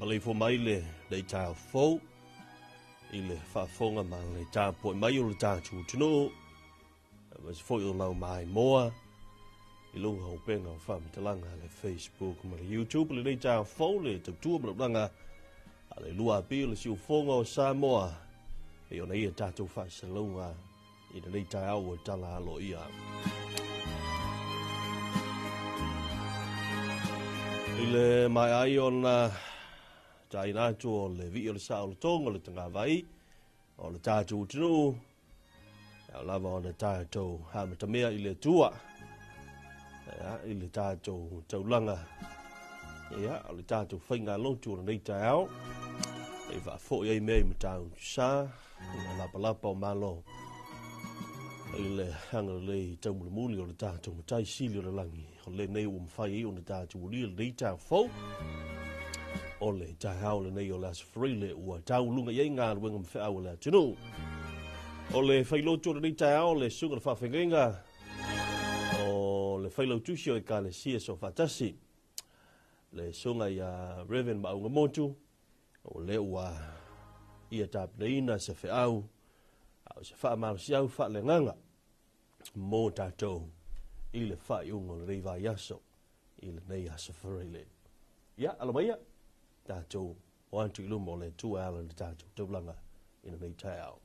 Maleifua mai i lenei taeao fou i le faafofoga ma le tapuai mai o le tatou atunuu, aemaise foi o lau maimoa i luga o upega o faamatalaga le Facebook ma le YouTube. Lenei taeao fou le tautua ma le ulaga a le 2AP o le siufofoga o Samoa, e ona ia tatou faasalauga i lenei taeao ua tala aloaia. I le maea ai ona taina atu o le vii o le sa o le toga o le tagavai o le tatou atunuu, e lava ona tatou amatamea i le Atua, ia, i le tatou taulaga, ia, o le tatou faigalotu o lenei taeao, e faafoi ai mea i Matautusa, i le lapalapa o Malo, i le agalelei taumulimuli o le tatou Matai Sili o le lagi, o lenei ua mafai ai ona tatou ulia lenei taeao fou, o le taeao lenei o le Aso Faraile ua tauluga i ai galuega ma feau a le atunuu. O le failotu o lenei taeao, le susuga i le faafeagaiga o le failautusi o Ekalesia Soofaatasi, le susuga ia Reverend Maauga Motu, o lea ua ia tapenaina se feau a o se faamalosiau faaleagaga mo tatou i le faaiuga o lenei vaiaso i lenei Aso Faraile. Ia, alo maia, tatou o atu i luma o le Atua e ala i le tatou taulaga i lenei taeao.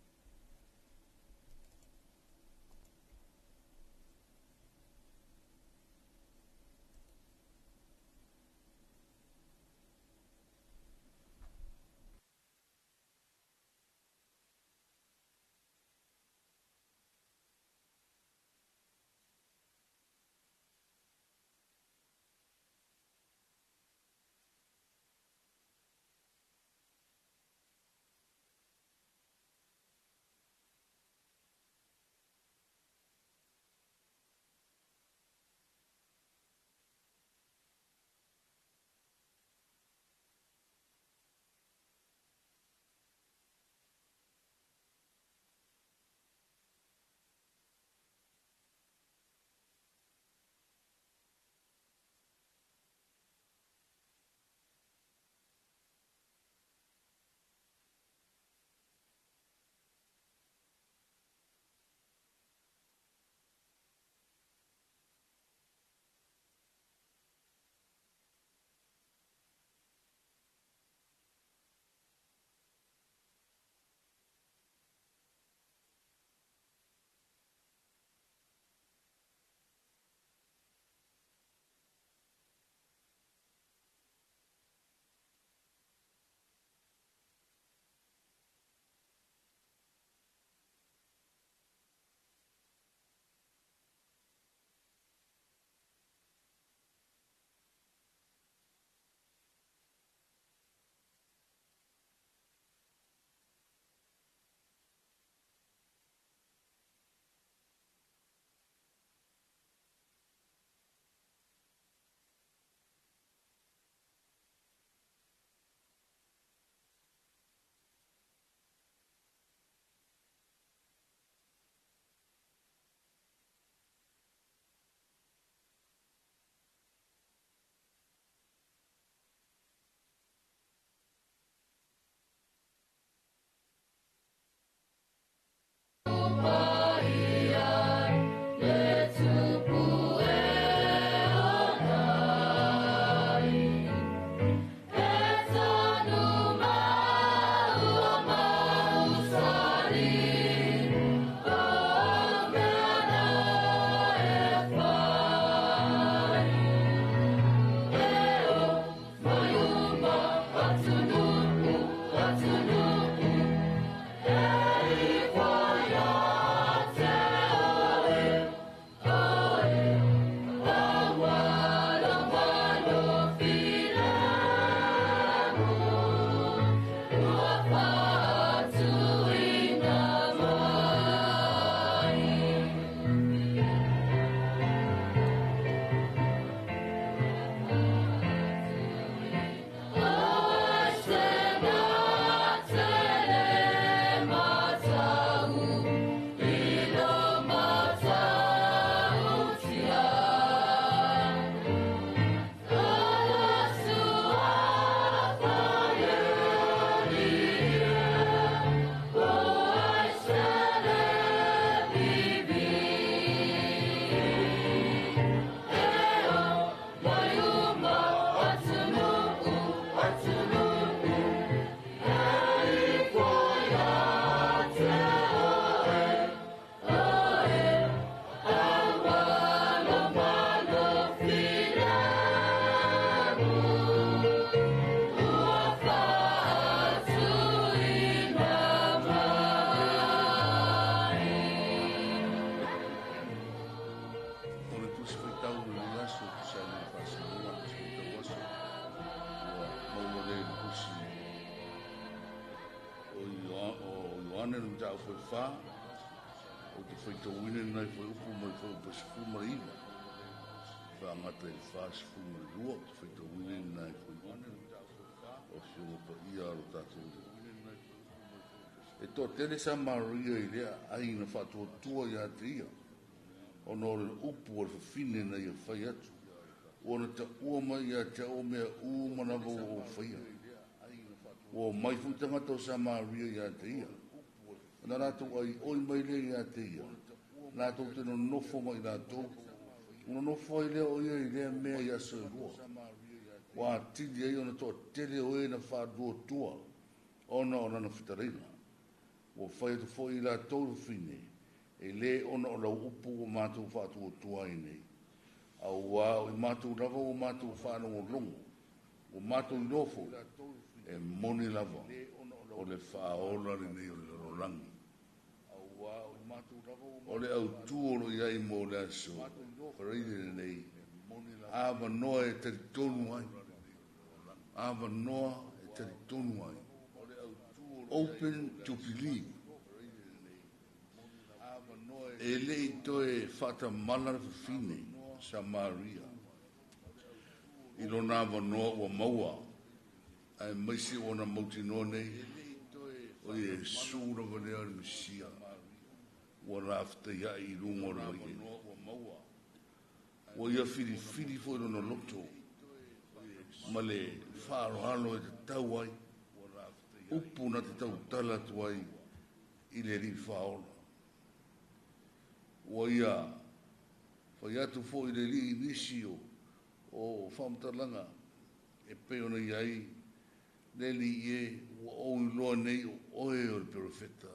Ioane le mataupu e 4, ou te faitauina lenei fuaiupu mai le fuaiupu e 19 faagata i le 42, ou te faitauina lenei fuaiupu o Afioga Paia a lo tatou Alii. E toatele Samaria i lea aiga faatuatua ia te ia, ona o le upu o le fafine na ia fai atu, ua na taua mai ia te au o mea uma lava ua ou faia. Ua omai foi tagata o Samaria ia te ia, ona latou aioi mai lea ia te ia, latou te nonofo ma i latou, ona nonofo ai lea o ia i lea mea i aso e 2. Ua atili ai ona toatele o e na faatuatua ona o lana fetalaiga. Ua fai atu foi i latou le fafine, e lē ona o lau upu ua matou faatuatua ai nei, auā o i matou lava ua matou faalogologo, ua matou iloa foi, e moni lava o le faaola lenei o le lalolagi. O le autū o lo o i ai mo le aso Faraile lenei, avanoa e talitonu ai, avanoa e talitonu ai. Open to believe. E lei toe faatamala le fafine Samaria i lona avanoa ua maua, ae maise ua na mautinoa nei o Iesu lava lea o le Mesia ua laftaia'i i luga o le vaiele. Ua ia filifili foi lona loto ma le faaaloalo e tatau ai upu na te tautala atu ai i le Alii Faaola. Ua ia fai atu foi le Alii nisi o faamatalaga e pei ona i ai le Alii e ua ou iloa nei o oe o le perofeta.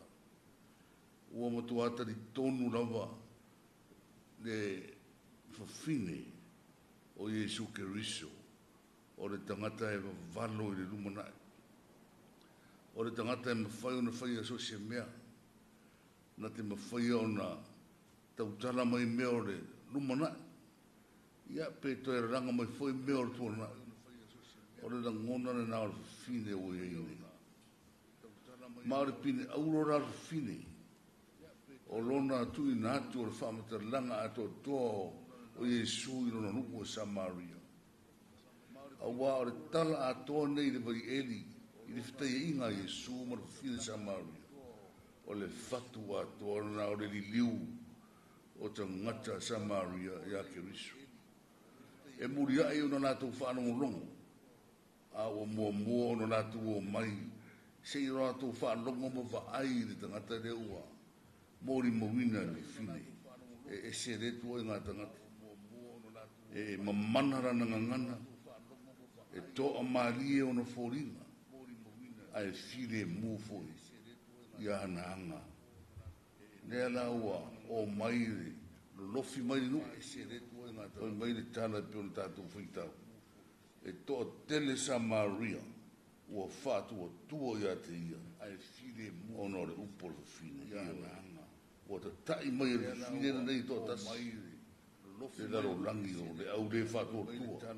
Ua matua talitonu lava le fafine o Iesu Keriso o le tagata e vavalo i le lumanai, o le tagata e mafai ona faia so o se mea, na te mafaia ona tautala mai mea o le lumanai, ia pe toe lalaga mai foi mea o le tuanai. O le lagona lena o le fafine ua i ai nei. Ma o le pine auro la le fafine, o lona tuuina atu o le faamatalaga atoatoa o Iesu i lona nuu o Samaria. Auā o le tala atoa nei i le vaieli i le fetaiaiga a Iesu ma le fafine Samaria, o le fatu atoa lena o le liliu o tagata Samaria ia Keriso. E muliai ona latou faalogologo, a ua muamua ona latou omai se i latou faalogo ma vaai i le tagata lea ua molimauina e le fafine. E ese le tuaiga tagata, e mamana lana gagana, e toa malie ona foliga, ae file mu foi ia ana aga. Lea la ua omai le lolofi mai le nuu, fai mai le tala e pei ona tatou faitau, e toatele Samaria ua faatuatua ia te ia, ona o le upu o le fafine. Ua tata'i mai e le fafine lenei toatasi le lalolagi o le au le faatuatua,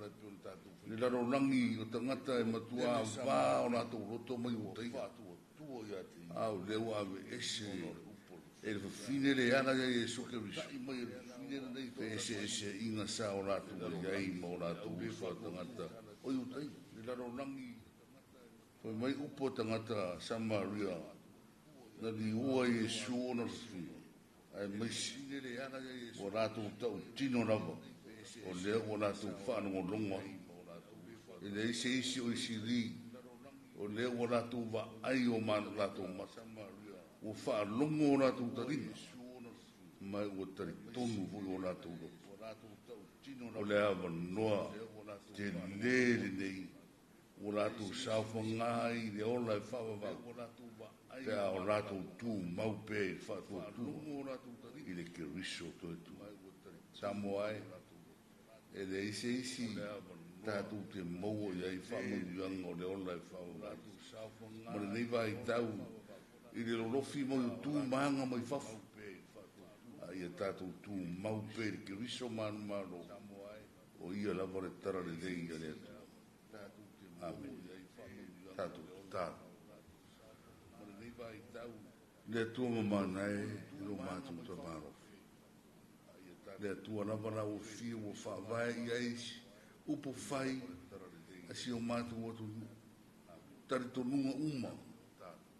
le lalolagi o tagata e matua vā o latou loto mai Iutaia, a o lea ua aveese e le fafine le ala ia Iesu Keriso, feeseeseaiga sa o latou i ai ma o latou uso a tagata o Iutaia. Fai mai upu o tagata Samaria na liua Iesu ona le fafine, ae maise ua latou tautino lava o lea ua latou faalogologo ai. E leai se isi o Isili, o lea ua latou vaai o latou mata, ua faalogo o latou taliga, ma ua talitonu foi o latou loto. O le avanoa telē lenei ua latou saofagā ai i le ola e faavavau, pe a o latou tumau pea i le faatuatua i le Keriso toe tu. Samoa e, e leai se isi tatou te maua i ai faamanuiaga o le ola e faavavau. Ma lenei vaitau i le lolofi mai o tu maga mai fafo, a ia tatou tumau pea i le Keriso manumalo, o ia lava le tala lelei a le Atua. Amen. Tatou tatalo. Le Atua mamana e i lo matou tamalofi. Le Atua lava la ua fia ua faavae i ai upu fai a si o matou atunuu. Talitonuga uma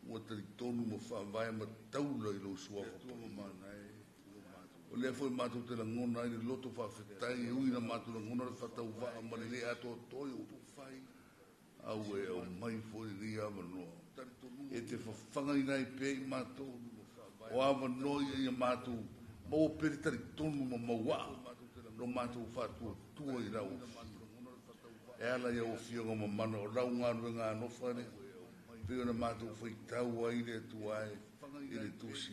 ua talitonu ma faavae ma taula i lou suafa paia. O lea foi matou te lagona ai le loto faafetai e ui na matou lagona le faatauvaa ma le le atoatoa i upu fai. Au e aumai foi lenei avanoa e te fafagaina ai pea i matou o avanoa ia ia matou maua pea le talitonu ma mauaa lo matou faatuatua i lau afio. E ala i au afioga mamana o lau galuega alofa lea pei ona matou faitau ai le Atua e i le Tusi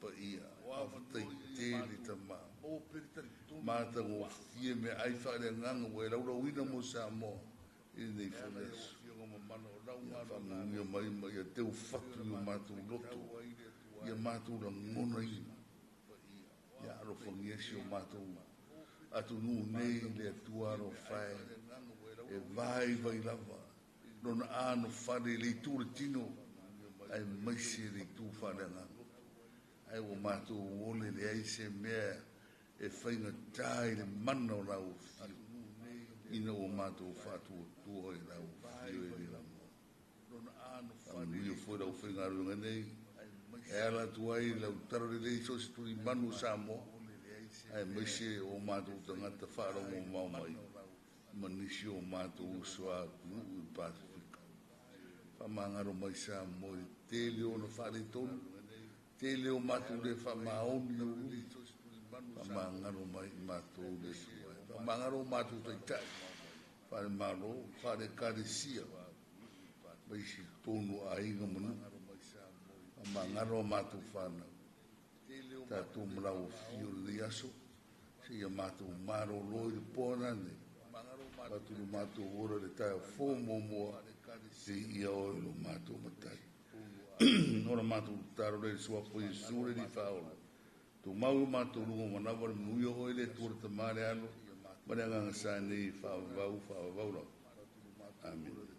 Paia. Faafetai tele Tama. Matagofie meaai faaleagaga ua e laulauina mo Samoa i lenei foi aso. Ia faamanuia mai ma ia teufatu i o matou loto, ia matou lagonaina. Ia alofagia si o matou atunuu nei le Atua alofa e, e vaivai lava lona anofale i le itu o le tino aemaise le itu faaleagaga. Ae ua matou ole leai se mea e faigata i le mana o lau afio, ina ua matou faatuatua i lau afio e le lamoa. Faamanuia foi lau faigaluega nei, e ala atu ai lau tala lelei so o se tulimanu o Samoa, aemaise o matou tagata faalogomamao mai ma nisi o matou uso a atunuu i le Pasefika. Faamagalo mai Samoa i le tele o ona faaletonu, tele o matou le faamaoni o luma. Faamagalo mai i matou le Atua e. Faamagalo o matou taitai, faalemalo, faale-ekalesia, ma isi totonu o aiga ma nuu. Faamagalo a matou fanau, tatou ma lau afio i lenei aso, seia matou malolo i le poa nei. Atu lo matou ola le taeao fou muamua, viia oe lo matou Matai. Ona matou tatalo lea i le suafa o Iesu le Alii Faaola. Tumau i o matou luga o manava le manuia o oe le Atua le Tama le Alo ma le Agaga Sa nei e faavavau faavavau lava. Amene.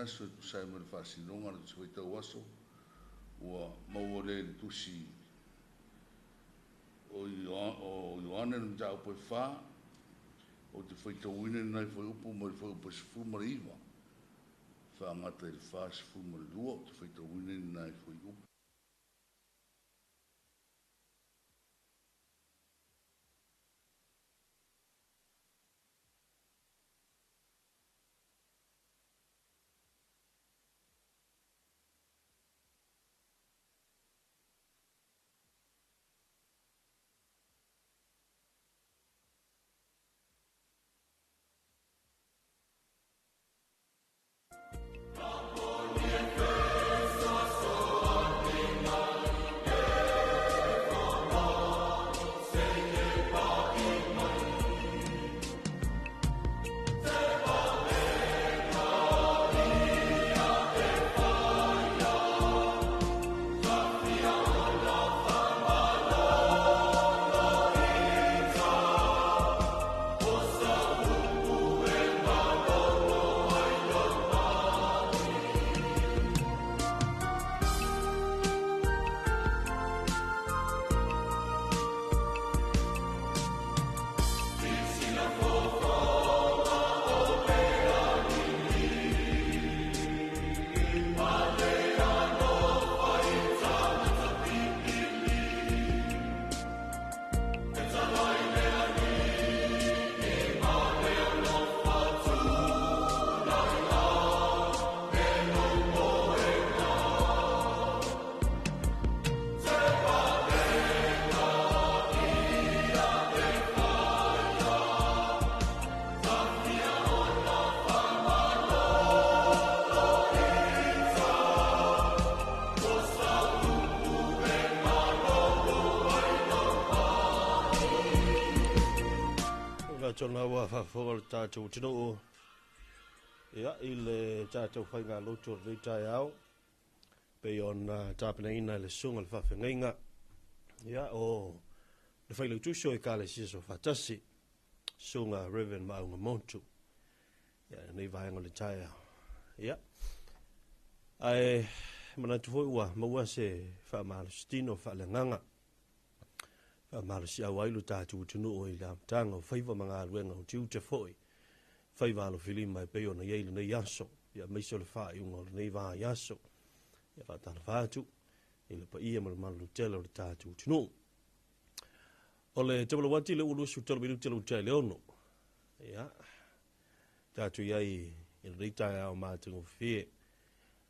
Aso e tusa ai ma le faasinoga le tusi faitau aso ua maua lea i le tusi o Ioane le mataupu e 4 ou te faitauina lenai fuaiupu mai le fuaiupu e 19 faagata i le 42 ou te faitauina lenai fuaiupu. Tona ua faafofoga le tatou atunuu ia i le tatou faiga loto o lenei taeao pei ona tapenaina e le susuga le faafeagaiga ia o le failautusi o Ekalesia Soofaatasi susuga Reverend Maauga Motu ia lenei vaega o le taeao ia ae manatu foi ua maua se faamalositino faaleagaga faamalosiau ai lo tatou atunuu i le amataga o faiva ma galuega o tiute foi faiva alofilima e pei ona i ai lenei aso ia aemaise o le faaiuga o lenei vaiaso ia faatalofa atu i le paia ma le malulu tele o le tatou atunuu. O le tamalauati le ua 23 minute le uta i le 6 ia tatou i ai i lenei taeao matagofie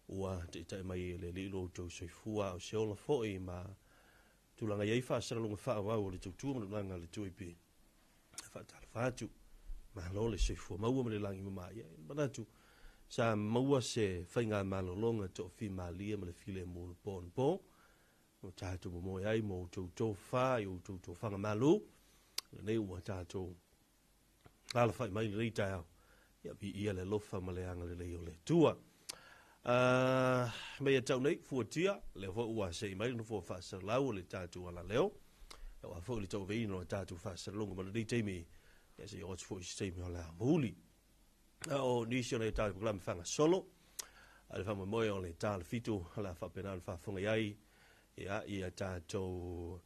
ua taitai mai e le Alii lo outou soifua o se ola foi ma tulaga i ai faasalaluga faaauau o le tautua ma le ulaga le 2AP. Faatalofa atu, malo le soifua maua ma le lagi mama ia. Manatu sa maua se faiga malologa toafimalie ma le filemu le po na po. O tatou momoe ai mo outou tofa i outou tofaga malu. Lenei ua tatou alafai mai lenei taeao. Ia viia le alofa ma le agalelei o le Atua. Mei a tau nei, fuatia, lea foi ua se'i mai le nofoa faasalalau o le tatou alaleo. Aua foi le tauaveina o tatou faasalalauga ma lenei taimi, ia seia oo atu foi i se taimi o le aoauli. A o nisi o nai tatou polokalame faagasolo, a le faamoemoe o le ta o le 7, o le a faapena ona faafofoga i ai ia, ia tatou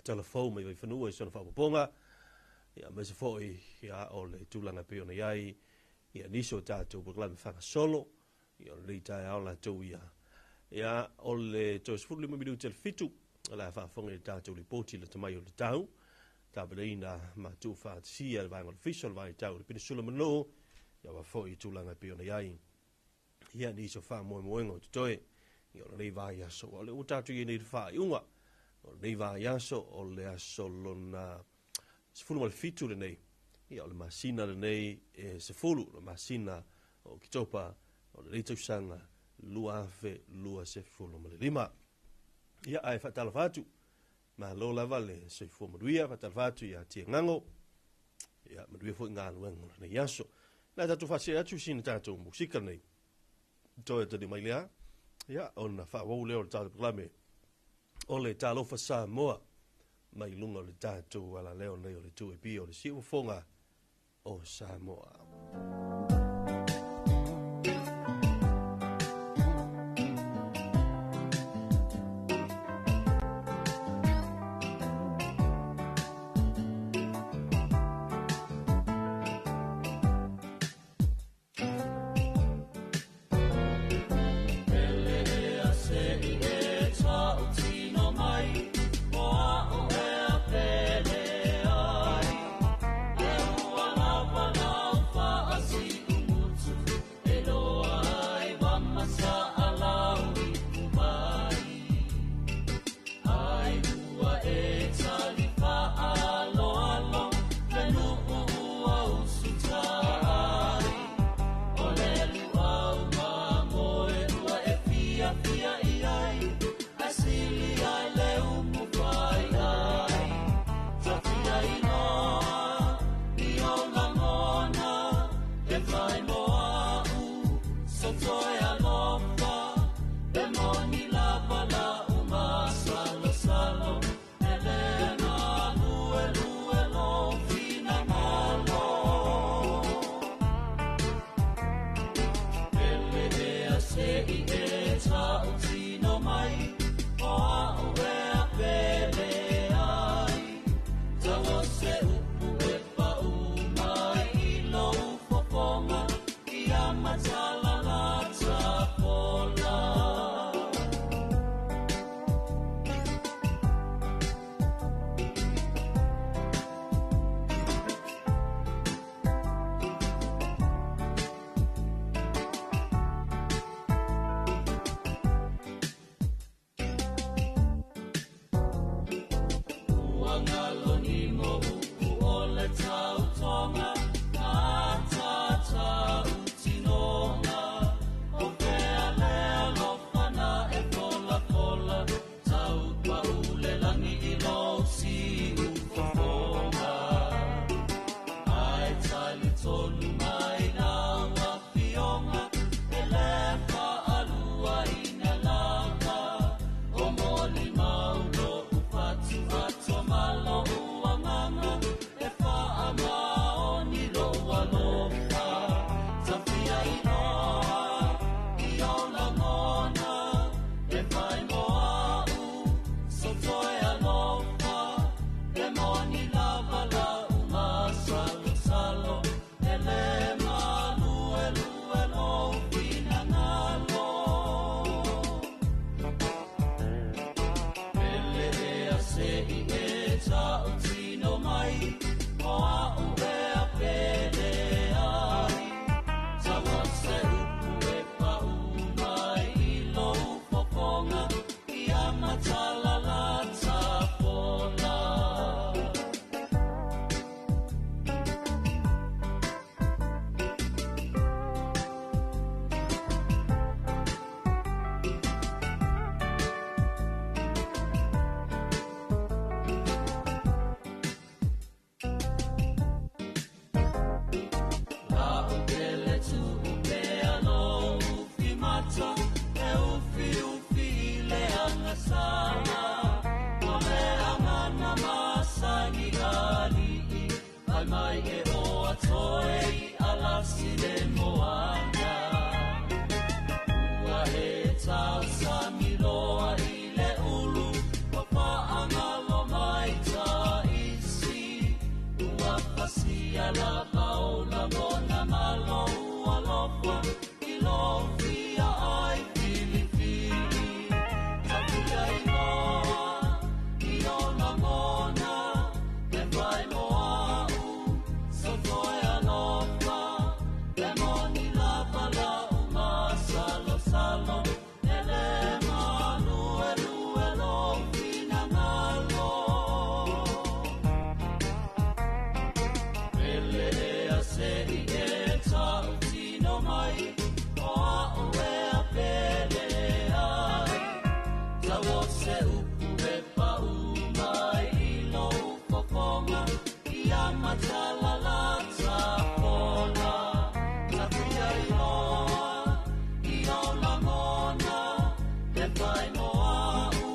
tala fou mai Vaifanua i sona faaopoopoga, ia, aemaise foi ia, o le tulaga e pei ona i ai ia, nisi o tatou polokalame faagasolo ia, o lenei taeao latou ia. Ia, o le toe 15 minute le 7, o le a faafofoga i le tatou lipoti le tamai o le tau, tapenaina ma tuufaatasia le vaega o le fiso, le vaitau o le Penisula Manuu, ia, aua foi i tulaga e pei ona i ai ia nisi o faamoemoega o totoe ia o lenei vaiaso. Ua o lea ua tatou i ai nei i le faaiuga o lenei vaiaso, o le aso lona 17 lenei, ia o le masina lenei e 10, le masina o Oketopa o lenei tausaga 2025. Ia ae faatalofa atu, malo lava le soifua manuia, faatalofa atu ia Tiagago, ia manuia foi galuega o lenei aso. Na tatou faasee atu sina tatou musika nei. Toe tali mai lea, ia ona faaauau lea o le tatou polokalame o le Talofa Samoa mai luga o le tatou alaleo nei o le 2AP o le siufofoga o Samoa. lava o lagona ma lou alofa i lou fia ai filifili. Tapuia iloa i o lagona e fai mo a'u soto e alofa e moni lava la'u masalosalo e le maluelue lou finagalo. Pele ea se i e ta'utino mai o a'u ea pele ai. Tau o se upu e pa'u mai i lou fofoga ia matalala tafola. Tapuia iloa i o lagona e fai mo a'u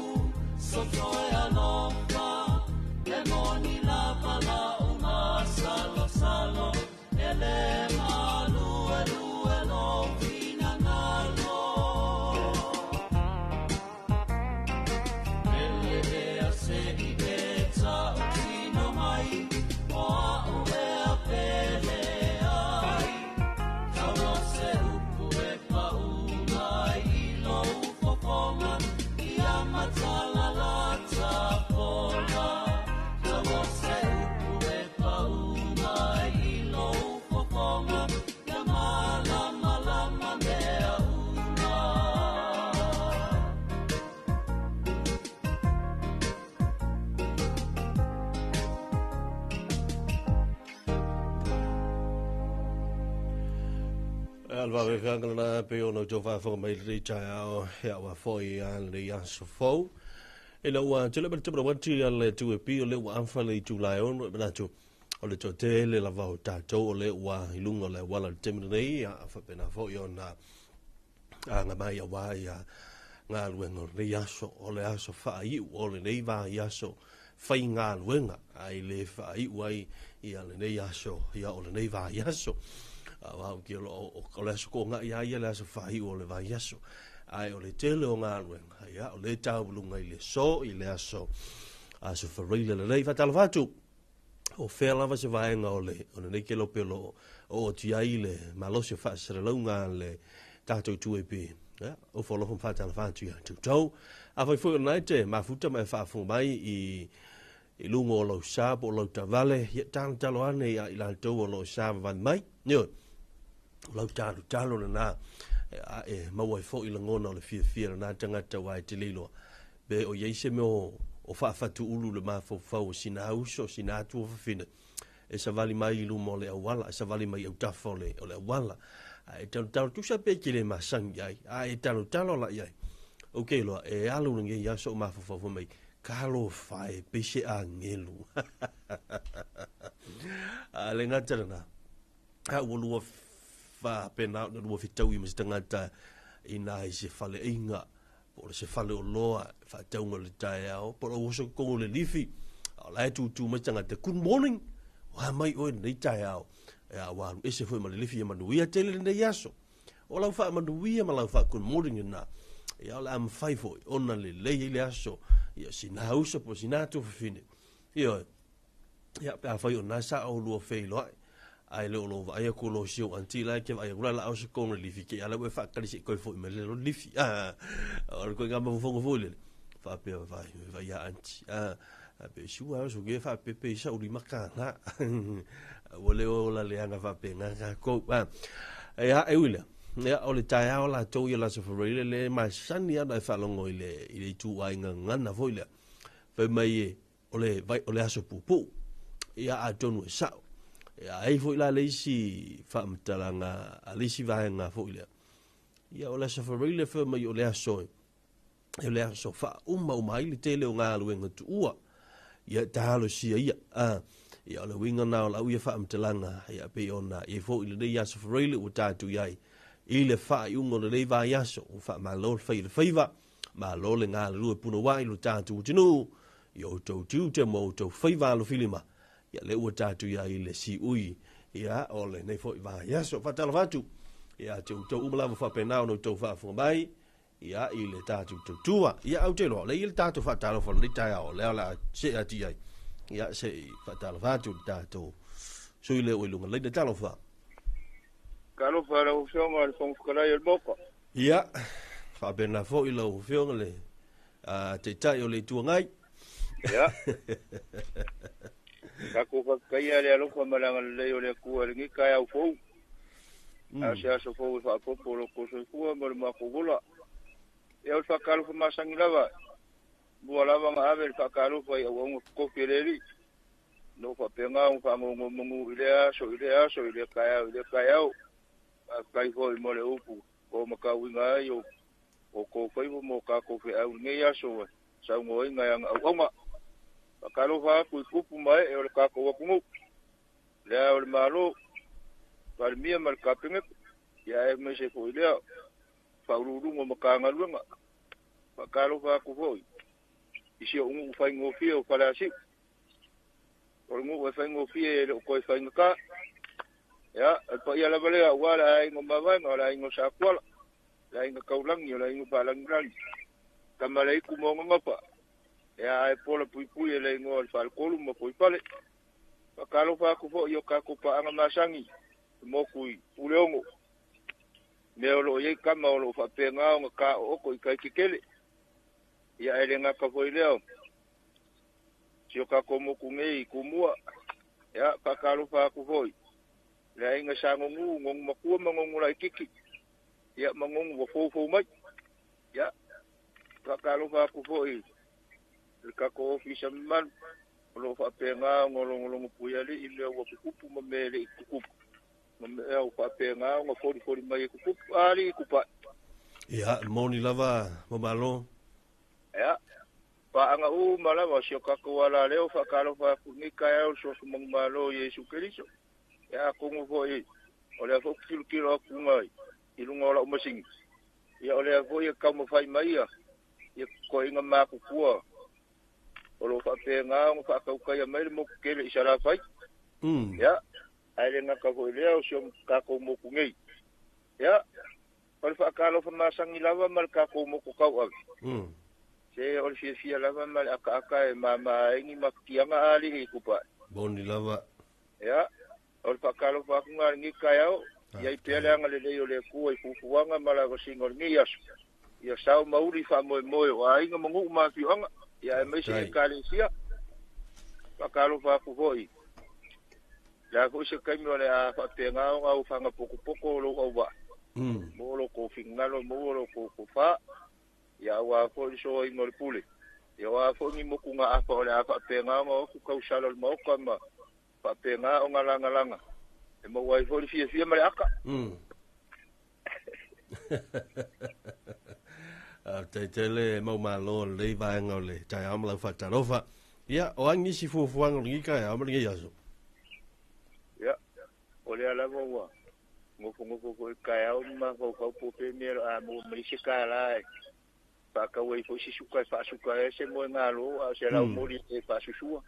soto e alofa e moni lava la'u masalosalo e le maluelue lou finagalo. Pele ea se i e ta'utino mai o a'u ea pele ai. Tau o se upu e pa'u mai i lou fofoga ia matalala tafola. Tau o se upu e pa'u mai i lou fofoga ia malamalama mea uma. Alva ve kanga na pe ona tau whaafonga mai le taeao he awa foi a le aso fou. E la ua tele mele tebra wanti a le tue pi o le ua amfa le itu lai ono e manatu o le tau tele lava o tātou o le ua i lunga o le wala le temina nei a whapena foi o na a ngā mai a wā i a ngā luenga o le aso o le aso whaaiu o le nei wā i aso whai ngā luenga ai le whaaiu ai i a le nei aso ia o le nei wā i aso. A wā ki o le aso ko ngā ia ia le aso whaaiu o le wā i aso. Ai o le tele o ngā luenga ia o le taulunga i le so i le aso aso whareile le nei whatalawhatu. O whea lava se vaenga o le nei ke lope lo o o tia i le malosi o whaasarelaunga le tātou tue pe. Ja, o whalofa whatalawhatu ia tūtau. A whai fui o nei te mafuta mai whaafunga mai i lungo o lau sa po o lau tavale. Ia tāna talo ane ia i lātou o lau sa vavani mai. Nio, o lau tālu talo na nā. A e maua i fo i langona o le fia fia na tangata wai te liloa. Be o iei se mea o whaafatu ulu le mafaufau o sina uso, sina atua whawhina. E savali mai i luma o le awala, e savali mai au tafa o le awala. A e talo talo tusa pe ki le masangi ai, a e talo talo la iai. Ok loa, e alu nge ia so mafaufau mai, kalo whae pe se angelu. A le ngata na, a ua lua wha pena na lua whitau i ma se tangata i nā i se whale inga, po o se whale o loa, whataunga le taeao, po o oso kongo le lifi, o lai tūtū mai tangata, good morning, wa mai oe nei taeao. E a walu ese foi ma le lifi e manuia tele nei aso. O lau wha manuia ma lau wha good morning na. Ia o le amawhai foi, ona le lei i le aso, ia sina uso po sina atu whawhine. Ia, ia pe a whai o nā sa o lua wheiloa. Ai le o lo vai a ko lo sio anti lai ke vai kula la au se kongo le lifi ke ala we fa kali se koi foi me le lo lifi. Ah, o le ko ngamba fongo foi le. Fa pe vai vai ya anti. Ah, pe sua so ke fa pe pe sa uli makana. O le o la le anga fa pe nga ka ko. Ah, e a e wile. Ia o le taeao la tou ia la se whareile le masani ana e whalongo i le itu ai ngā ngana foi lea. Fai mai e o le vai o le aso pupu. Ia a tonu e sao. Ia ai foi la le isi whaamatalanga a le isi vaenga foi lea. Ia o le aso whareile fai mai o le aso e. O le aso wha uma uma i le tele o ngā luenga tuua. Ia tālo sia ia. Ah, ia o le winga nā o la uia whaamatalanga. Ia pe ona ia foi le nei aso whareile o tātou iai. I le wha i ungo le nei vai aso. O wha malo le whai le whaiva. Malo le ngā le rua puna wai lo tātou tinu. I o tau tiu te mo tau whaiva lo filima. Ia le ua tātou ia i le si ui. Ia o le nei foi vai aso. Whatala whatu. Ia te utau umalawa whapenao no tau whaafunga mai. Ia i le tātou tautua. Ia au te loa. Le i le tātou whatala whala nei tai ao. Lea la se ati ai. Ia se i whatala whatu le tātou. Sui le o i lunga leina talofa. Talofa lau Afioga i le Fofoga Fetalai o le Maota. Ia, faapena foi lau Afioga le Taitai o le Itu Agai. Ia. Tatou faafetaia le alofa ma le agalelei o le Atua i lenei taeao fou. A o se aso fou e faaopoopo lo outou soifua ma le matou ola. Ia, o le faatalofa masani lava, mua lava ona ave le faatalofa i auauna totofi a le Alii. No faapena ona faanonomanu i lea aso, i lea aso, i lea taeao, i lea taeao. Faafetai foi mo le upu o matauina ai o outou faiva ma o tatou feau i lenei aso e saunoaina e ana auauna. Faatalofa atu i tupu ma ee o le tatou atunuu, le Ao o le Malo, Palemia ma le Kapeneta, ia aemaise foi lea Faauluuluga o Matagaluega. Faatalofa atu foi i si ou nuu faigofie o Faleasiu. O le nuu e faigofie e le o toe faigata. Ia, o le paia lava lea aua le aiga o Mavaega, o le aiga o Satuala, le aiga Taulagi, o le aiga Faalagilagi, Tamaleitu ma ona gafa. Ia, ae pola puipui e le igoa o le Faletolu ma Fuaifale. Faatalofa atu foi i o tatou paaga masani, le motu i Puleono. Mea o lo o i ai tama o lo o faapena ona taooto i tai tetele. Ia, ae le gata foi lea, si o tatou motu nei i Tumua. Ia, faatalofa atu foi le aiga Sa Nonu, Nonu Matua ma Nonu Laititi, ia ma Nonu ua foufou mai. Ia, faatalofa atu foi i le tatou ofisa mamalu o lo o faapena ona logologo puialii i mea ua tutupu ma mea e le i tutupu, ma mea ua faapena ona folifoli mai e tutupu. A alii tupai. Ia, moni lava, Maumalo. Ia, paaga uma lava o si o tatou alaleo, faatalofa atu i lenei taeao i le soso manumalo o Iesu Keriso. Ia, atonu foi o lea foi ou te tilotilo atu i luga o lau masini, ia o lea foi e taumafai mai ia totoiga matutua o lo o faapena ona faatautaia mai le motu tele i Salafai. Ia, ae le gata foi lea o si o tatou motu nei. Ia, o le faatalofa masani lava ma le tatou motu tauave. Se o le fiafia lava ma le akaaka e mama ai ni mafatiaga alii i tupai. Moni lava. Ia, o le faatalofa atu ngā lenei taeao, ia i pea le agalelei o le Atua i fuafuaga ma lavasiga o lenei aso. Ia sao mauli faamoemoe o aiga ma nuu ma afioaga, ia aemaise Ekalesia. Faatalofa atu foi, le a foi se taimi o le a faapena ona aufaga potopoto o lou auvaa, mo lo kou finagalo, mo lo kou tofa, ia aua foi le soaina o le pule. Ia o a foi ni motugaafa o le a faapena ona o atu tausala o le maota ma faapena ona lagalaga, e maua ai foi le fiafia ma le aka. Faafetai tele Maumalo o lenei vaega o le taeao ma lau faatalofa. Ia, o a nisi fuafuaga o lenei taeao ma lenei aso? Ia, o lea lava ua nofonofo foi i le taeao ma mafaufau po o fea mea o le a maua mai se tala e faatau ai foi se suka e faasuka ai se moegalo, a o se laumoli e faasusua.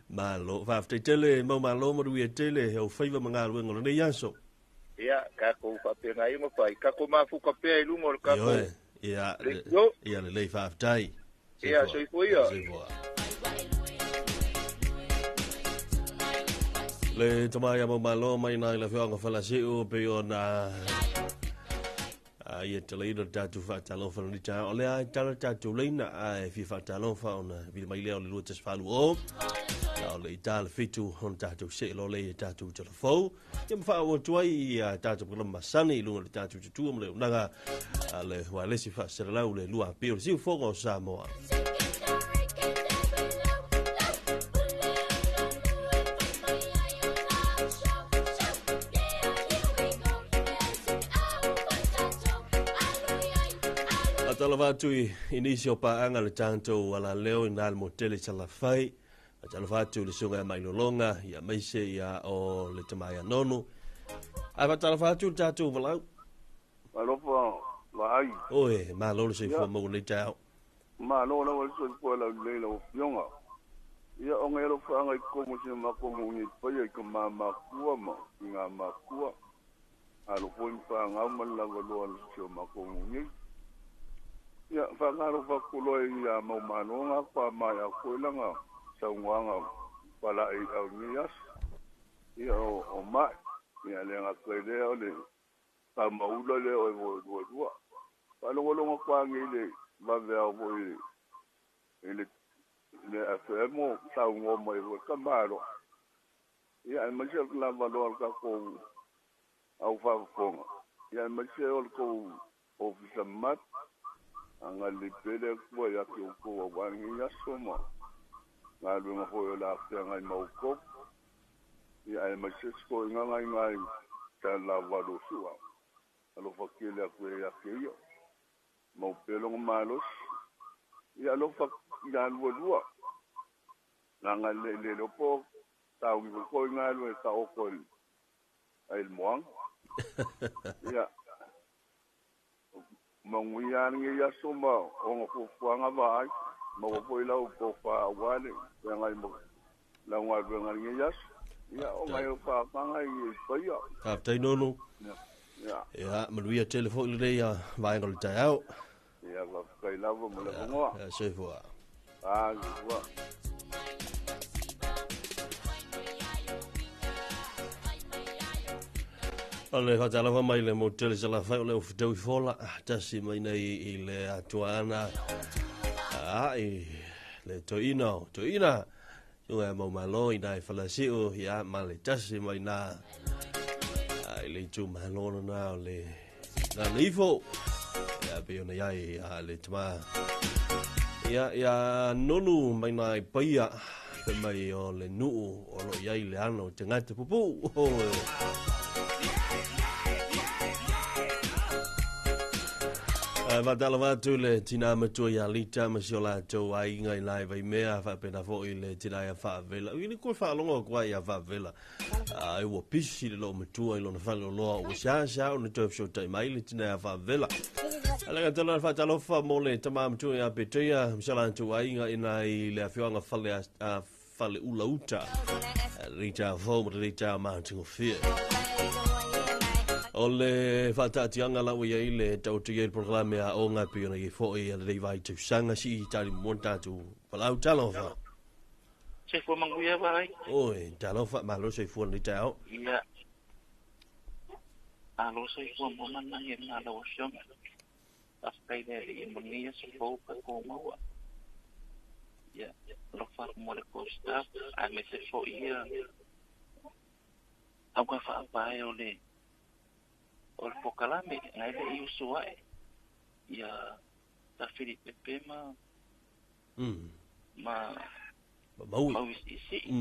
Malo, faafetai tele Maumalo, manuia tele au faiva ma galuega o lenei aso. Ia, tatou faapena ia ona fai. Tatou mafuta pea i luga o le tatou Ioe, ia, leitio. ia lelei, faafetai. Ia, soifua ia. Soifua. Le tamaia Maumalo mai nai le afioaga Falasiu pei ona ia talaina le tatou faatalofa lenei taeao. O lea e tala le tatou leina ae fia faatalofa ona vili mai lea o le 218 a o le ita le 7 ona tatou see loa lea i tatou telefou. Ia ma faaauau atu ai i tatou programa masani i luga o le tatou tutua ma le auaunaga a le uaelesi faasalalau le lua api o le siufogo o Samoa. Faatalofa atu i nisi o paaga le tatou alaleo i nā le motele Salafai. Faatalofa atu i le susuga ia Mailologa, ia aemaise ia o le tama ia Nonu. Ae faatalofa atu i le tatou valaau. Alofa vaai. Oe, malo le soifua maua nei taeao. Malo lava le soifua laulelei lau Afioga. Ia o ngai alofaaga i totonu o si o matou nuu nei paia i tama makua ma tina makua. Alo foi ma fanau ma le lavaloa o si o matou nuu nei. Ia faagalofa atu loa ia Maumalo ga faamaea foi lana saunoaga. Pala'i au nei aso. Ia o ma'i, ia le gata i lea o le tamaula lea o e lualua. Faalogologo atu lava nei i le vaveao foi i le FM o saunoa mai foi le tamaloa. Ia aemaise o le lavaloa o le tatou au faafofoga, ia aemaise o le tou ofisa mamalu. Agalelei pea le Atua ia te outou aua lenei aso ma galuega foi o le a feagai ma outou. Ia aemaise se toeaina na i ina i Salelavalu o Sua. Alofa tele atu ia te ia. Mau pea lona malosi. Ia alofa ia lualua. Leaga le le iloa po o taogi foi toeaina alu e taoto ai i le moana. Ia manuia lenei aso ma ona fuafuaga vaai. Maua foi lau tofa aua le feagai ma lau galuega i lenei aso. Ia, o nai o faaagaga i paia. Faafetai Nonu. Ia. Ia, manuia tele foi lenei vaega o le taeao. Ia, faafetai lava mo le avanoa. Ia, soifua. Ah, soifua. O le faatalofa mai le motu tele Salafai o le ofutau i fola tasi mai nei i le atuana a i le toeina o toeina Tunga e mau malo i nai falasiu ia ma le tasi mai nā i le itu malo lana o le nā le ifo ia pe ona iai a le tama ia ia nonu mai nai paia pe mai o le nuu o lo iai le ano te ngata pupu Faatalofa atu le tina matua ia Lita ma si o latou aiga i lai Vaimea, faapena foi le tina ia Faavela. I le koe faalogo atu ai ia Faavela, ai ua pisi le loomatua i lona faleoloa, ua seasea ona toe fesootai mai le tina ia Faavela. Ale gata la faatalofa mo le tama matua ia Peteia ma si o latou aiga i nai le afioaga fale a Faleula uta. Rita fou ma Rita matingofie. O le faataatiaga la ua i ai le taoto i ai le polokalame a aoga e pei ona i ai foi a lenei vai tausaga si i tali mo tatou palau talofa. Soifua manuia vai. Oi, talofa, malo soifua lenei taeao. Ia. Malo soifua mo mana e nā lau afioga. Faafetai le Alii e manuia se fou ka kou maua. Ia, alofa atu mo le kou staff, aemaise foi ia auga faavae o le o le polokalame nai le i usu ae ia ta Filipepe ma ma Maui. Maui Siisii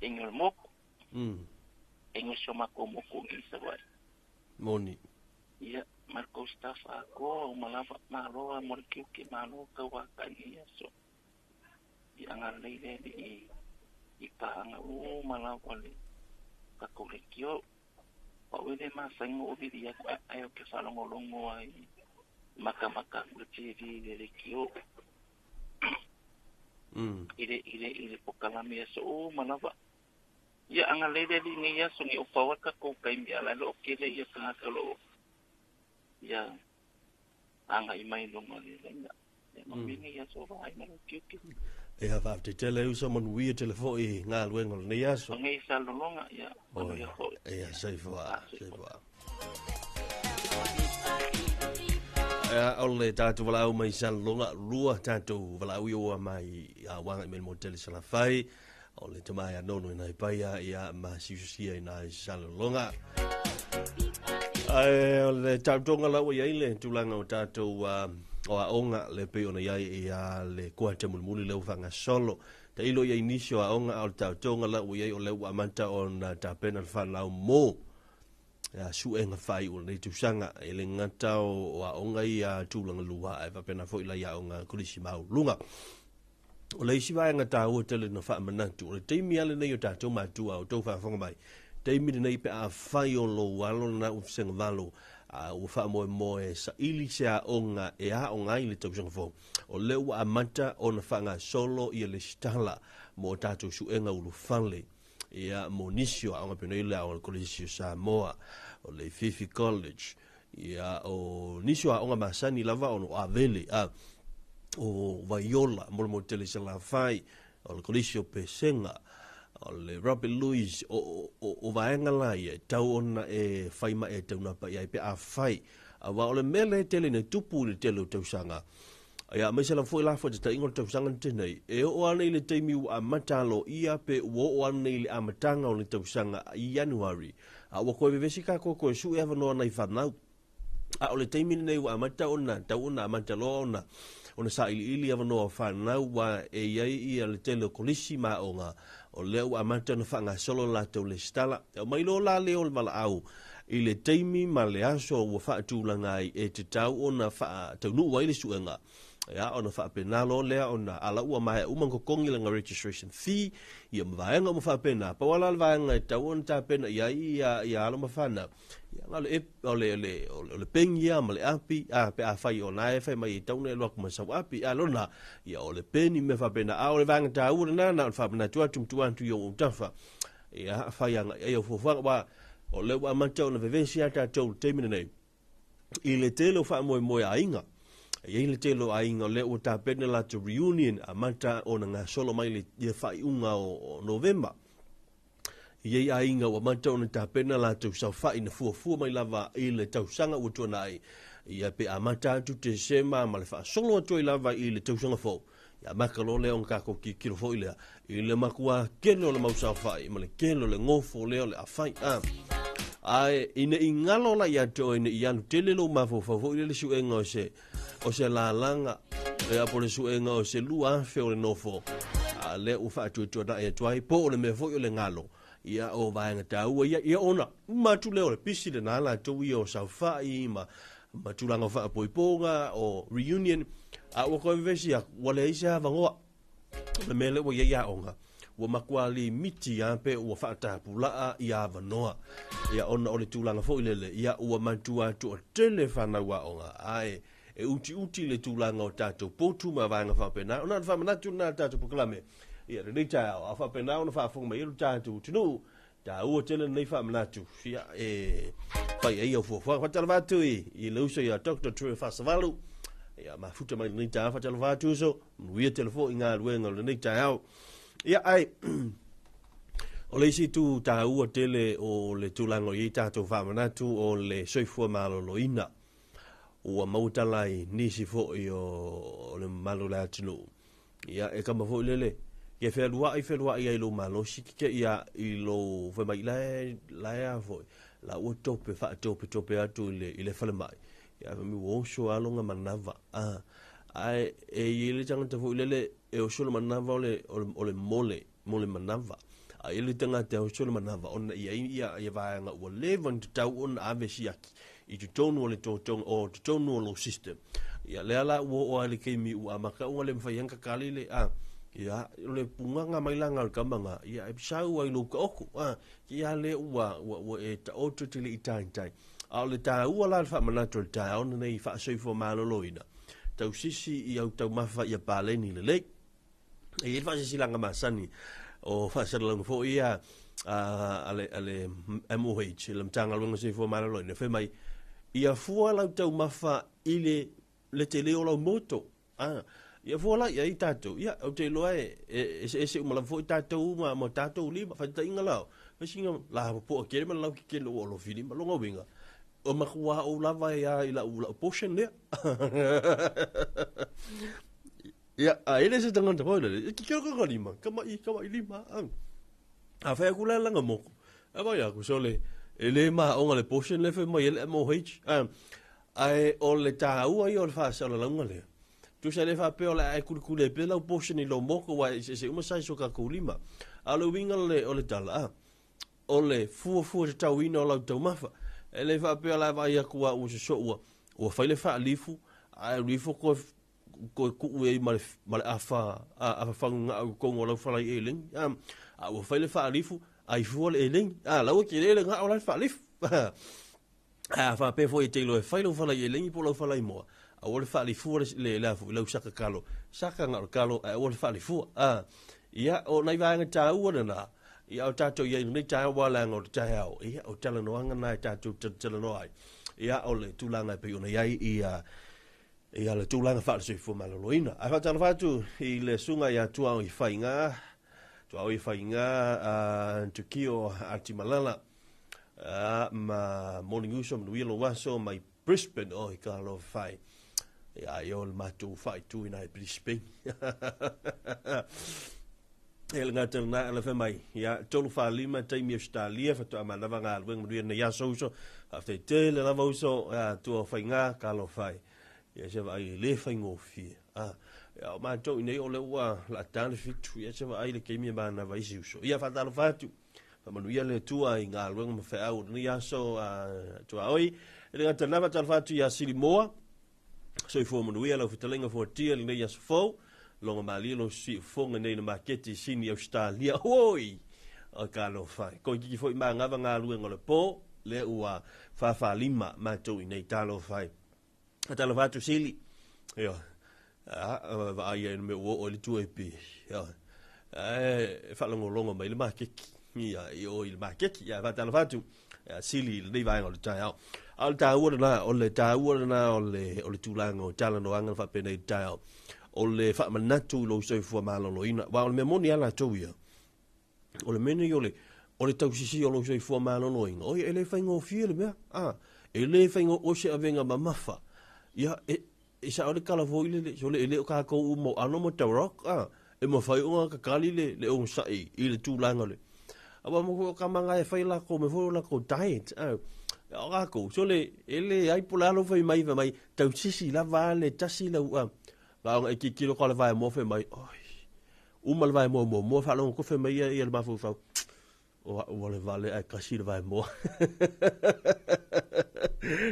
ingi o le moku ingi o si o makou moku i Savaii. Moni. Ia, ma le kou staff atoa uma lava, malo lava mo le tiute, malo tauatai i lenei aso. Ia agalelei le Alii i paaga uma lava le tatou leitio. O au e le masani ona ou vili atu ae ou te faalogologo lava i matamata atu i le TV i le leitio i le i le i le polokalame i aso uma lava. Ia agalelei le Alii i lenei aso nei o pau ai le tatou taimi a o la e o lo o tele ia tagata o lo o ia agai mai i luga o le laina. Ia manuia lenei aso o vaai ma lou tiute. Ia faafetai tele uso, manuia tele foi i galuega o lenei aso. Manuia Salelologa, ia manuia foi. Ia soifua, soifua. Ia, o le tatou valaau mai Salelologa, lua tatou valaau i oa mai a waga i mai le motele Salafai. O le tama ia nono i nai paia ia ma siusia i nai Salelologa. Ae o le tautoga la ua i ai le tulaga o tatou o aoga le pei ona i ai ia le kuata mulimuli lea ua faagasolo. Tailo i ai nisi o aoga a o le tautoga la ua i ai o lea ua amata ona tapena le fanau mo ia suega faaiu o lenei tausaga. E le gata o aoga ia tulaga lua ae faapena foi la i aoga kolisi maualuluga. O le isi vaega taua tele na faamanatu, o le taimi lava lenei o tatou matua o tou faafofoga mai, taimi lenei pe afai o lou alo lena ua fesegavalo, a ua faamoemoe saili se aoga e aoga ai i le tausaga fou, o lea ua amata ona faagasolo ia lesitala mo tatou suega ulufale, ia mo nisi o aoga penei le aoga o le Kolisi o Samoa, o le Fifi College, ia o nisi o aoga masani lava ona o Avele, a o Vaiola, mo le motu tele i Salafai, o le Kolisi o Pesega, O le Robert Louis, o, o, o, o vaega la ia, e tau ona e whai ma e taunapa i ai pe a whai. Aua o le mea le tele nei tupu i le tele o tausaga. Ia, mai se la foi la foi te tainga o le tausaga ni tenei. E oo ana i le taimi ua amata alo ia pe ua oo ana i le amataga o le tausaga i January. A ua koe vevesi ka koe koe sue avanoa nai whanau. A o le taimi lenei ua amata ona tau ona amata loa ona ona sailiili avanoa o whanau wa e iai ia le tele o kolisi ma aoga o lea ua amata ona faagasolo latou lesitala. E mai loa la lea o le valaau i le taimi ma le aso ua faatulaga ai e tatau ona faataunuu ai le suega. Ia, ona faapena loa lea ona ala ua maea uma ona totogi lana registration fee, ia ma vaega uma faapena. Pau lava la le vaega e tatau ona tapena i ai ia, ia alo ma fanau, ia, na o le, o le, o le, o le peni ia ma le api, a, pe afai o na e fai mai e tatau ona e alu atu ma sau api, a lona, ia, o le peni mea faapena. A o le vaega taua lena, na o le faamanatu atu ma tuu atu i ou autafa. Ia, fai agai i ai au fuafuaga, aua o lea ua amata ona vevesi lava tatou i le taimi lenei. I le tele o faamoemoe aiga. E i ai le tele o aiga o lea ua tapena latou reunion amata ona gasolo mai le ia faaiuga o Novema. E i ai aiga ua amata ona tapena latou saofai na fuafua mai lava i le tausaga ua tuanai. Ia pe amata atu Tesema ma le faasolo atu ai lava i le tausaga fou. Ia amata loa lea ona tatou tilotilo foi lea i le matua tele o le mau saofai ma le tele o le gofo lea o le afai. A, ae ina i galo la ia te oe ne i alu tele lou mafaufau foi lea le suega o se, o se lalaga, ia po o le suega o se 2,000 o le nofo, a lea ua faatuatuanai atu ai, po o le mea foi o le galo, ia o vaega taua ia, ia ona uma atu lea o le pisi lena latou ia o saofai ma, ma tulaga o faapoipoga, o reunion, a ua toe vevesi atu, ua leai se avanoa. O le mea lea ua i ai aoga, ua matua limiti lava pe ua faatapulaa ia avanoa. Ia ona o le tulaga foi lele, ia ua matua toatele fanau aoga, ae e utiuti le tulaga o tatou potu ma vaega faapena. Ona o le faamanatu lena o le tatou polokalame, ia lenei taeao, a faapena ona faafofoga mai ai lo tatou atunuu, taua tele lenei faamanatu, ia e fai ai au fuafuaga. Faatalofa atu i le uso ia Dr. True Fasavalu, ia mafuta mai lenei taeao, faatalofa atu uso, manuia tele foi i galuega o lenei taeao. Ia ai, o le isi itu taua tele o le tulaga o i ai tatou faamanatu o le soifua maloloina. Ua maua tala i nisi foi o le mamalu o le atunuu. Ia, e kama foi lele, ke fealuai fealuai ai lou malosi ke ia i lou fai mai la e la e a foi la ua tope faatope tope atu i le i le falemai. Ia fai mai ua oso lava lona manava. A, ae e i ai le tagata foi lele e oso le manava o le o le mole mo le manava. A i ai le tagata e oso le manava ona i ai ia ia vaega ua leva ona tatau ona ave siaki i totonu o le totoga o totonu o lou system. Ia lea la ua oo lava i le taimi ua amata ua le mafai ai ona tatali le a ia o le pugaga mai la na o le tama na ia e sau ai lou taoto a ia le ua ua ua e taoto te le i taitai. A o le taua la le faamanatu o le taeao lenei faasoifua maloloina tausisi i au taumafa ia paleni lelei. E i ai le faasilasilaga masani o faasalalauga foi ia a le, a le MOH, le Matagaluega o Soifua Maloloina, fai mai, ia fua lau taumafa i le, le tele o lau moto. A, ia fua la i ai tatou. Ia, ou te iloa e, e eseese uma lava foi tatou ma, ma tatou lima. Faitaitaiga la, faisiga la popoa kele ma lau kekele o alofi lima. Longa uiga, o matua ou lava e a i lau, lau portion lea. Ia, a ele se tagata foi lele, e kikero ka lima, ka mai, ka mai lima. A fai aku la langa moko. A vai aku sole, e le maonga le portion le fai mai e le MOH. A, ae o le tāua ia o le faasalalauga lea. Tusa le faapea o le a e kulikuli ai pea lau portion i lou moko wa e se uma size o kākou lima. A o le uiga o le tala, a, o le fuafua tatauina o lau taumafa. E le faapea o le a vaai aku a ua sosoo ua, ua fai le faalifu, ae alu ifo koe koe kuu ai ma le, ma le afa, a, afa fagu ngau i totonu o lau fala i eleni. A, a ua fai le faalifu, ai fua le eleni. A, lau e tele le ngau la le faalifu. A faapea foi e te iloa e fai lau fala i eleni po lau fala i moa, aua le faalifua le, le, le afu i lau saka kalo. Saka ngau le kalo, ae aua le faalifua. A, ia, o nai vaega tāua lena, ia o tātou i ai lenei taeao ua leaga o le taeao, ia, o talanoaga na e tātou talanoa ai. Ia, o le tulaga e pei ona i ai ia, Ia le tulaga faale-soifua maloloina. Ae faatalofa atu i le susuga ia Tuao i Faiga, Tuaoi Faiga, Tukio Atimalala, ma Morning Uso, manuia lou aso mai Brisbane, oi ka alofa e. Ia, ia o le matou faaitu ina i Brisbane. E le gata lena, ala fai mai, ia, 3:45 taimi Australia, faatoa manava galuega manuia nei aso uso. Faafetai tele lava uso, ia, tua Faiga, ka alofa e. Ia se vaai e le faigofie. Ah, ia, o matou i nei o le ua laata le 7, ia se vaai le taimi e manava isi uso. Ia, faatalofa atu. Faamanuia le Atua i galuega ma feau o lenei aso a tuaoi. E le gata lena, faatalofa atu ia Silimoa. Soifua manuia lau fetalaiga fuatia lenei aso fou. Logo malie lo siufoga nei na maketi i Sini Australia. Oi! O ka alofa. Ko kiki foi mangawa galuega o le po, le ua 4:45 matou i nei talofa. Talofa atu Sili. Ia. Vaai ai me ua o i le tua i pi. Ia. E whaalongolongo mai le makeki. Ia, i o i le makeki. Ia, whaatalofa atu. Ia, Sili i lenei vaega o le taeao. A o le tāua lena, o le tāua lena o le tulaga o talanoaga na faapena i le taeao. O le faamanatu i lou soifua maloloina. Aua o le mea moni lava latou ia. O le mea nei o le, o le tausisi o lou soifua maloloina, oi, e le faigofie le mea. A, e le faigofie, o se avega mamafa. Ia, e, e sao le tala foi lele, sole e le o kākou uma o ano ma The Rock, a, e mafai ona kakali le, le onosai i le tulaga le. Aua mo foi o kamaga e fai lākou mea foi o lākou diet, a, o kākou, sole, e le ai po o le a lou fai mai, fai mai, tausisi lava le tasi lau, a, ona e tilotilo ka o le vaemoa fai mai, oi, uma le vaemoa muamua, faalogo kofe mai ia, ia le mafaufau, o au o le vale ae kasi le vaemoa.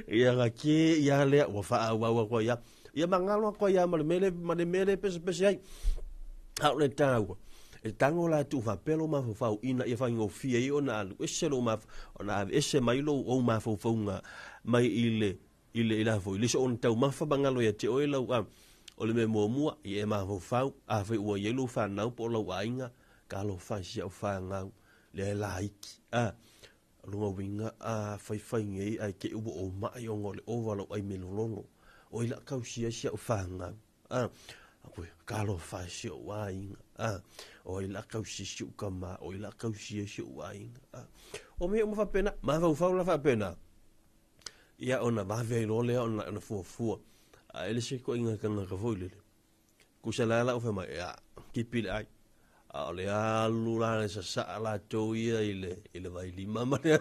Ia ga ke ia lea, ua faaauau atu ai ia. Ia magalo atu ai ia ma le mele, ma le mele pesepese ai. A o le taua, e tago la tuu faapea lou mafaufau ina ia faigofie ai ona alu ese lou maf, ona ave ese mai lou ou mafaufauga mai i le i le i la foi le soona taumafa magalo ia te oe lau a o le mea muamua ia e mafaufau afai ua i ai lou fanau po o lau aiga talofa i si au fanau lea e laiti a o lona uiga a faifai nei ae te i ua ou mai ona o le ova o lau ai melololo o i la tausia si au fanau a talofa i si ou aiga a o ai la tausia si ou tama o ai la tausia si ou aiga a o mea uma faapena mafaufau la faapena ia ona vave ai loa lea ona, ona fuafua. A e le se ituaiga tagata foi lele. Tusa la lau fai mai, ia, kipi le ai. A o le alu la le sasaa latou ia i le, i le vailima ma le...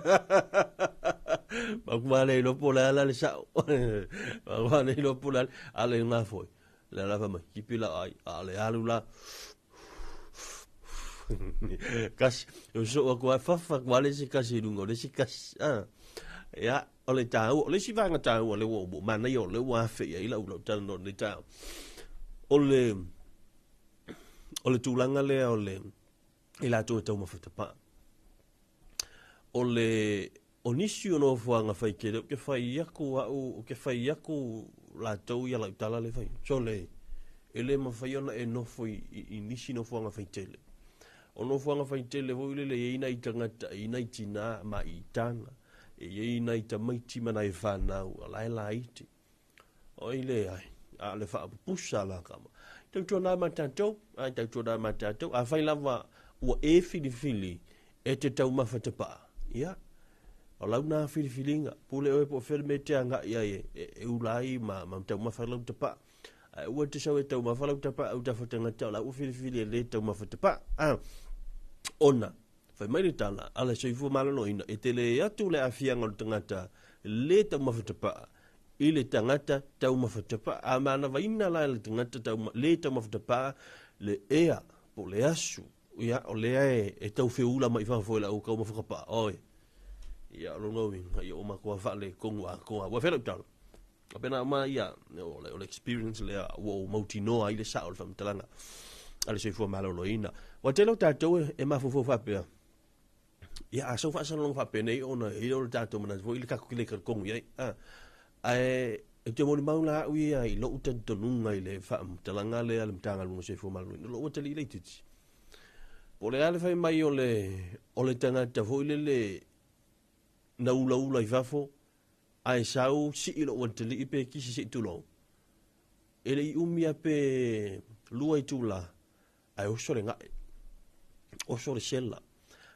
Maku le iloa po o le a la le sao. Maku le iloa po o le a, a le ngā foi. Le la fai mai, kipi la ai. A o le alu la... Kasi, o soo aku ai, fafa aku ai le isi kasi i lunga o le isi kasi. Ah. Ia, o le tāua, o le isi vaega tāua le ua ua manaia o le ua afe i ai lau lau talanoa i lenei taeao. O le, o le tulaga lea o le, i latou e taumafa tapaa. O le, o nisi o nofoaga faitele, ou te fai atu au, ou te fai atu latou ia lau tala le fai. Sole, e le mafai ona e nofo i, i, i nisi nofoaga faitele. O nofoaga faitele foi lele e i ai nai tagata, e i ai nai tinā ma itaga, e i ai nai tamaiti ma nai fanau, o la e laiti. Oi leai, a o le faapupusa la kama. Tautuana ma tatou, ai tautuana ma tatou, afai lava ua e filifili e te taumafa tapaa, ia, o lau nā filifiliga, pule oe po o fea le mea e te agai ai e, e, e ula ai ma, ma taumafa lau tapaa. Ae aua te sau e taumafa lau tapaa au tafa tagata o la ua filifili e le taumafa tapaa. A, ona, fai mai le tala a le soifua maloloina, e tele atu le aafiaga o le tagata le taumafa tapaa i le tagata taumafa tapaa. A manavaina la e le tagata tauma, le taumafa tapaa le ea po o le asu, ia, o lea e, e tau feula mai fafo e le au taumafa tapaa. Oi, ia, o lona uiga, ia ua matua faaletonu atoa. Ua fea lau tala? Faapena uma ia, o le, o le experience lea ua ou mautinoa ai le sao o le faamatalaga a le soifua maloloina. Ua tele o tatou e, e mafaufau faapea, ia a sau faasalaloga faapenei ona e i ai o le tatou manatu foi i le tatou te le talitonu i ai. A, ae e te molimau la au ia i lou talitonuga i le faamatalaga lea a le Matagaluega o Soifua Maloloina, lou atalii laitiiti. Po o le a le fai mai o le, o le tagata foi lele na ulaula i fafo, Ae sau sii lou atalii pe kisi se i tulou. E le i umi a pe 2 itula, ae oso le gae. Oso le sela.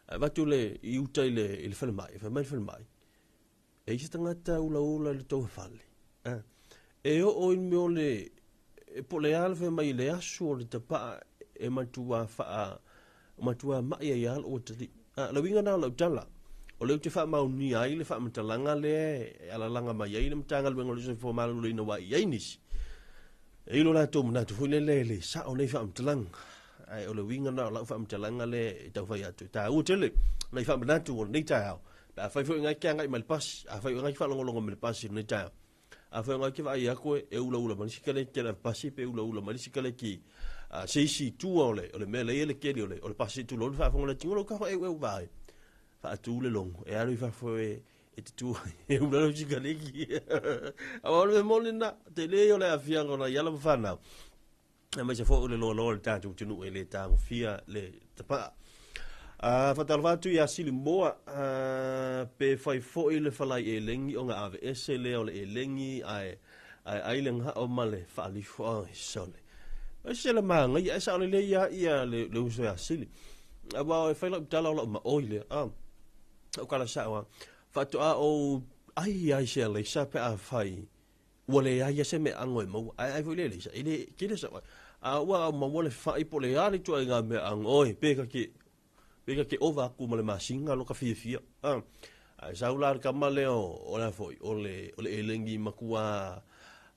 Ae avatu le, i uta i le, i le falemai, fai mai le falemai, e i se tagata ulaula i le tou fale. E oo i le mea o le, e po o le a le fai mai i le aso o le tapaa e matua faa, matua mai ai lava lou atalii. O le uiga lena o lau tala, o lea ou te faamaonia ai le faamatalaga lea e alalaga mai ai le Matagaluega o le Soifua Maloloina aua e i ai nisi e i lo latou manatu foi lele e le sao nei faamatalaga. Ae o le uiga lena o lau faamatalaga lea e tau fai atu, e taua tele nai faamanatu o lenei taeao. Pe afai foi ngai ke agai mai le pasi, afai foi ngai ke faalogologo mai le pasi i lenei taeao, afai ngai ke vaai atu e ulaula mai le sikaleki a le pasi pe ulaula mai le sikaleki a se isi i tua o le mea lea e i ai le keli o le pasi tulou le faafofoga le tingo lou kafa eueu vaai faatu le logo e alu i fafo e e te tu e ula lau sikaleki. Aua o le mea moni lena, tele o le aafiaga o nai ala ma fanau. Aemaise foi o le loaloa o le tatou atunuu e le tagofia le tapaa. Faatalofa atu ia Silimoa, pe fai foi le falai elegi ona aveese lea o le elegi ae ae ai le gao ma le faalifo. Ai sole. Ai se le magaia, ai sao lelei ia ia le, le uso ia Sili. Aua e fai lau tala o lau maoi lea. Lau kala sao a. Faatoa ou ai ai se alaisa pe a fai ua leai lava se meaago e maua. Ae ai foi le alaisa, e le tele sau ai. A ua au maua le fai po o le a le ituaiga meaago, oi, pe ta te, pe ta te ova atu ma le masina lo ka fiafia. Ae sau la le tama lea o, o le a foi, o le, o le elegi matua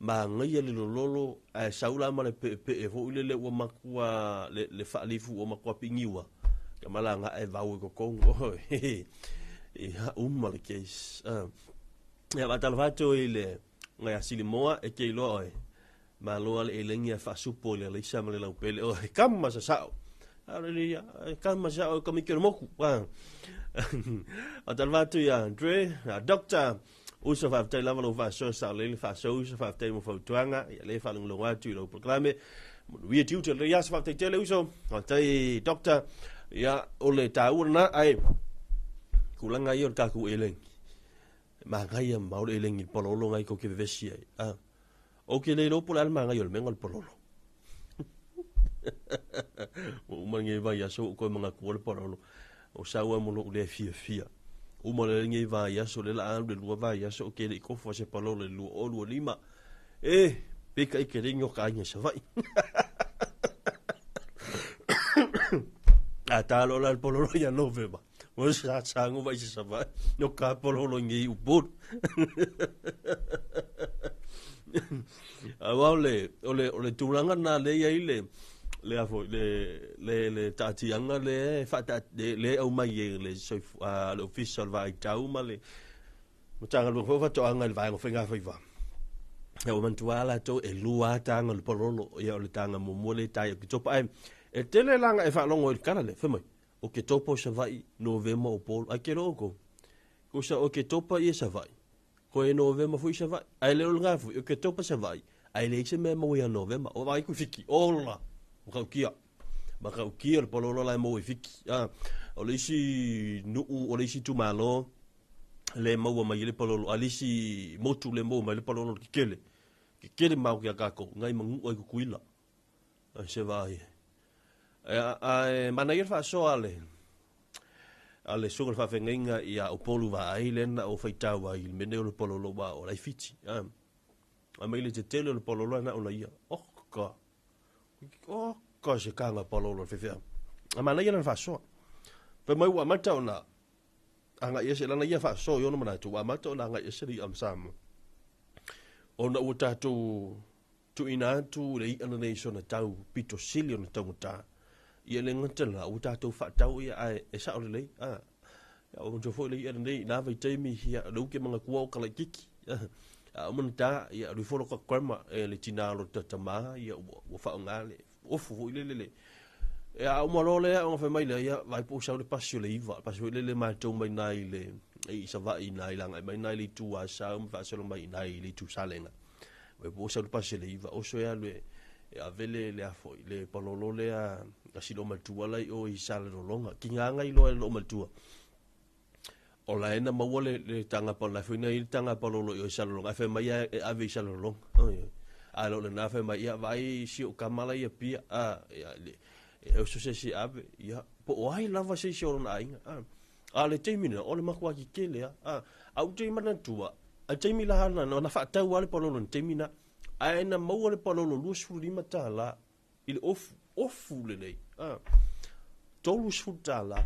manaia le lololo, ae sau la ma le peepee foi lele ua matua, le, le faalifu ua matua piniua. Tama la na e vau i totonu, oi, ia, uma le case. Ia faatalofa atu i le ngai a Silimoa e te iloa oe. Malo a le elegi a faasupo i le alaisa ma le laupele oe. Kama sa sao. A le ia, kama sa sao ka miki o le moku. Faatalofa atu ia Andre, a Doctor Uso faafetai lava lou faasoa sao lelei le faasoa uso faafetai mo fautuaga ia le faalogologo atu i lou polokalame. Manuia tiute le aso faafetai tele uso. Faafetai Doctor. Ia o le taua lena ae tulaga ia o le tatou elegi. Manaia ma o le elegi le palolo ngai tou te vevesi ai. Ah. Ou te le iloa po o le a le manaia o le mea o le palolo. Ua uma lenei vaiaso ua ou toe manatua le palolo. O sau ai mo lou lea fiafia. Uma lenei vaiaso, lea la alu le lua vaiaso ou te le i tofu a se palolo i le 2025. E, peitai ke le o ka aiga i Savaii. A talo la le palolo ia Novema. Mo sa sango vai se Savaii. No ka palolo i Upolu. Aua o le, o le, o le tulaga lena lea e i ai le, le a foi, le, le, le taatiaga lea e faata, le, le aumai e le soifu, a, le Ofisa o le Vaai Tau ma le Matagaluega foi o Faatoaga i le Vaega o Faigafaiva. Ia ua manatua lava latou e lua lava taga o le palolo, ia o le taga muamua lea e tae i Oketopa. Ae e tele la ona e faalogo i le tala lea, fai mai, Oketopa o Savaii, Novema o Upolu. Ae ke loa outou, kusa Oketopa ia Savaii, Koe Novema foi Savaii. Ae le o lena foi, Oketopa Savaii, ae leai se mea e maua ia Novema. O vaai ku Fiki, ola, matautia. Matautia le palolo la e maua i Fiki. Ah, o le isi nuu, o le isi itumalo, le maua mai ai le palolo, a le isi motu le maua mai le palolo kekele. Kekele mau ki a kākou, ngai manua i Kukuila. Ai se vaai. Ae manaia le faasoa a le a le susuga i le faafeagaiga ia Upolu Vaai lea na ou faitau ai i le mea nei o le palolo aua o la e i Fiti. A mai le tetele o le palolo na ona ia. Oka! Oka se kanga palolo le faifeau. A manaia lana faasoa. Fai mai ua amata ona agai ese lana ia faasoa i ona manatu ua amata ona agai ese le i'a ma Samoa. Ona ua tatou Tuuina atu le i'a lenei i sona tau pito sili ona taugata. Ia le gata la, ua tatou faatau ia ae e sao lelei. A, ia ua manatua foi le i'a lenei i na vaitaimi, ia le uke manatua o kalaititi. A uma ona ta, ia alu ifo loka grandma, e le tina o lota tama, ia ua, ua faaaoga le ofu foi lele le. Ia a uma loa lea ona fai mai lea, ia vaai po o sau le pasi o le iva, pasi foi lele matou mai na i le i Savaii i na i laga mai na i le itu Asau ma faasolo mai i na i le itu Salega. Vai po o sau le pasi o le iva, oso e alu e, e ave le, le a foi, le palolo lea a si loomatua la i o i Salelologa. Kiga ngai loa e le loomatua. O la e na maua le, le taga palolo, la foi na i le taga palolo i o i Salelologa, ae fai mai e, e ave i Salelologa. Oi, oi. A lo lena fai mai, ia vaai si o kama la ia pia, a, ia, le, e oso se si ave, ia, Po o ai lava se isi o lona aiga. A, a o le taimi lena, o le matua tetele lava. A, ae ou te manatua, a le taimi la na, na faatau lava le palolo i le taimi lena. Ae na maua le palolo $25 i le ofu, ofu lelei. A, $30.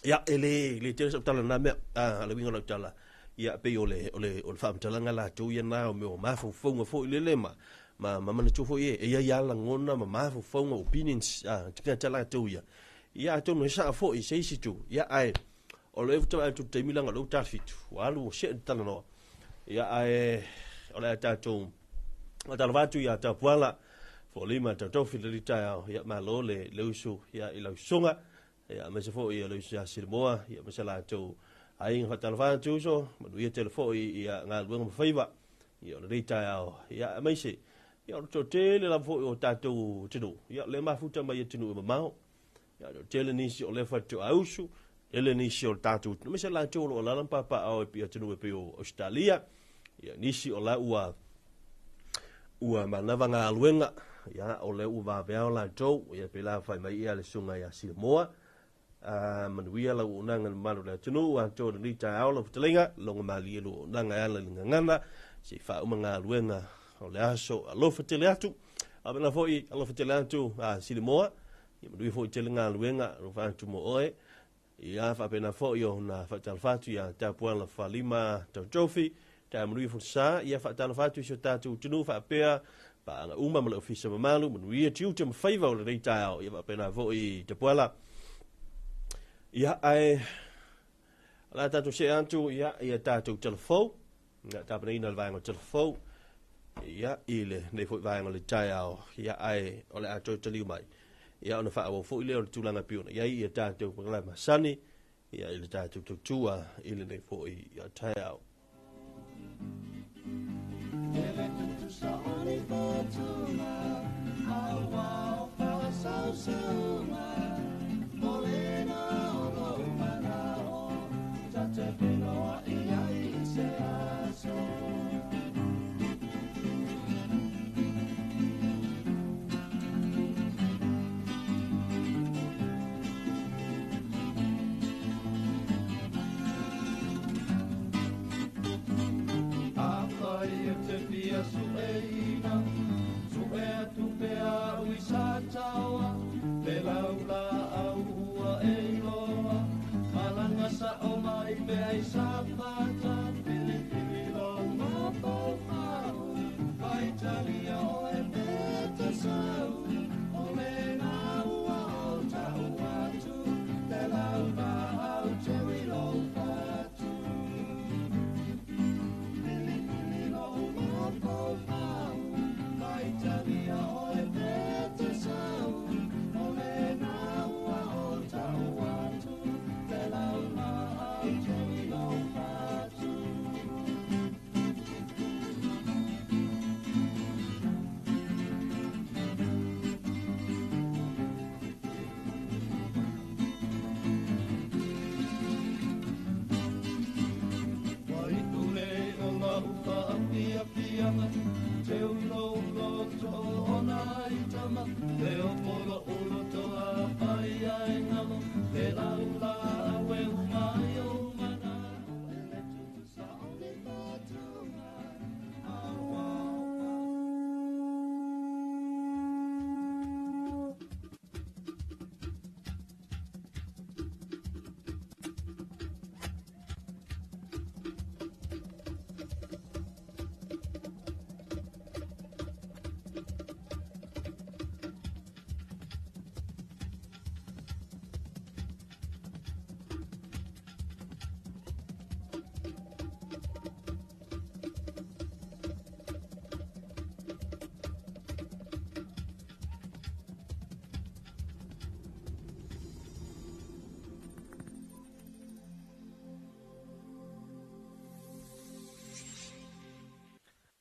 Ia, e le, le tele sau tala i lena mea. A, o le uiga o lau tala, ia, pei o le, o le, o le faamatalaga latou ia na, o mea o mafaufauga foi lele ma, ma, ma manatua foi e, e i ai lava lagona ma mafaufauga, opinions, a, tagata latou ia. Ia, atonu e sao foi i se isi itu. Ia, ae, o lea faatoa vaai atu i le taimi leaga o lea ua ta le 7, ua alu ua see le talanoa. Ia, ae, o le a tatou faatalofa atu ia Tapuala, Folima Tautofi i lenei taeao. Ia, malo le, le usu, ia, i lau susuga. Ia, aemaise foi o le uso ia Silamoa, ia, aemaise latou aiga. Faatalofa atu uso, manuia tele foi ia galuega ma faiva, ia, o lenei taeao. Ia, aemaise, ia, o le toatele lava foi o tatou atunuu, ia, o lea e mafuta mai atunuu e mamao. Ia, o le toatele nisi o lea faatoa usu, tele nisi o le tatou atunuu, aemaise latou o lo o alaala ma papaaao i atunuu e pei o Ausetalia, ia, nisi o la ua ua manava galuega, ia, o lea ua vaveao latou, ia, pēlā fai mai ia le susuga ia Silamoa. A, manuia lau auaunaga i le mamalu o le atunuu, atoa lenei taeao lau fetalaiga, logo malie lou auaunaga e ala i le gagana, se i faauma galuega o le aso. Alofa tele atu. Faapena foi, alofa tele atu a Silamoa, ia manuia foi tele galuega, alofa atu mo oe. Ia faapena foi ona faatalofa atu ia Tapuala Falima Tautofi, Taamanuia Folasa, ia faatalofa atu i si o tatou atunuu faapea paaga uma ma le ofisa mamalu, manuia tiute ma faiva o lenei taeao, ia faapena foi Tapuala. Ia ae o le a tatou see atu ia ia tatou telefou, ia tapenaina le vaega o telefou, ia i lenei foi vaega o le taeao, ia ae o le a toe taliu mai. Ia ona faaauau foi lea o le tulaga e pei ona i ai ia tatou polokalame masani, ia i le tatou tautua i lenei foi ia taeao.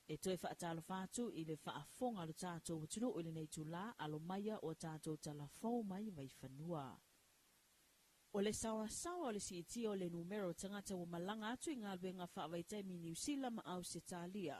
E toe faatalofa atu i le faafofoga a lo tatou atunuu i lenei itula, alo maia o tatou talafou mai Vaifanua. O le saoasaoa o le siitia o le numera o tagata ua malaga atu i galuega faavaitaimi i Niu Sila ma Ausetalia.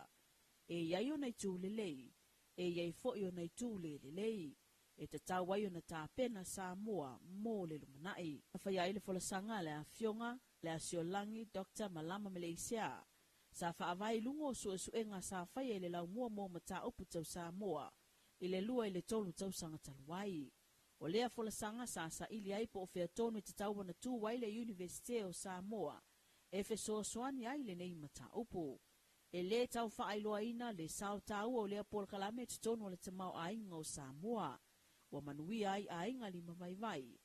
E i ai ona itu lelei, e i ai foi ona itu le lelei. E tatau ai ona tapena Samoa mo le lumanai. Faia ai le folasaga a le Afioga Leasiolagi Dr. Malama Meleisea. Sa faavae i luga o suesuega sa faia i le laumua mo mataupu tau Samoa i le 2 i le 3 tausaga talu ai. O lea folasaga sa saili ai po o fea tonu e tatau ona tu ai le Iunivesite o Samoa e fesoasoani ai lenei mataupu. E lē tau faailoaina le sao taua o lea polokalame i totonu o le tamaoaiga o Samoa, ua manuia ai aiga limavaivai.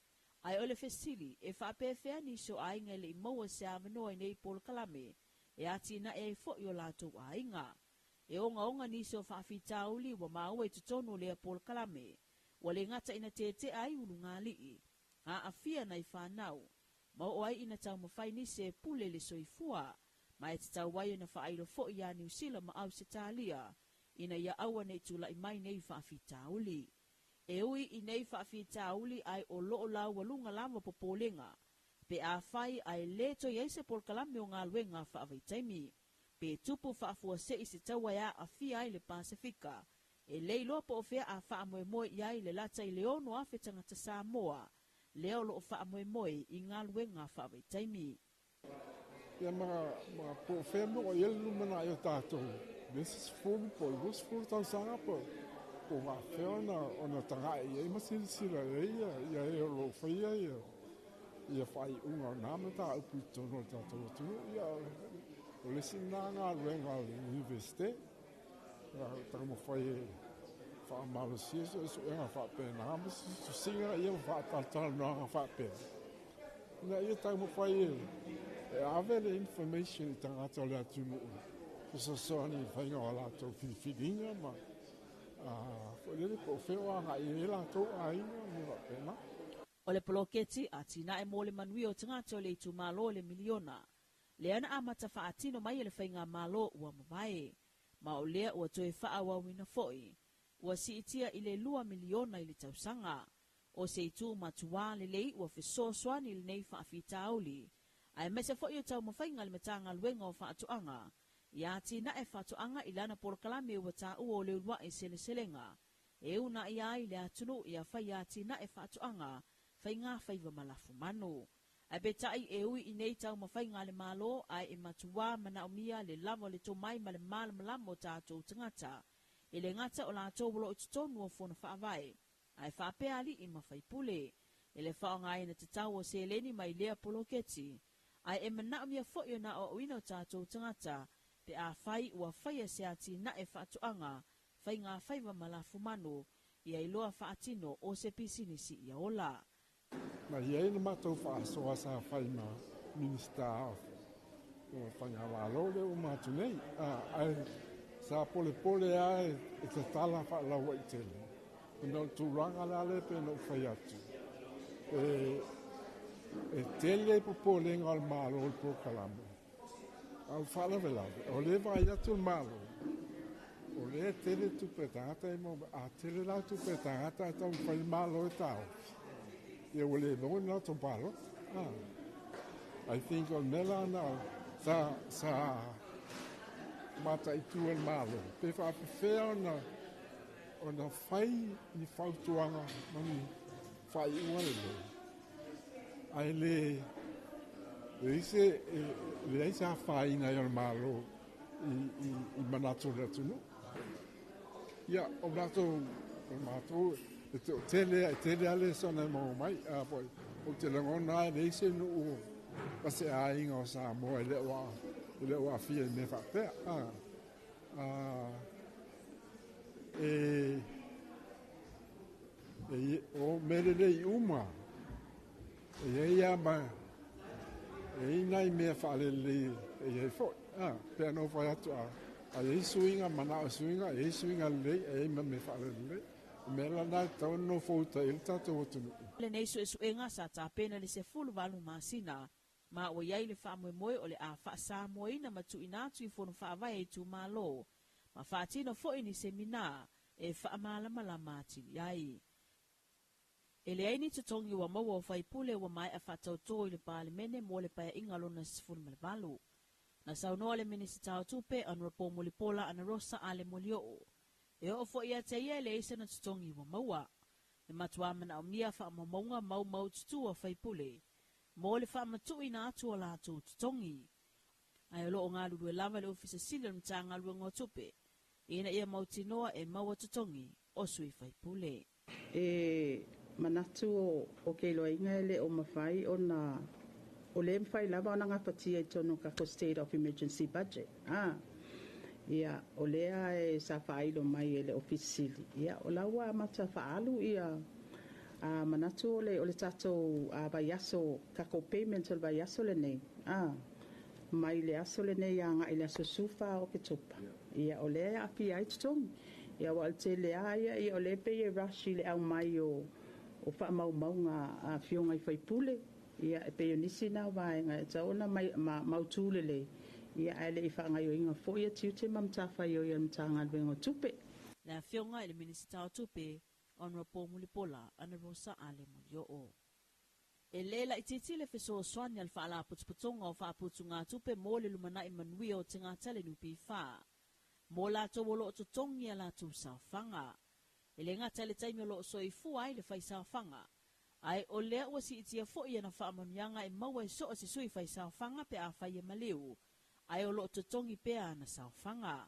Ae o le fesili, e faapefea nisi o aiga e le i maua se avanoa i nei polokalame e atinae ai foi o latou aiga? E ogaoga nisi o faafitauli ua maua i totonu o lea polokalame, ua le gata ina tetea ai ulugalii, aafia nai fanau, ma oo ai ina taumafai nisi e pule le soifua, ma e tatau ai ona faailo foi ia Niu Sila ma Ausetalia ina ia aua ne i tulai mai nei faafitauli. E ui i nei faafitauli ae o loo laualuga lava popolega pe afai ae lē toe i ai se polokalame o galuega faavaitaimi, pe tupu faafuasei se taua e aafia ai le Pasefika, e le iloa po o fea a faamoemoe i ai le lata i le 6,000 tagata Samoa lea o loo faamoemoe i galuega faavaitaimi. Ia ma po o fea mea ua i ai le lumanai o tatou i le isi 10 po o le 20 tausaga po o faapefea ona tagai i ai ma silasila i ai ia e o lo o faia ia faaiuga o na mataupu i totonu o le tatou atunuu. Ia, o le isi lena galuega a le Iunivesite, taumafai e faamalosia suesuega faapena ma tusitusiga ia ma faatalatalanoaga faapea, ina ia taumafai e ave le information i tagata o le atunuu fesoasoani i le faiga o latou filifiliga ma foi lele po o fea o agai ai latou aiga ma faapena. O le poloketi atinae mo le manuia o tagata o le itumalo o le miliona, lea na amata faatino mai e le faigamalo ua mavae, ma o lea ua toe faaauauina foi, ua siitia i le $2 miliona i le tausaga. O se itu matuā lelei ua fesoasoani i lenei faafitauli, aemaise foi o taumafaiga a le Matagaluega o Faatoaga ia atinae faatoaga i lana polokalame ua taua o le uluai seleselega e uunaia ai le atunuu ia faia atinae faatoaga, faigafaiva ma lafumanu. Ae peitai e ui i nei taumafaiga a le Malo, ae e matuā manaomia le lava o le tomai ma le malamalama o tatou tagata, e le gata o latou o lo o i totonu o fono faavae, ae faapea alii ma faipule, i le faaaogaina tatau o seleni mai lea poloketi, ae e manaomia foi ona aoaoina o tatou tagata pe afai ua faia se atinae faatoaga, faigafaiva ma lafumanu, ia iloa faatino o se pisinisi ia ola. Na i ai le matou faasoa sa fai ma Minisita o Faigamalo lea ua uma atu nei, ae sa polepole lava e tatala faalauaitele ona o le tulaga la lea pei ona ou fai atu, e tele popolega o le Malo i le polokalame. A o le faalavelave, o lea e vaai atu le Malo, o lea e tele tupe a tagata e maua mai. A tele la tupe a tagata ae taumafai le Malo e taofi, ia ua le maua ni latou palota. I think o le mea la na sa mataitu e le Malo, pe faapefea ona fai ni fautuaga ma ni faaiuga lelei, ae le leai se afaina ai o le Malo i manatu o le atunuu. Ia, o matou, e tele lava lesona e maua mai. Ou te lagona e leai se nuu ma se aiga o Samoa e le o aafia i mea faapea. O mea lelei uma, e i ai lava ma e i ai nai mea faalelelei e i ai foi. Pe ana ou fai atu, a i ai suiga, manao suiga, e i ai suiga lelei, e i ai ma mea faalelelei. O mea la na e tatau ona nofo uta i ai le tatou atunuu. Lenei suesuega sa tapena i le 18 masina, ma ua i ai le faamoemoe o le a faasamoaina ma tuuina atu i fono faavae a itumalo, ma faatino foi ni semina e faamalamalama atili ai. E leai ni totogi ua maua o faipule ua maea faatautō i le Palemene mo le paeaiga lona 18. Na saunoa le Minisita o Tupe, Honourable Mulipola Anarosa Ale Molioo, e oo foi ia te ia e leai sona totogi ua maua. E matuā manaomia faamaumauga maumaututu a faipule mo le faamatuuina atu o latou totogi. Ae o lo o galulue lava le Ofisa Sili o le Matagaluega o Tupe ina ia mautinoa e maua totogi o sui faipule. E manatu o ke iloaina e le o mafai ona o le mafai lava ona gafatia i totonu o tatou state of emergency budget. Ia, o lea e sa faailo mai e le Ofisa Sili. Ia, o la ua amata faaalu ia manatu o le tatou vaiaso, tatou payment o le vaiaso lenei. Mai le aso lenei agai le aso 14 o Oketopa. Ia, o lea e aafia ai totogi. Ia, ua o le tele lava ia, ia o lea pei e rush i le aumai o faamaumauga a afioga i faipule. Ia, e pei o nisi na o vaega e tatau ona mautu lelei. Ia, ae le i faagaoioiga foi ia tiute ma matafaioi a le Matagaluega o Tupe. Le afioga i le Minisita o Tupe, Honourable Mulipola Anarosa Ale Molioo. E lē laitiiti le fesoasoani a le Faalapotopotoga o Faaputugatupe mo le Lumanai Manuia o Tagata le NPF mo latou o lo o totogi a latou saofaga. E le gata i le taimi o lo o soifua ai le faisaofaga, ae o lea ua siitia foi ana faamanuiaga e maua e so o se sui faisaofaga pe afai e maliu, ae o lo o totogi pea ana saofaga.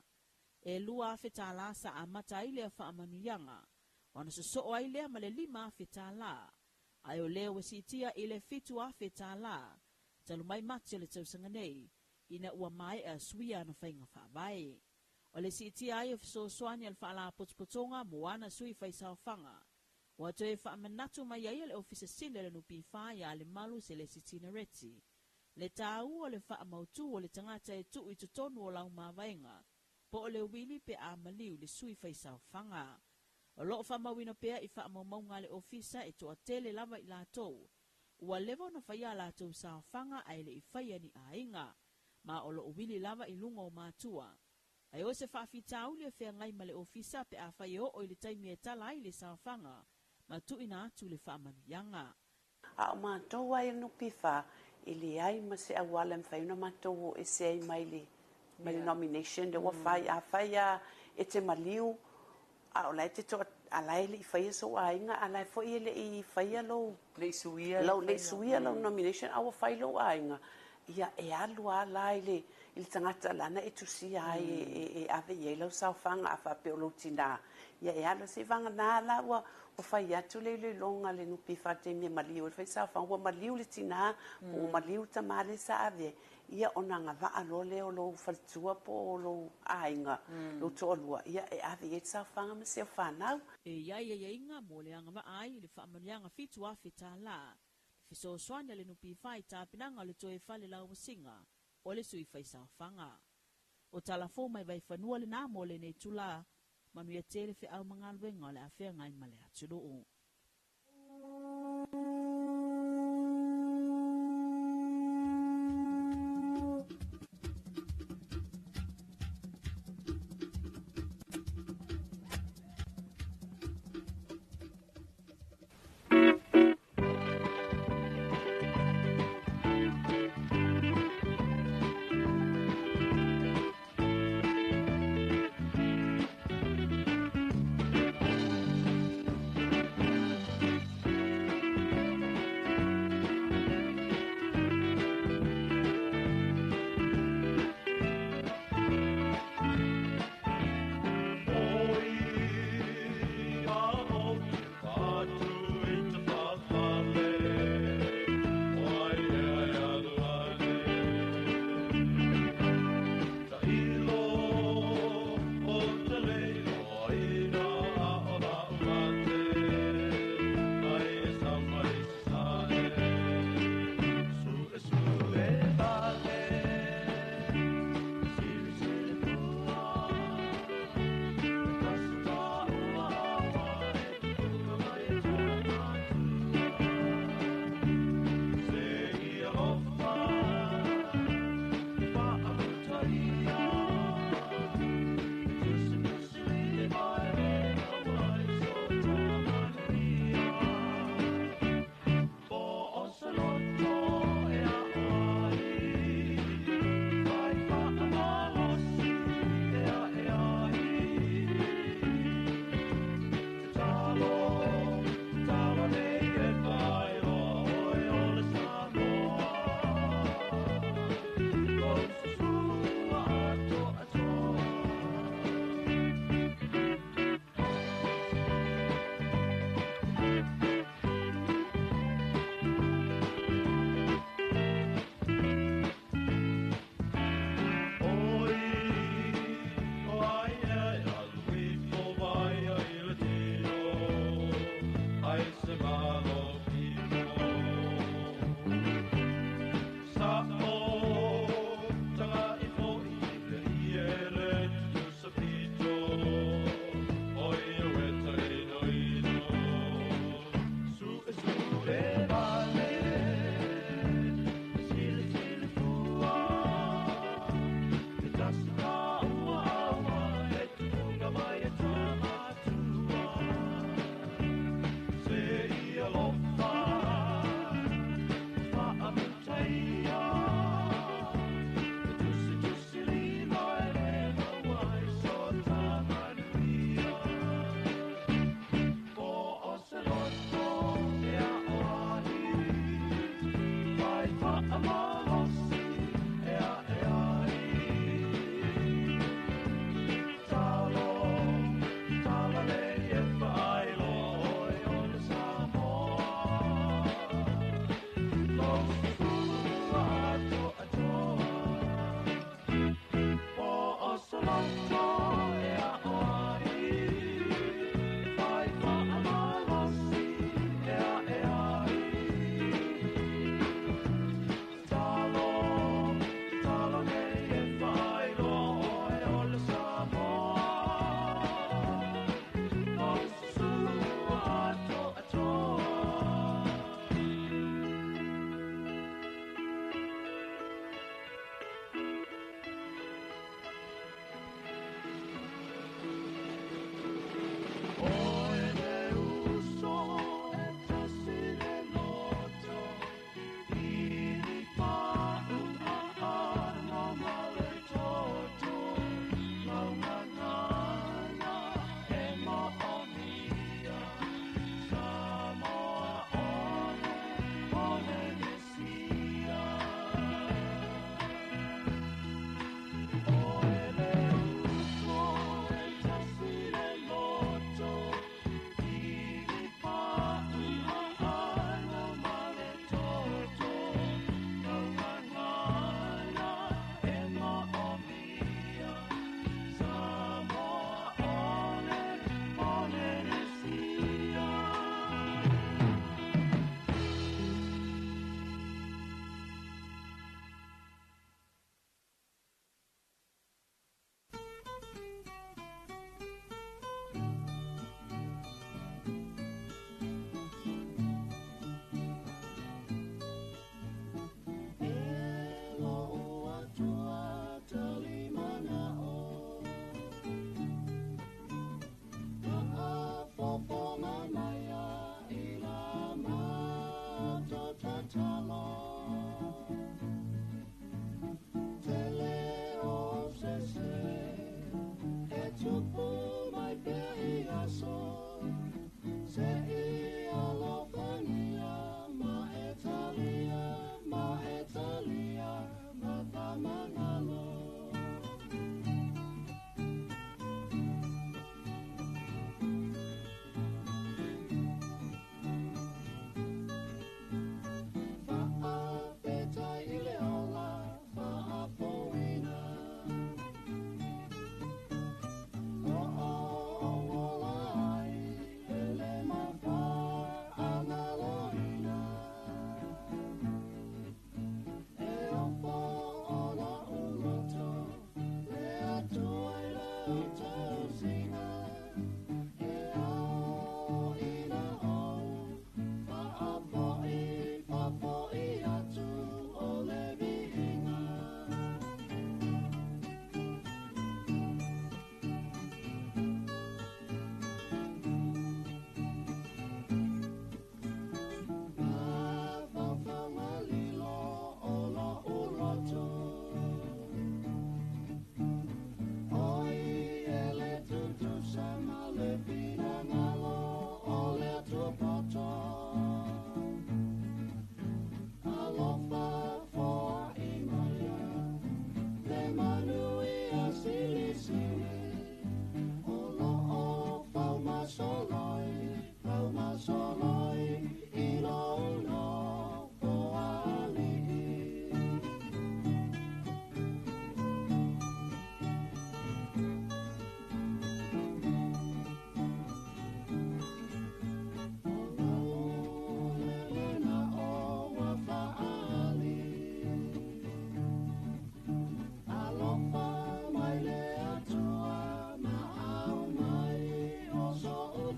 E $2,000 sa amata ai lea faamanuiaga, ona sosoo ai lea ma le $5,000, ae o lea ua siitia i le $7,000 talu mai Mati o le tausaga nei, ina ua maea suia ana faiga faavae. O le siitia ai o fesoasoani a le Faalapotopotoga mo ana sui faisaofaga, ua toe faamanatu mai ai e le Ofisa Sili o le NPF ia Lemalu Selesitina Reti le taua o le faamautu o le tagata e tuu i totonu o lau mavaega, po o le uili pe a maliu le sui faisaofaga. O lo o faamauina pea i faamaumauga a le Ofisa e toatele lava i latou ua leva ona faia a latou saofaga ae le i faia ni aiga, ma o lo o uili lava i luga o matua. Ae o se faafitauli e feagai ma le Ofisa pe afai e oo i le taimi e tala ai le saofaga ma tuuina atu le faamanuiaga. A o matou ai le NPF e leai ma se auala e mafai ona matou o ese ai mai le mai le nomination lea ua fai. Afai lava e te maliu a o la e te toa a la e le i faia sou aiga, a la e foi e le i faia lou Le i suia lau le i suia lau nomination a ua fai lou aiga, ia e alu lava la i le tagata lana e tusia ai e ave i ai lau saofaga. A faapea o lou tinā, ia e alu se vagana la ua fai atu le iloiloga a le NPF i le taimi e maliu ai le fai saofaga, ua maliu le tinā po ua maliu le tamā lea sa ave ai, ia ona agavaa loa lea o lou faletua po o lou aiga, lou toalua, ia e ave i ai le saofaga ma se o fanau. E i ai aiaiga mo le agavaa ai i le faamanuiaga $7,000, le fesoasoani a le NPF i tapenaga o le toe fale lauasiga o le sui faisaofaga. O tala fou mai Vaifanua lenā mo lenei itulā, manuia tele feau ma galuega o le a feagai ma le atunuu.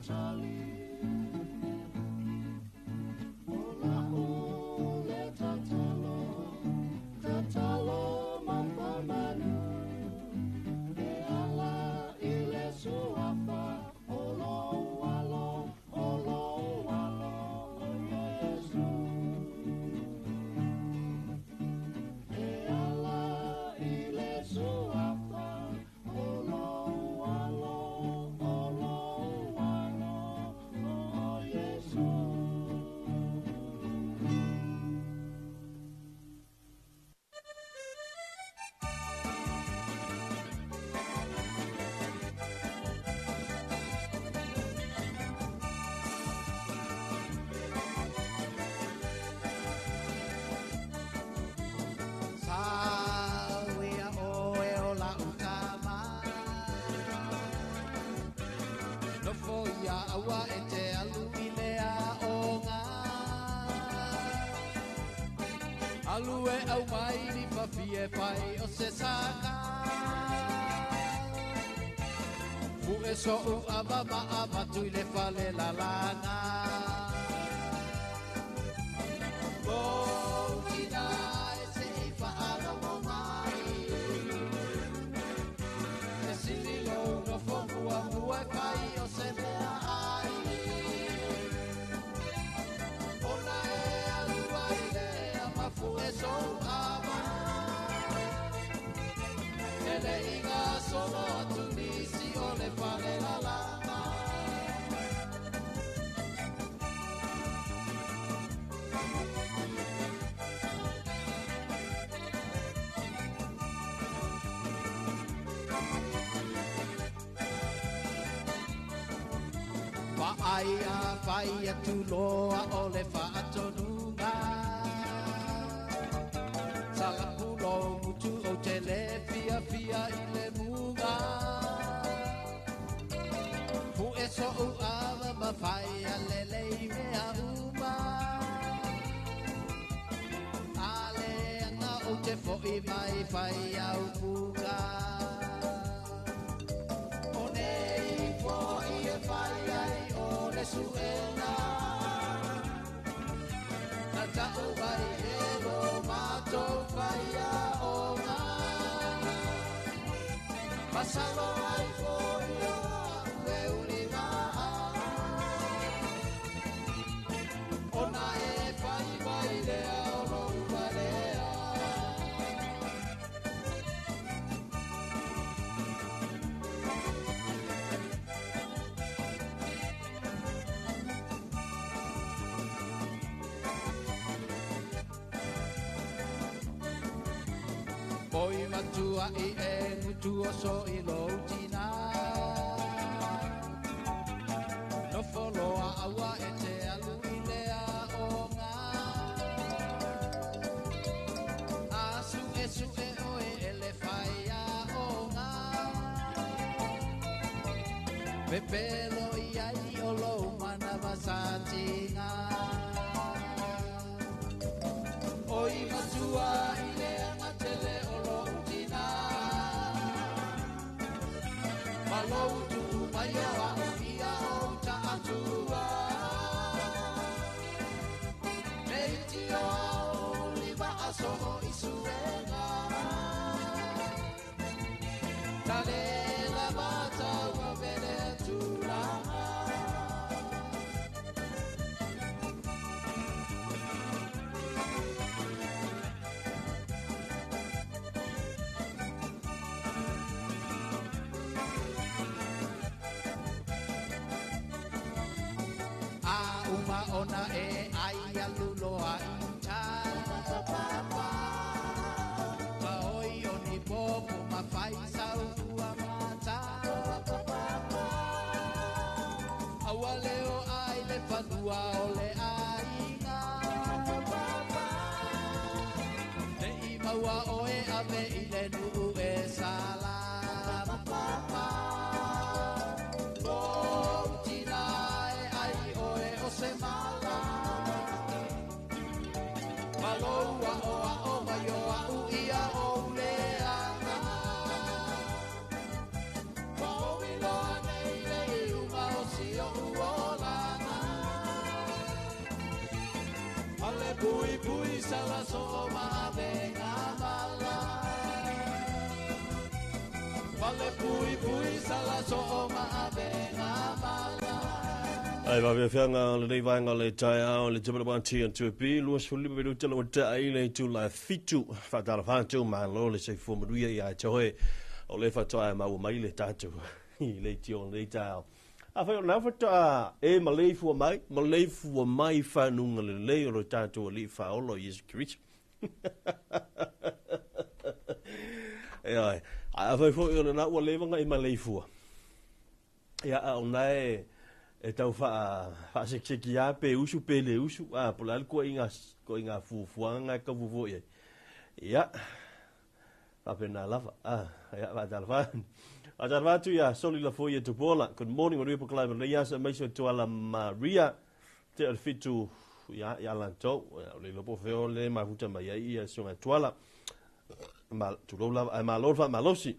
Charlie. Alu e au mai li fafie fai o se saka. Fu e so u ava ma ava tui le fale la lana. Lou tina e se i whaalogo mai. E sili lou no fomua mua e fai o se mea ai. Ona e alua i lea mafu e sou ava. E le inga solo atu nisi o le fale la lana. Wa'ai a whai atu loa o le whaatonuga. Salapulo mutu o te le fia fia i le muga. Fu e so u ava ma whai a lele i mea uma. Ale anga o te foi mai whai au muga. O nei foi e whai ai o le suena. Na tau ai e lo mātou whai a o ngā. Masalo ai foi o au e uri maa. Ona e whai mai lea o lo umalea. Oi matua i e ngutu o so i lou tina. No foloa aua e te alu i lea o ngā. A su e su e oe e le whai a o ngā. Pepelo i ai o lou manawa sa tinga. Oi matua i lea matele o lou tina. Ma lou tuu mai o au ia o ta atua. Nei tio au li waa soho i suenga. Talela mata ua vele tulaga. A uma ona e ai alu loa i uta. Ma oi o ni popo ma fai sau ua mata. Aua leo ai le fanua o le aiga. Te i maua oe ave i le nuu e sala. Lou tina e ai oe o se mala. Ma lou a o a o mai o a u ia o leanga. Ma o i loa nei le iuga o si o uolanga. Male pui pui sala so ma venga mala. Male pui pui sala so ma venga mala. Ai va vea fianga le nei vaenga le taeao le tebele wa ti atu pi lua suli be lu tele o ta ai le tu la fitu fa ta fa tu ma lo le se fu manuia ia te hoe o le fa toa ma u mai le tatu i le ti o le taeao. A fa na fa toa e ma le fu mai ma le fu mai fa nunga le le o le tatu o le fa olo Yesu Kristo. E ai, a fa fo o le na ua levanga i ma le fua. Ia a o nae e tau wha a pe usu pe le usu a po la ko inga ko inga fufuanga ka fufu ia. Ia. Pa pe na lava. A ia va tal va. A tal va tu ia soli la foia tu pola. Good morning o ripo klai le ia sa mai so tuala Maria te al fitu ia ia latou. O le iloa po o fea o le mafuta mai ai ia susuga Tuala. Ma tulou lava, ae malo le faamalosi.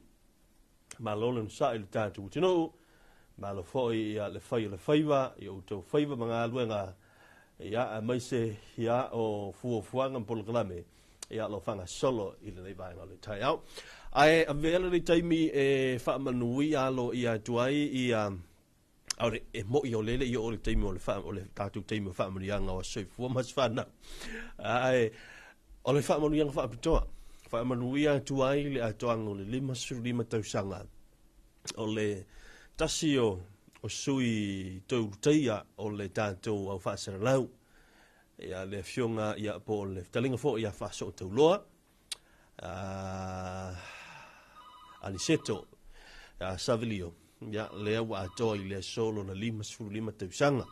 Malo le onosai i le tatou atunuu. Malo foi ia le fai o le faiva, i outou faiva ma galuega, ia aemaise ia o fuafuaga ma polokalame ia o lo o faagasolo i lenei vaega o le taeao. Ae avea lenei taimi e faamanuia aloaia atu ai ia Aore, e mo'i o lele i o le taimi o le, wha, o le tātou taimi o whaamanuianga o soifua ma se whanau. Ae, o le whaamanuianga whaapitoa, whaamanuia atu ai le atoaga o le 55 tausaga o le tasi o, o sui toeulutaia o le tātou au faasalalau. Ia, le afioga ia po o le fetalinga foi ia Faasootauloa, Aniseto Savilio, ia, lea ua atoa i le aso lona 55 tausaga.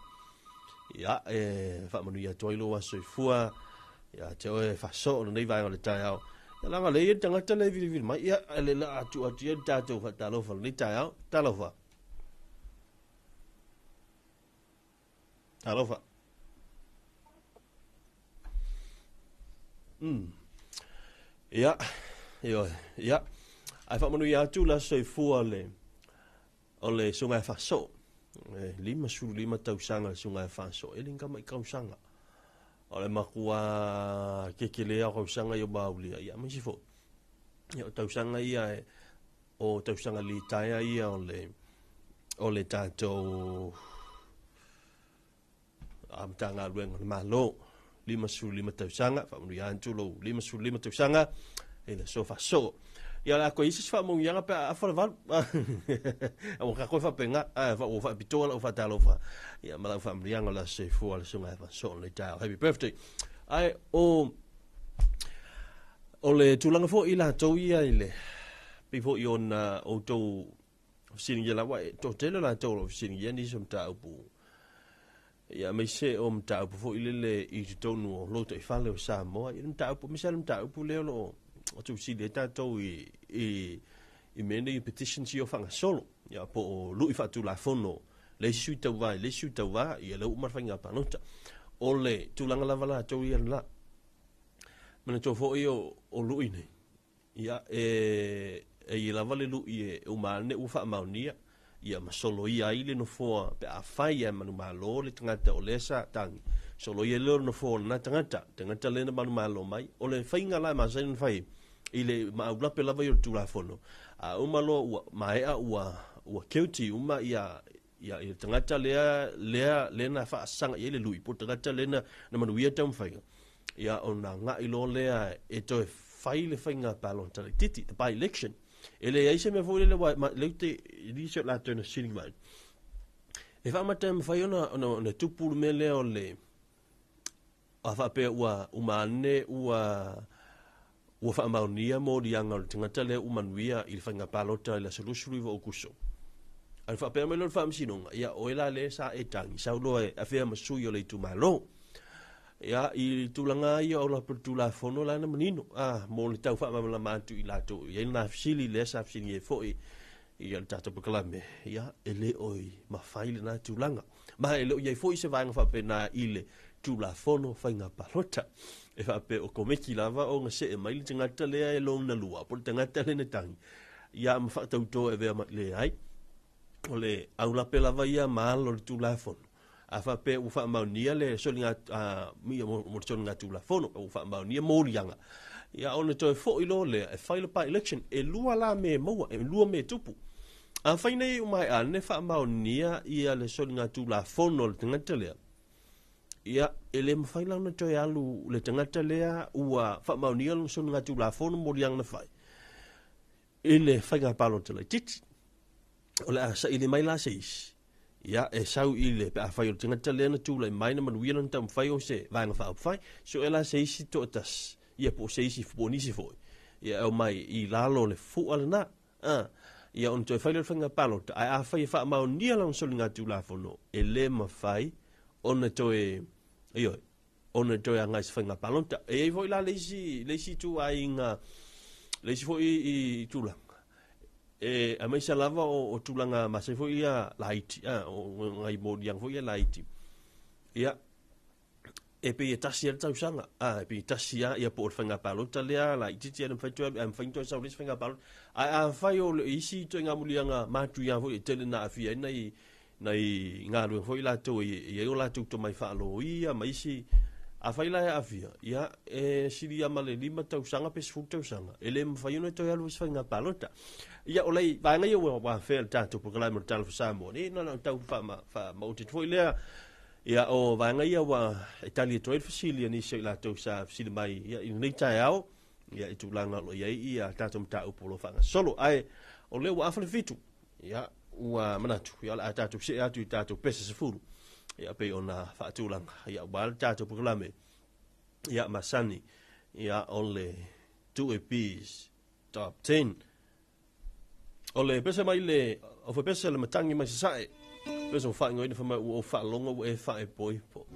Ia, e faamanuia atu ai lou aso soifua, ia te oe faasoo lenei vaega o le taeao. Ia, leaga lea e i ai le tagata lea e vilivili mai, ia, le la atu atu ia le tatou faatalofa lenei taeao. Talofa. Talofa. Ia, ioe, ia. Ae faamanuia atu le aso soifua le, o le susuga ia Faasoo. E 55 tausaga le susuga ia Faasoo. E le ni tamai tausaga. O le matua kekelea o tausaga ia ua aulia. Ia, aemaise foi. Ia, o tausaga ia e, o tausaga litaea ia o le, o le tatou a Matagaluega o le Malo. 55 tausaga, faamanuia atu lou 55 tausaga i le aso faasoo. Ia o le a koe isi se faamanuiaga pe a afa le valu. Ua ka koe faapena, ua faapitoa lau faatalofa. Ia ma lau faamanuiaga o le aso soifua le susuga ia faasoo lenei taeao. Happy birthday. Ae o o le tulaga foi i latou ia i le pei foi ona outou fesiligia lava e toatele latou o lo o fesiligia nisi o mataupu ia aemaise o mataupu foi lele i totonu o lotoifale o Samoa ia le mataupu aemaise lava le mataupu lea o lo o tuusili ai tatou i i i mea nei petitions ia o faagasolo ia po o lui faatulafono le isi sui tauva i le isi sui tauva ia lea ua uma le faiga palota o le tulaga lava latou ia lena manatua foi o, o lui nei Ia, e, e i ai lava le lui e uma ane ua faamaonia, ia ma soloia ai le nofoa pe afai e manumalo le tagata o lea sa tagi, soloia lea o le nofoa o lena tagata, tagata lea na manumalo mai. O le faiga la e masani ona fai i le maaulape lava ia o le Tulafono, a uma loa ua maea ua, ua guilty uma ia, ia, ia le tagata lea, lea, lea na faasaga i ai le lui, po o le tagata lea na, na manuia le taumafaiga, ia ona agai loa lea e toe fai le faiga palota laitiiti, the by-election. E leai se mea foi lele aua lea ou te i nisi o latou na fesili mai, e faamata e mafai ona, ona, ona tupu le mea lea o le a faapea ua uma ane ua ua faamaonia moliaga o le tagata lea ua manuia i le faiga palota i le aso 29 o Aokuso. Ae faapea mai loa le Faamasinoga, ia oe la lea sa e tagi, sau loa e avea ma sui o le itumalo. Ia, i tulaga ia o le Tulafono la na manino, a, mo le tau faamalamalama atu i latou, i ai lena fesili lea sa fesiligia ai foi ia le tatou polokalame, ia, e le o i mafai lena tulaga. Ma e le o i ai foi se vaega faapena i le Tulafono Faiga Palota. E faapea o komiti lava ona see mai le tagata lea e lona lua, po o le tagata lea na tagi, ia ma faatauto e avea mai, leai. O le aulape lava ia ma alo o le Tulafono. A faapea ua faamaonia le soliga, ia, mo le soliga Tulafono, ua faamaonia moliaga, ia ona toe foi loa lea e fai le by-election. E lua la mea e maua, e lua mea e tupu. Afai nei ua maea ane faamaonia ia le soliga Tulafono a le tagata lea, ia, e le mafai la ona toe alu le tagata lea ua faamaonia lona soliga Tulafono moliaga na fai i le faiga palota laitiiti. O le a saili mai la se isi, ia, e sau i le, pe afai o le tagata lea na tulai mai na manuia lona taumafai o se vaega faaupufai, sue la se isi toatasi, ia po o se isi, po o nisi foi, ia e omai i lalo o le fua lena, a, ia ona toe fai lea o le faiga palota. Ae afai e faamaonia lana soligatulafono, e le mafai ona toe, ioe, ona toe agai i se faiga palota. E i ai foi la le isi, le isi ituaiga, le isi foi i tulaga, e aemaise lava o, o tulaga masani foi ia laiti, a, o ngai moliaga foi ia laiti. Ia, E pei e tasi le tausaga, a e pei tasi a ia po o le faiga palota lea la itiiti e mafai toe alu, ae mafai ona toe sau le isi faiga palota. Ae afai o le isi ituaiga muliaga matuia foi e tele na aafia ai nai galuega foi latou e i ai o latou tomai faaloia ma isi. Afai la e aafia, ia e silia ma le 5 tausaga pe 10 tausaga, e le mafai ona toe alu i se faiga palota. Ia o le vaega ia ua afea le tatou polokalame o le Talofa Samoa nei, na ona tau faamaoti atu foi lea. Ia o vaega ia ua e tali atu ai le fesili a nisi o i latou sa fesili mai ia i lenei taeao, ia i tulaga o lo o i ai ia tatou mataupu o lo o faagasolo. Ae o lea ua afa le 7, ia ua manatu ia o le a tatou see atu i tatou pese 10, ia pei ona faatulaga ia ua le tatou polokalame ia masani ia o le 2AP's Top 10. O le pese mai le o fe pese le matangi mai sasae, pese o whaingoina whamai ua o whaalonga ua e whae poipo.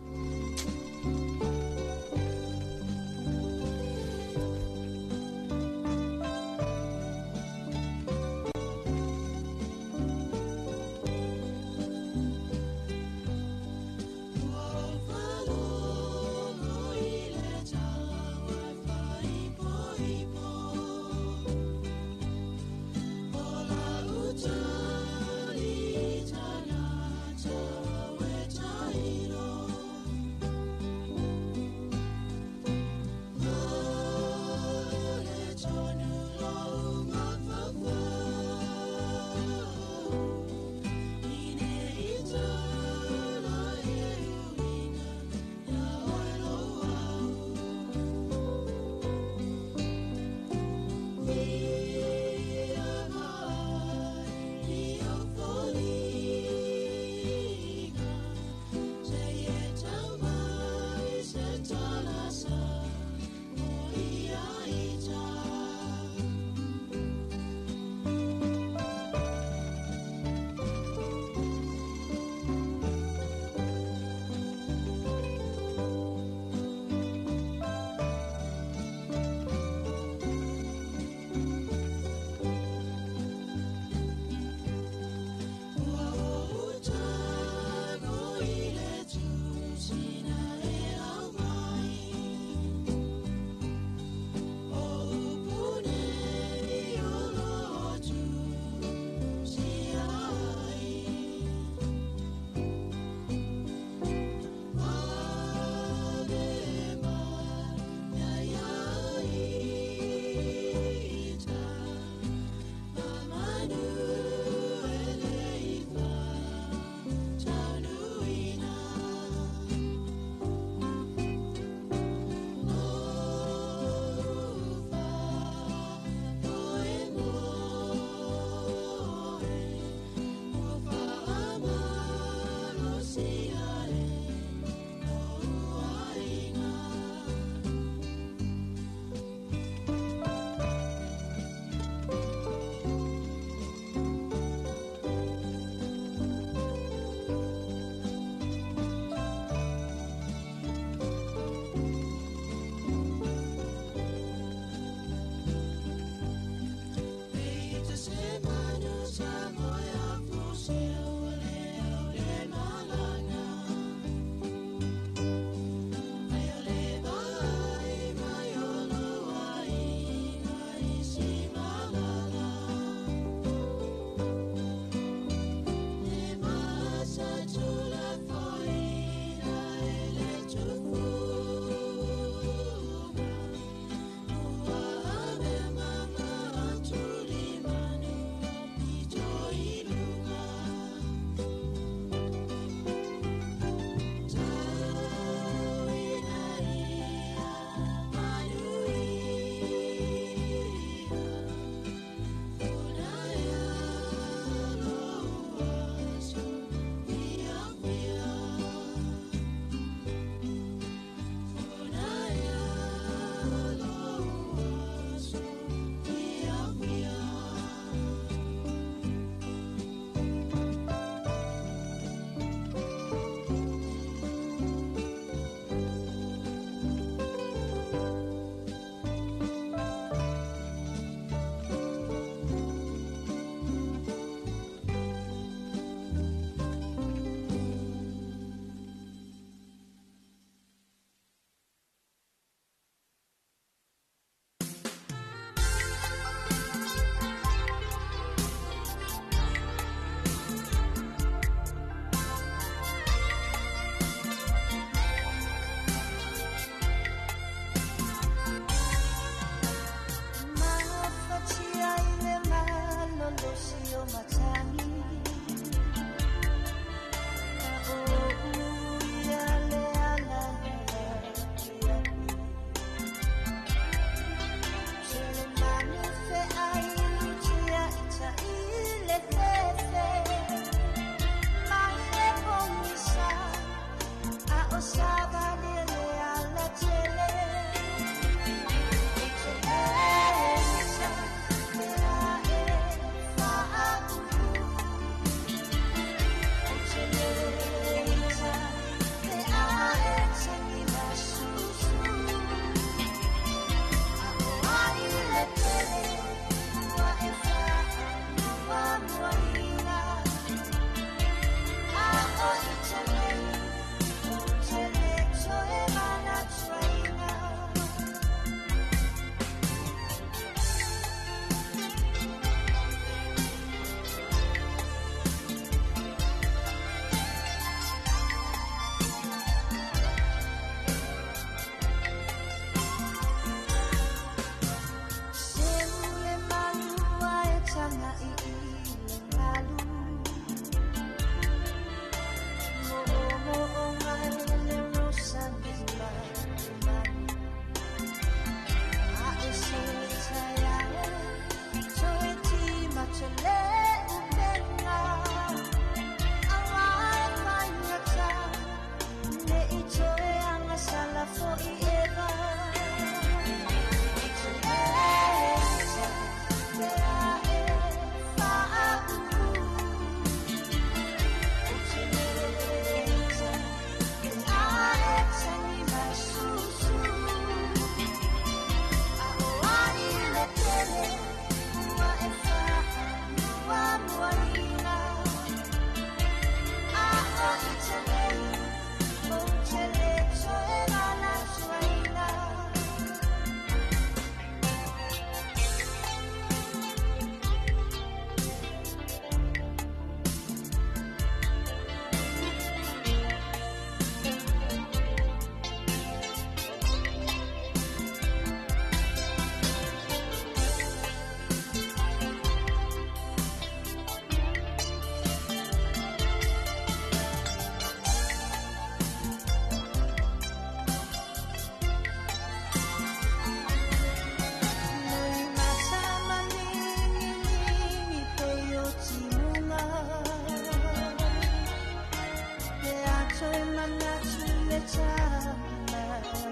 Toe manatu le tamāiga.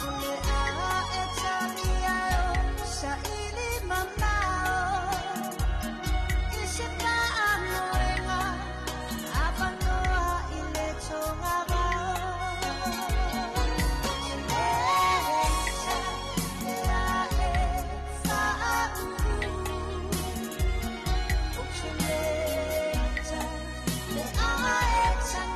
O le a e talia o saili mamao i se paamoega avanoa i le togavao. Te le a e faauu o te leta le a e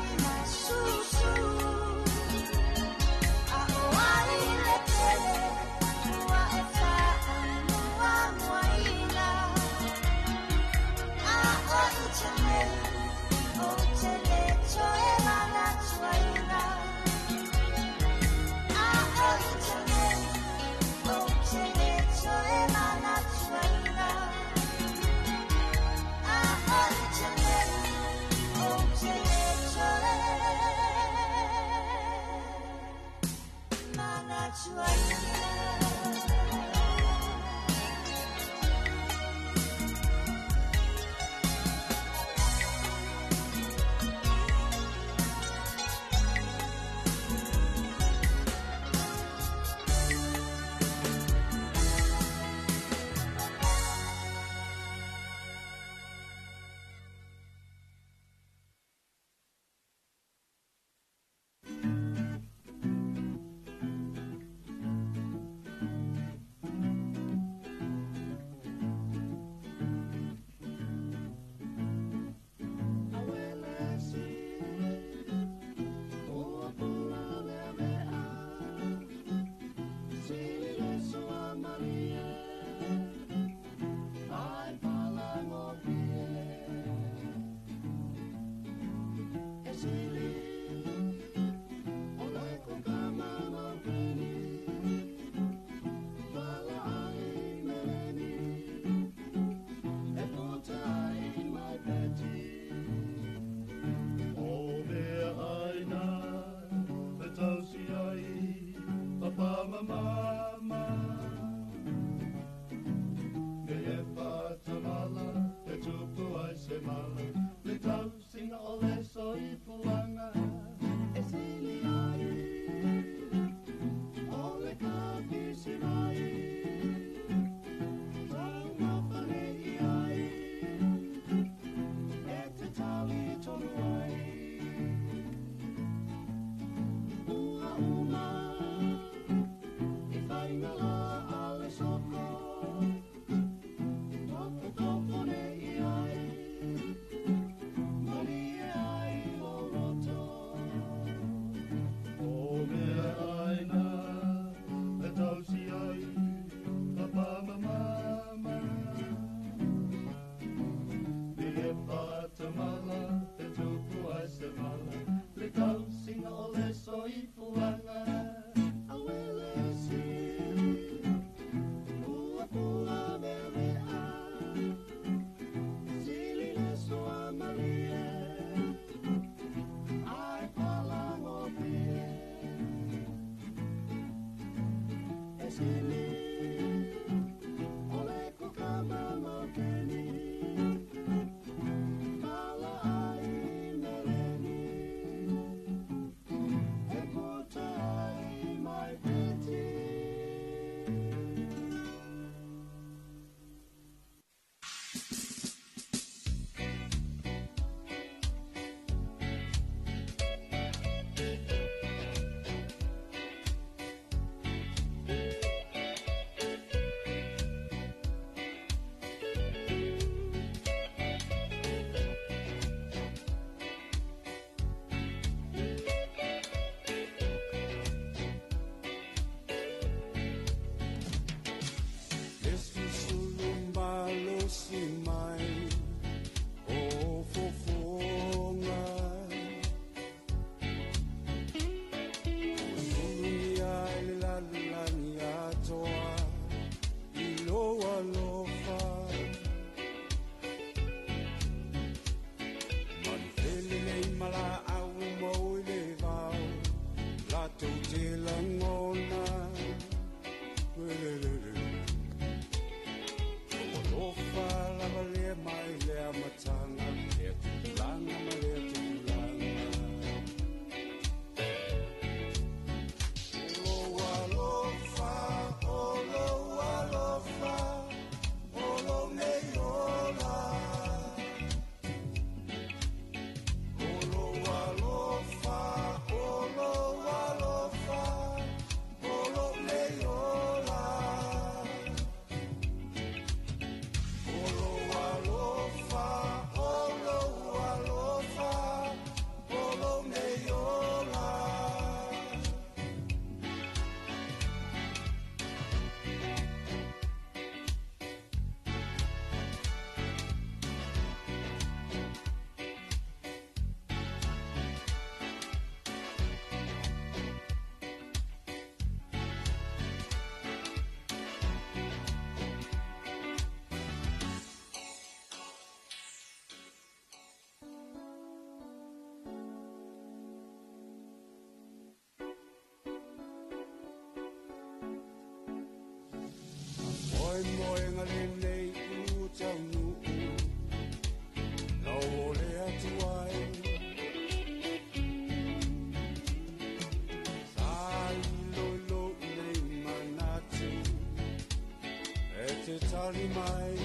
tali mai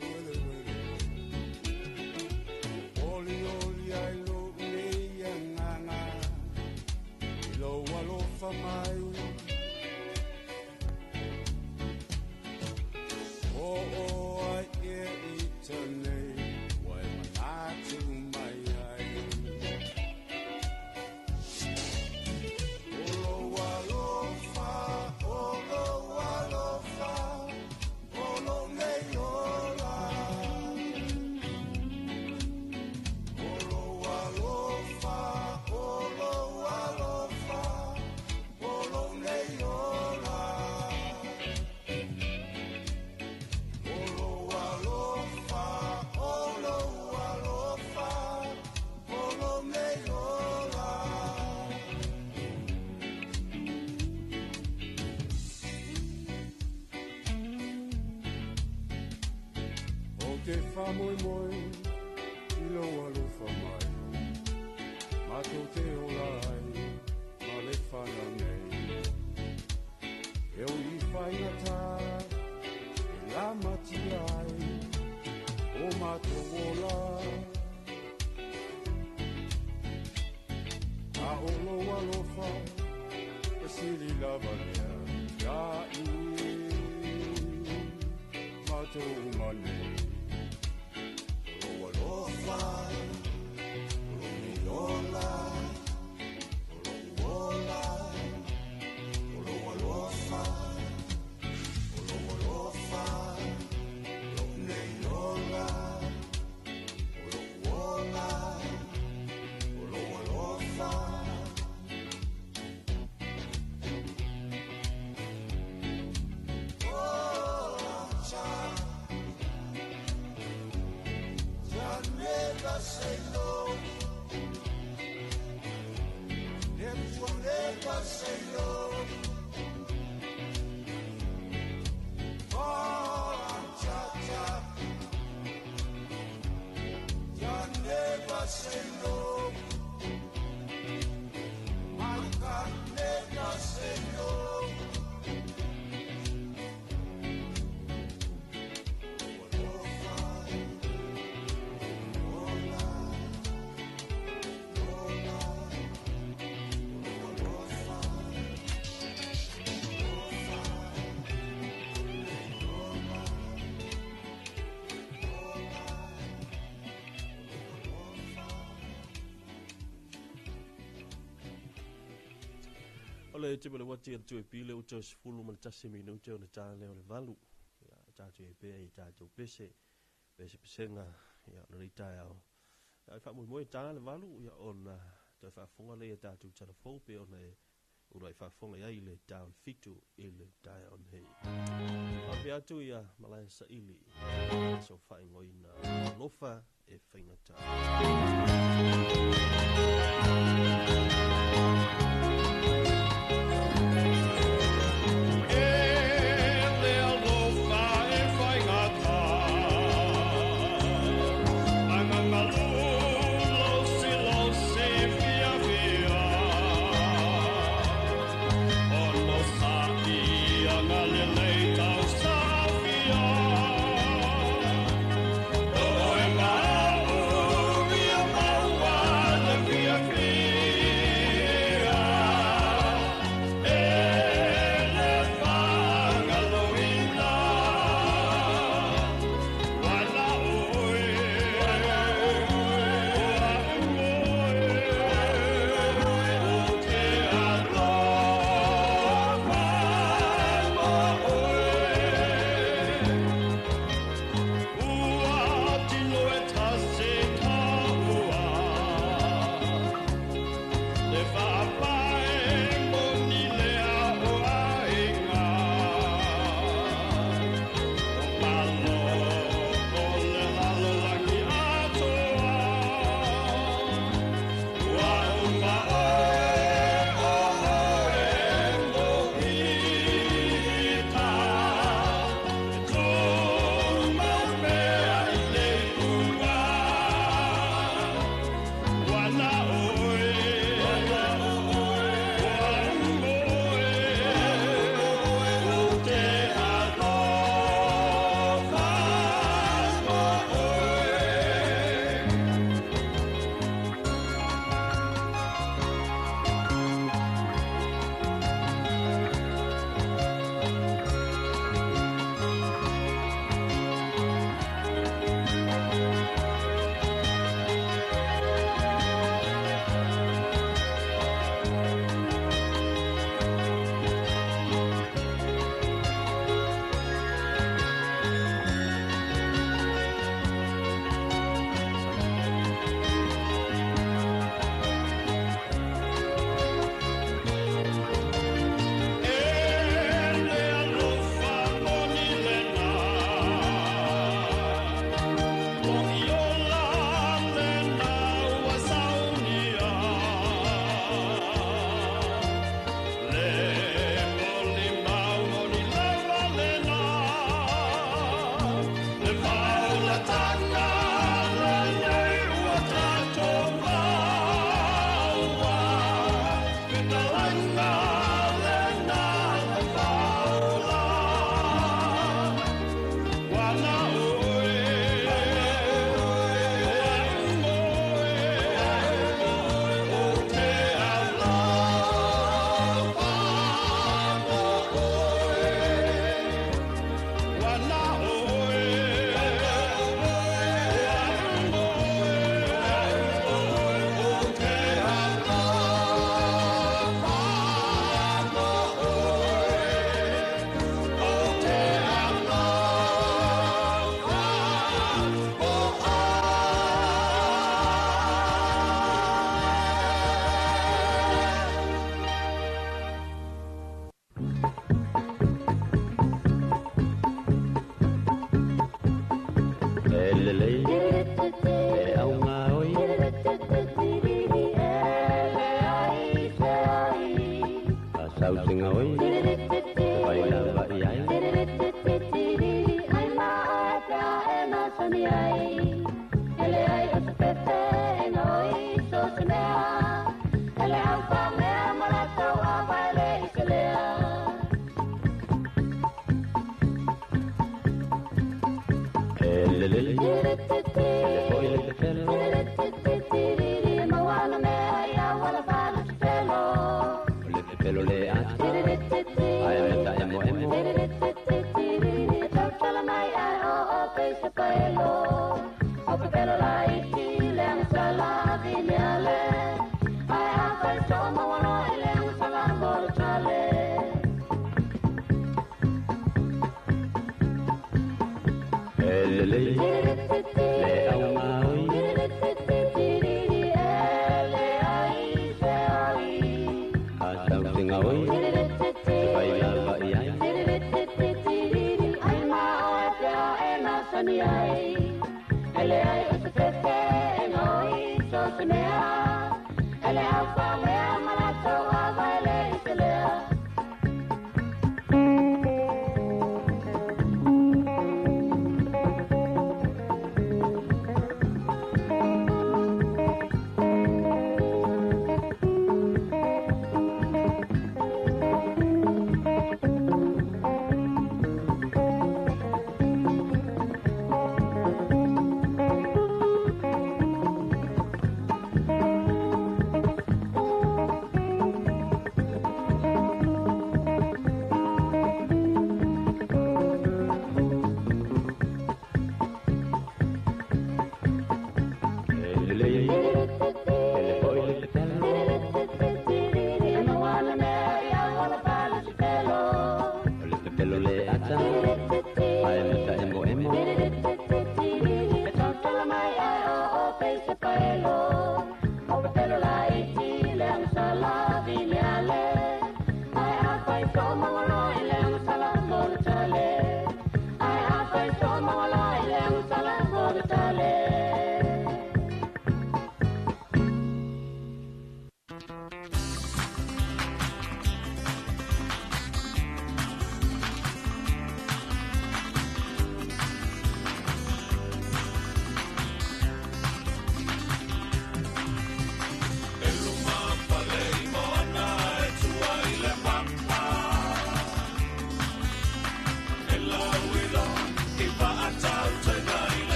Wele wele Oli oli ai lo nei anganga I lou alofa mai O o ai e ita nei Wai manatu mai ai O lou alofa, o lou alofa O lou nei ola O lou alofa, o lou alofa O lou nei ola O lou alofa, o lou alofa O lou nei ola O te whamoemoe i lou alofa mai Matou te ola ai ma le whana nei E o i whaingata e lamatia ai O matou ola A o lou alofa e sili lava lea Ia ui matou uma nei O lou alofa, o lou nei ola O lou ola, o lou alofa O lou alofa, lou nei ola O lou ola, o lou alofa Oh, child, never say no. Never, never say no. Oh, cha cha, you never say no. My God, never say no. O le te mele wati atu e pile o te sefulu ma le tasi minute o le tāne o le valu. Ia, tātou e pea i tātou pese, pese pesenga, ia, o le taeao. Ia, e whaamoemoe tā le valu, ia, ona toe faafofoga lea ia tātou talafou pe ona e ula i faafofoga ai le tā o le 7 i le taeao nei. Faapea atu ia malae saili, so whaingoina alofa e whaingata. E le alofa e whaingata Angangalu losi losi fia fia Ono sa i angalelei tau sa fia Oe mau ia tau senga oi, te vai lava i ai. Ai ma oe pea e masani ai. Ele ai o se pepe e ngoi so se mea. Ele au pa mea ma la tau a vai le i se lea. Ele le, ele foi le pepelo. Mawana mea ia wala wala se pelo. O le pepelo le ata, ai me ta emo emo. Tautala mai ai o o pe se paelo. O pepelo la iti le ang sala vini ale. Ai a fai so mawana ele ang sala moro chale. Ele le, le au maui. Ele ai se oi. A tau senga oi, te vai lava i ai. Ai ma oe pea e masani ai. Ele ai o se pepe e ngoi so se mea. Ele au fa mea ma la tau a vai le i se lea.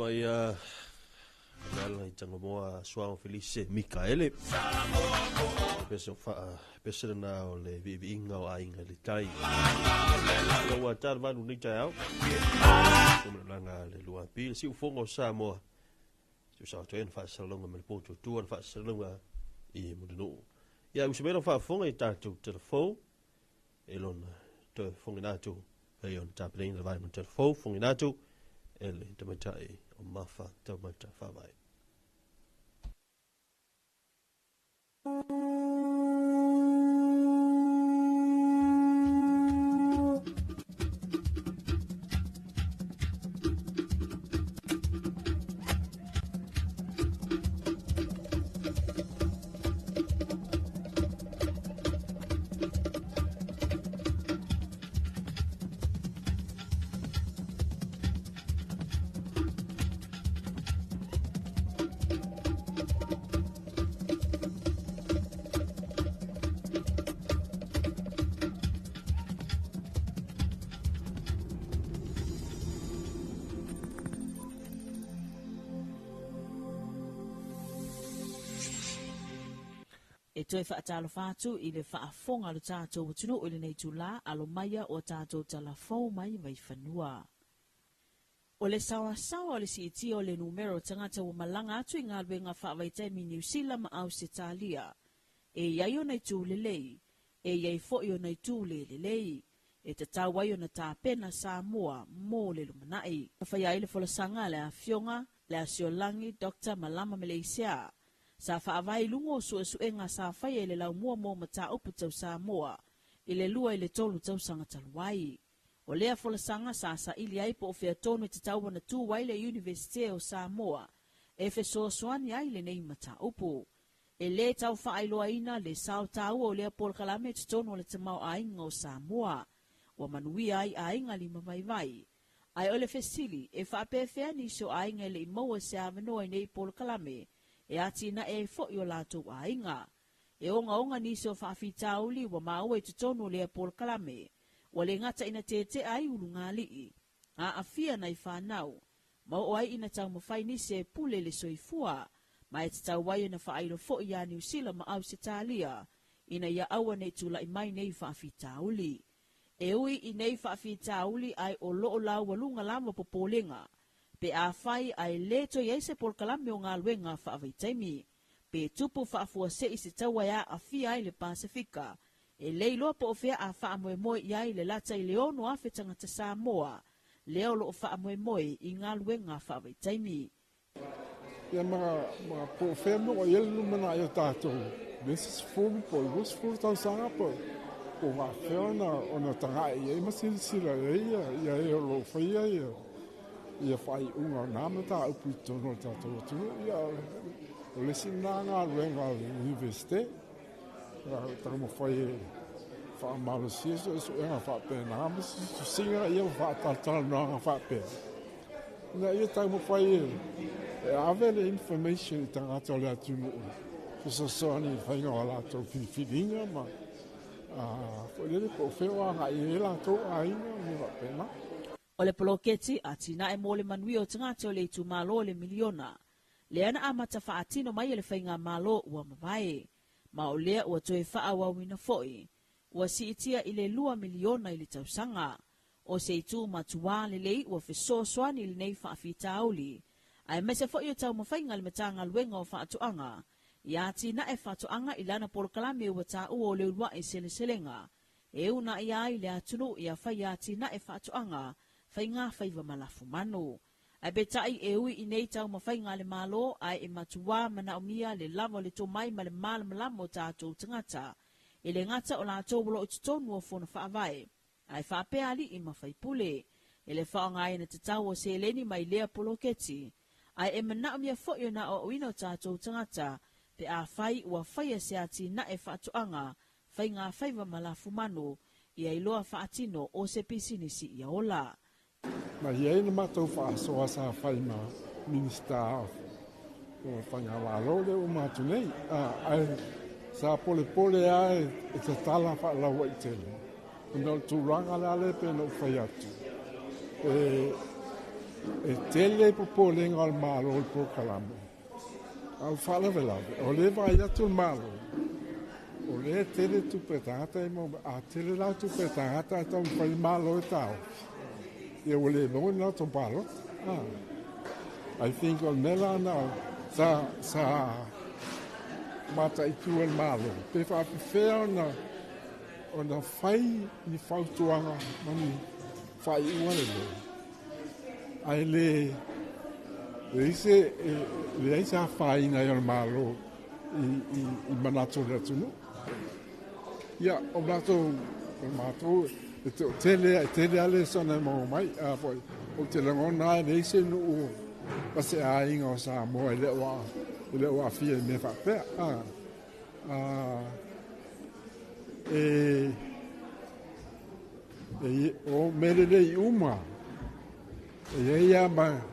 lava ia le ala i Tangamoa Suao Felice Mikaele. Pese o faa, pese lena o le viiviiga o aiga i le tai. Ia ua tala valu nei taeao. Sumalalaga le lua pi, le siufogo o Samoa. Siu sa atoa na faasalalauga ma le potuatua na faasalalauga i Mulinuu. Ia usamela faafofoga i tatou telefou e lona toe fogina atu pei ona tapenaina le vaega telefou fogina atu e le tamaitai o Mafa Taumata Faavae. E toe faatalofa atu i le faafofoga lo tatou atunuu i lenei itulā alo maia o tatou talafou mai vaifanua. O le saoasaoa o le siitia o le numera o tagata ua malaga atu i galuega faavaitaimi i Niu Sila ma Ausetalia. E i ai ona itu lelei, e i ai foi ona itu le lelei, e tatau ai ona tapena Samoa mo le lumanai. Na faia ai le folasaga a le Afioga le Asiolagi Dr. Malama Meleisea, sa faavae i luga o suesuega sa faia i le laumua mo mataupu tau Samoa i le 2 i le 3 tausaga talu ai. O lea folasaga sa saili ai po o fea tonu e tatau ona tu ai le Iunivesite o Samoa e fesoasoani ai lenei mataupu. E lē tau faailoaina le sao taua o lea polokalame i totonu o le tamaoaiga o Samoa, ua manuia ai aiga limavaivai. Ae o le fesili, e faapefea nisi o aiga e le i maua se avanoa i nei polokalame e atinae ai foi o latou aiga? E ogaoga nisi o faafitauli ua maua i totonu o lea polokalame, ua le gata ina tetea ai ulugalii, aafia nai fanau, ma oo ai ina taumafai nisi e pule le soifua, ma e tatau ai ona faailo foi iā Niu Sila ma Ausetalia, ina ia aua nei tulai mai nei faafitauli. E ui i nei faafitauli ae o loo laualuga lava popolega, pe afai ae lē toe i ai se polokalame o galuega faavaitaimi, pe tupu faafuasei se taua e aafia ai le Pasefika, e le iloa po o fea a faamoemoe i ai le lata i le 6,000 tagata Samoa, lea o loo faamoemoe i galuega faavaitaimi. Ia ma po o fea mea ua i ai le lumanai o tatou, le isi 10 po o le 20 tausaga po o faapefea ona taga'i i ai ma silasila i ai ia e o lo o faia ia faaiuga o na mataupu i totonu o le tatou atunuu. Ia o le isi lena galuega a le Iunivesite, taumafai e faamalosia suesuega faapena ma tusiga ia ma faatalatalanoaga faapea, ina ia taumafai e ave le information i tagata o le atunuu fesoasoani i le faiga o latou filifiliga ma foi lele po o fea o agai i ai latou aiga ma mea faapena. O le poloketi atinae mo le manuia o tagata o le itumalo o le miliona, lea na amata faatino mai e le faigamalo ua mavae, ma o lea ua toe faaauauina foi, ua siitia i le 2 miliona i le tausaga. O se itu matuā lelei ua fesoasoani i lenei faafitauli, aemaise foi o taumafaiga a le Matagaluega o Faatoaga ia atinae faatoaga i lana polokalame ua taua o le uluai seleselega, e uunaia ai le atunuu ia faia atinae faatoaga faigafaiva ma lafumanu. Ae peitai e ui i nei taumafaiga a le Malo, ae e matuā manaomia le lava o le tomai ma le malamalama o tatou tagata, e le gata o latou o loo i totonu o fono faavae, ae faapea alii ma faipule, e le faaaogaina tatau o seleni mai lea poloketi, ae e manaomia foi ona aoaoina o tatou tagata pe afai ua faia se atinae faatoaga faigafaiva ma lafumanu, ia iloa faatino o se pisinisi ia ola. Na i ai le matou faasoa sa fai ma Minista o Faigamalo lea ua uma atu nei, ae sa polepole lava e tatala faalauaitele, ona o le tulaga la lea pei ona ou fai atu, e E tele popolega o le Malo i le polokalame, a o le faalavelave, o lea e vaai atu le Malo, o lea e tele tupe a tagata e maua mai. A tele la tupe a tagata ae taumafai le Malo e taofi, ia ua le maua ni latou palota. I think o le mea la na sa, sa mataitu e le Malo, pe faapefea ona, ona fai ni fautuaga ma ni faaiuga lelei, ae le leai se leai se afaina ai o le Malo i, i, i manatu o le atunuu. Ia, o matou, o matou, e te, tele, e tele lava lesona e maua mai, a foi, ou te lagona e leai se nuu ma se aiga o Samoa e le o, e le o aafia i mea faapea. A, a, e, e, o mea lelei uma, e i ai lava ma,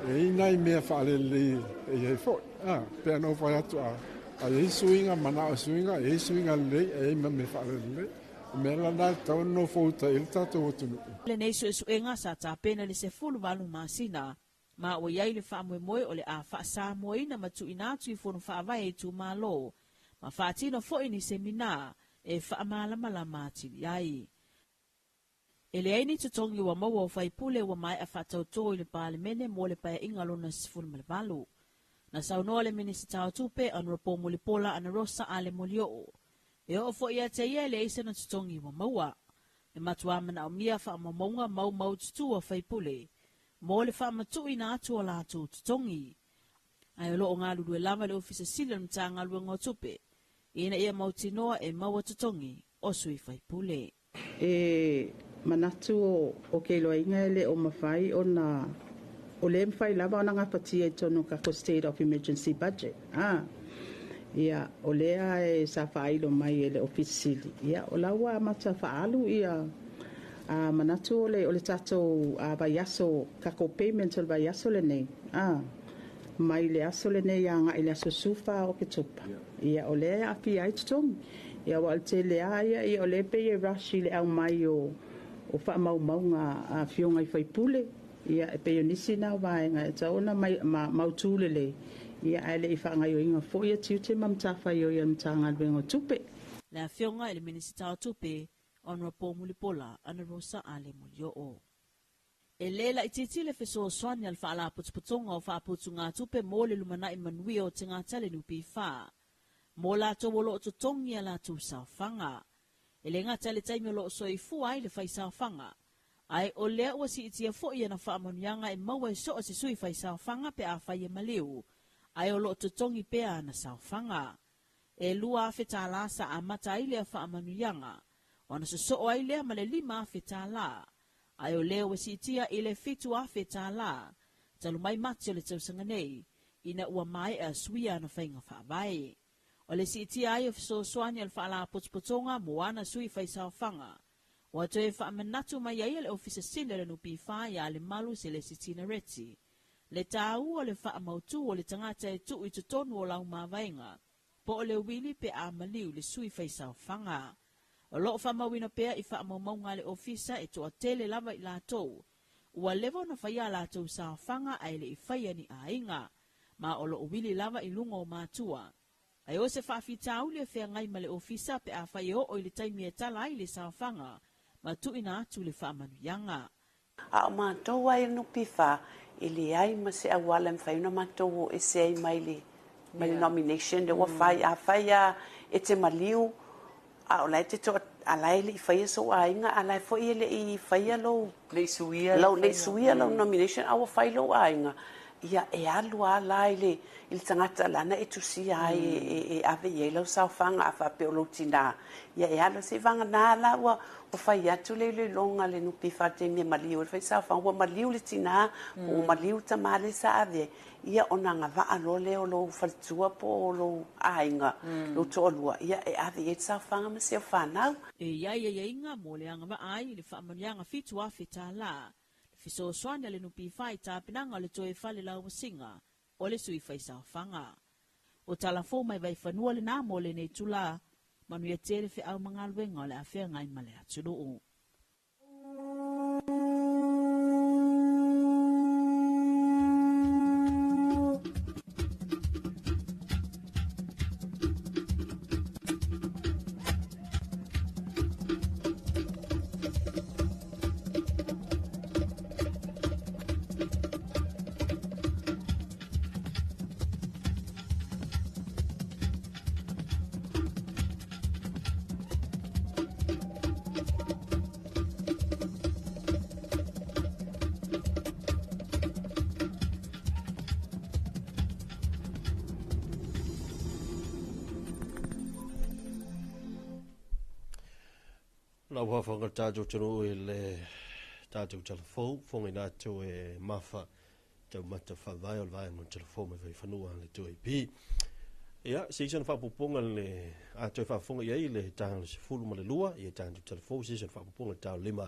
e i ai nai mea faalelelei e i ai foi. A, pei ona ou fai atu, a, a i ai suiga, manao suiga, e i ai suiga lelei, e i ai ma mea faalelelei. O mea la na e tatau ona nofo uta i ai le tatou atunuu. Lenei suesuega sa tapena i le 18 masina, ma ua i ai le faamoemoe o le a faasamoaina ma tuuina atu i Fono Faavae a itumalo, ma faatino foi ni seminā e faamalamalama atili ai. E leai ni totogi ua maua o faipule ua maea faatautō i le Palemene mo le Paeaiga lona 18. Na saunoa le Minisita o Tupe, Honourable Mulipola Anarosa Ale Molioo, e oo foi ia te ia e leai sena totogi ua maua. E matuā manaomia faamaumauga maumaututu a faipule mo le faamatuuina atu o latou totogi. Ae o lo o galulue lava le Ofisa Sili o le Matagaluega o Tupe ina ia mautinoa e maua totogi o sui faipule. E manatu o keiloaiga e le o mafai ona o lea e mafai lava ona gafatia i totonu o tatou State of Emergency Budget. A ia o lea e sa faailo mai e le Ofisa Sili, ia o la ua amata faaalu ia a manatu o le o le tatou vaiaso tatou payment o le vaiaso lenei a mai le aso lenei agai le aso 14 o Oketopa. Ia o lea e aafia ai totogi. Ia aua o le tele lava ia, ia o lea e pei e rush i le aumai o o faamaumauga a afioga i faipule, ia e pei o nisi na o vaega e tatau ona mai, ma, mautu lelei, ia ae le i faagaoioiga foi ia tiute ma matafaioi a le Matagaluega o Tupe. Le Afioga i le Minisita o Tupe, Honourable Mulipola Anarosa Ale Molioo. E lē laitiiti le fesoasoani a le Faalapotopotoga o Faaputugatupe mo le Lumanai Manuia o Tagata le NPF mo latou o lo o totogi a latou saofaga. E le gata i le taimi o lo o soifua ai le faisaofaga, ae o lea ua siitia foi ana faamanuiaga e maua e so o se sui faisaofaga pe afai e maliu, ae o lo o totogi pea ana saofaga. E $2,000 sa amata ai lea faamanuiaga, ona sosoo ai lea ma le $5,000, ae o lea ua siitia i le $7,000 talu mai Mati o le tausaga nei, ina ua maea suia ana faiga faavae. O le siitia ai o fesoasoani a le Faalapotopotoga mo ana sui faisaofaga, ua toe faamanatu mai ai e le Ofisa Sili o le NPF ia Lemalu Selesitina Reti, le tāua o le faamautu o le tagata e tuu i totonu o lau mavaega, po o le uili pe a maliu le sui faisaofaga. O lo o faamauina pea i faamaumauga a le Ofisa e toatele lava i latou ua leva ona faia a latou saofaga ae le i faia ni aiga, ma o lo o wili lava i luga o matua. Ae o se faafitauli e feagai ma le Ofisa pe afai e oo i le taimi e tala ai le saofaga ma tuuina atu le faamanuiaga. A o matou lava i le NPF, e leai ma se auala e mafai ona matou o ese ai mai le mai le nomination lea ua fai. Afai lava e te maliu a o la e te toa, a la e le i faia sou aiga, a la e foi e le i faia lou, Le i suia le le i suia lau nomination a ua fai lou aiga, ia e alu lava la i le i le tagata lana e tusia ai e ave i ai lau saofaga. A faapea o lou tinā, ia e alu seiavagana la ua ua fai atu le iloiloga a le NPF i le taimi e maliu ai le faisaofaga, ua maliu le tinā po ua maliu le tamā lea sa ave ai, ia ona agavaa loa lea o lou faletua po o lou aiga, lou toalua, ia e ave i ai le saofaga ma si au fanau. E i ai aiaiga mo le agavaa ai i le faamanuiaga $7,000, le fesoasoani a le NPF i tapenaga o le toe fale lauasiga o le sui faisaofaga. O tala fou mai Vaifanua lenā mo lenei itulā, manuia tele feau ma galuega o le a feagai ma le atunuu. Lau whawhanga tātou tanu i le tātou telefou, whonga i nātou e mawha tau mata whawai o le vai mo telefou mai whai le 2AP. Ia, se isa na whapoponga le a toi whaafonga i ai le tāng le sefulu ma le lua, i e tāng tu telefou, se isa na whaapoponga le tāu lima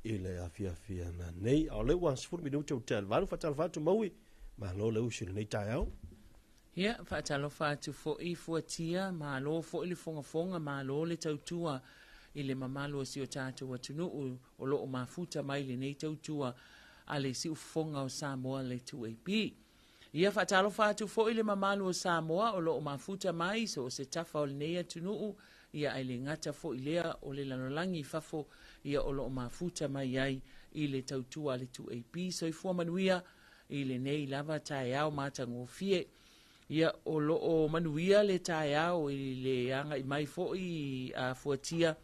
i le afiafia na nei. A o le ua 10 minuta o te alvalu, whaatalofā maui, malo le usi le nei taeao. Ia, faatalofa atu fo'i fuatia, malo fo'i le fogafoga, malo le tautua i le mamalu o si o tatou atunuu o loo mafuta mai lenei tautua a le siufofoga o Samoa le 2AP. Ia faatalofa atu fo'i le mamalu o Samoa o loo mafuta mai so o se tafa o lenei atunuu, ia ae le gata fo'i lea o le lalolagi i fafo, ia o loo mafuta mai ai i le tautua a le 2AP. Soifua manuia i lenei lava taeao matagofie. Ia o loo manuia le taeao i le aga'i mai fo'i a fuatia,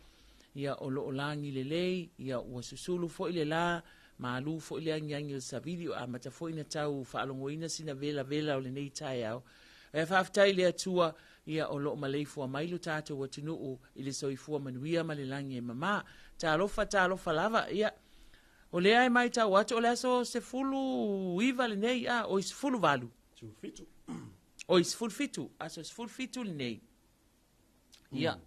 ia o loo lagi lelei, ia ua susulu fo'i le lā, malū fo'i le agiagi o le savili, o amata fo'i na tau faalogoina sina velavela o lenei taeao. E faafetai i le Atua, ia o loo maleifua mai lo tatou atunuu i le soifua manuia ma le lagi e mamā. Talofa, talofa lava, ia o lea e matau atu o le aso 19 lenei, a oi 18. 17. Oi 17, aso 17 lenei. Ia,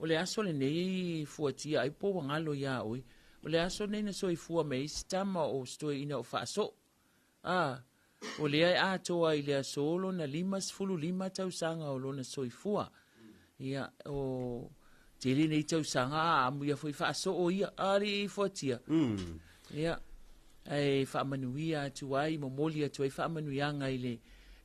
o le aso lenei fuatia ai po ua galo iā oe. O le aso lenei na soifua mai ai se tama o se toeaina o Faasoo. A, o lea e atoa i le aso lona 55 tausaga o lona soifua. Ia, o tele nei tausaga a amuia foi Faasoo ia, alii fuatia. Ia, ae faamanuia atu ai, momoli atu ai faamanuiaga i le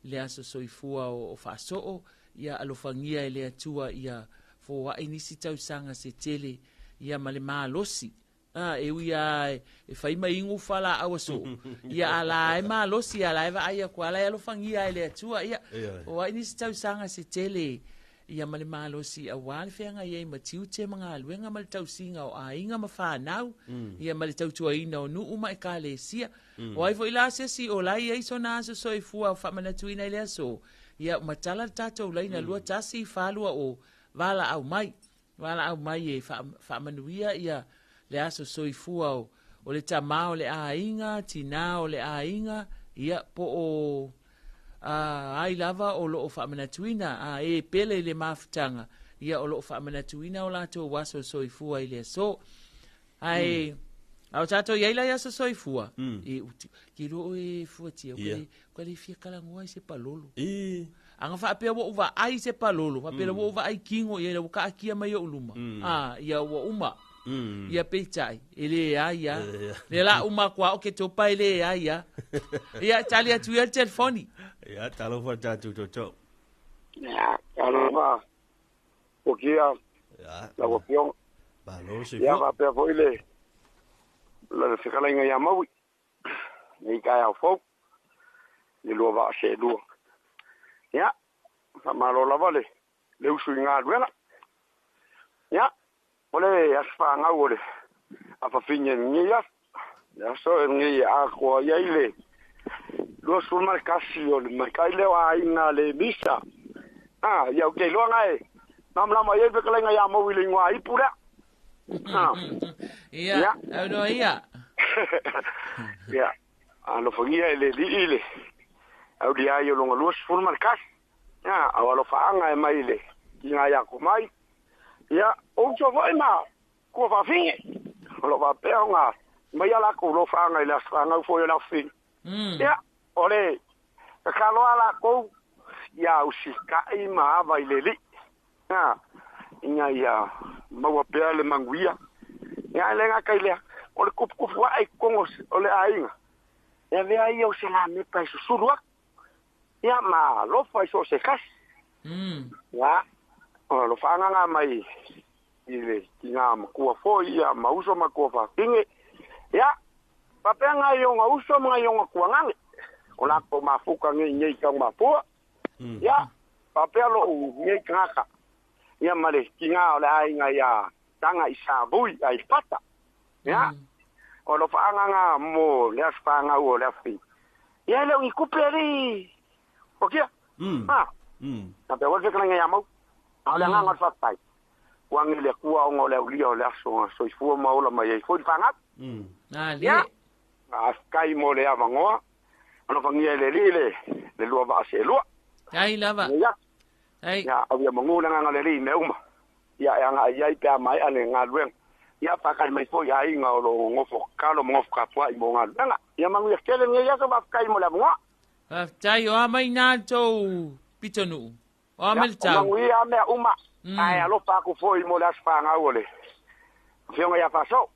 le aso soifua o Faasoo, ia alofagia e le Atua ia foai nisi tausaga se tele, ia ma le malosi. A, e ui a e fai mai igu falaau a soo, ia a la e malosi, a la e vaai atu, a la e alofagia e le Atua, ia o ai nisi tausaga se tele, ia ma le malosi auā le feagai ai ma tiute ma galuega ma le tausiga o aiga ma fanau, ia ma le tautuaina o nuu ma ekalesia. O ai fo'i la se isi o la e i ai sona aso soifua faamanatuina i le aso, ia matala le tatou laina 21 4 20 valaau mai, valaau mai e faamanuia ia le aso soifua o le tamā o le aiga, tinā o le aiga, ia po o ai lava o loo faamanatuina a e pele i le mafutaga, ia o loo faamanatuina o latou aso soifua i le aso. Ae a o tatou iai la i aso soifua, e ke iloa oe fuatia, ua le fia talanoa i se palolo. Aga faapea ua ou vaai i se palolo, faapea la ua ou vaai kigo i ai la ua taatia mai ou luma. A, ia ua uma. Ia peitai, e leai a. Le la uma atu a o ke topa e leai a. Ia tali atu ia le telefoni. Ia, talofa tatou toto. Ia, talofa. O kia. Ia. Lau afioga. Malo se Ia, faapea foi le fetalaiga ia Maui. Nei taeao fou. Le lua vaa se lua. Ia, faamalo lava le usu i galuega. Ia, o le aso fagau o le afafine lenei aso. Le aso lenei e atoa ai le 21 o le matai lea o aiga le misa. Ah, ia ou te iloa na e malamalama i ai le fetalaiga ia Maui i le igoa ipu lea. Ah. Ia, aunoa ia. Ia, alofagia e le Alii le aulia ai o loga 21. Ia, au alofaaga e mai le tiga ia mai. Ia, o uso foi ma kua faafine. O lo faapea ona mai a lakou lofaaga i le aso fagau foi o le afafine. Ia, o le tatalo a lakou ia usita'i ma ava i le Alii. Ia, ina ia maua pea le manuia. Ia, e le gata i lea, o le kupukupu ae i totonu o le aiga, e avea ia o se lamepa e susulu atu. Ia, ma alofa i so o se tasi. Ia, o alofaaga na mai i le tigā matua foi, ia ma uso ma tua faafine. Ia, faapea nai ona uso ma nai ona tuagane. O lakou mafuta nei nei tau mafua. Ia, faapea lou nei tagata. Ia ma le tigā o le aiga ia Taga i Savui ai Fata. Ia, o alofaaga na mo le aso fagau o le afafine. Ia, e le o ni tupe alii o kia. Ha, faapea foi le fetalaiga ia Mau. A o le agaga o le faafetai. Wangi le kua o ngole aulia o le aso soifua ma ola mai ai foi fanga. Na le. A kai mo le avangoa. Ano fangia le li le lua va se lua. Ai lava. Ya. Ai. Ya au mangu na nga le li me uma. Ya ya nga ai pe mai ale nga luen. Ya pa kai mai foi ai nga o ngofo kalo ngofo ka pua i mo nga langa. Ya mangu ya kele nge ya so ba kai mo le avangoa. Tai o amai nā tō pitonu. O amai le tau. Mangu ia mea uma. Ai alofa aku foi mo le aso whangau o le. Whionga ia whaso.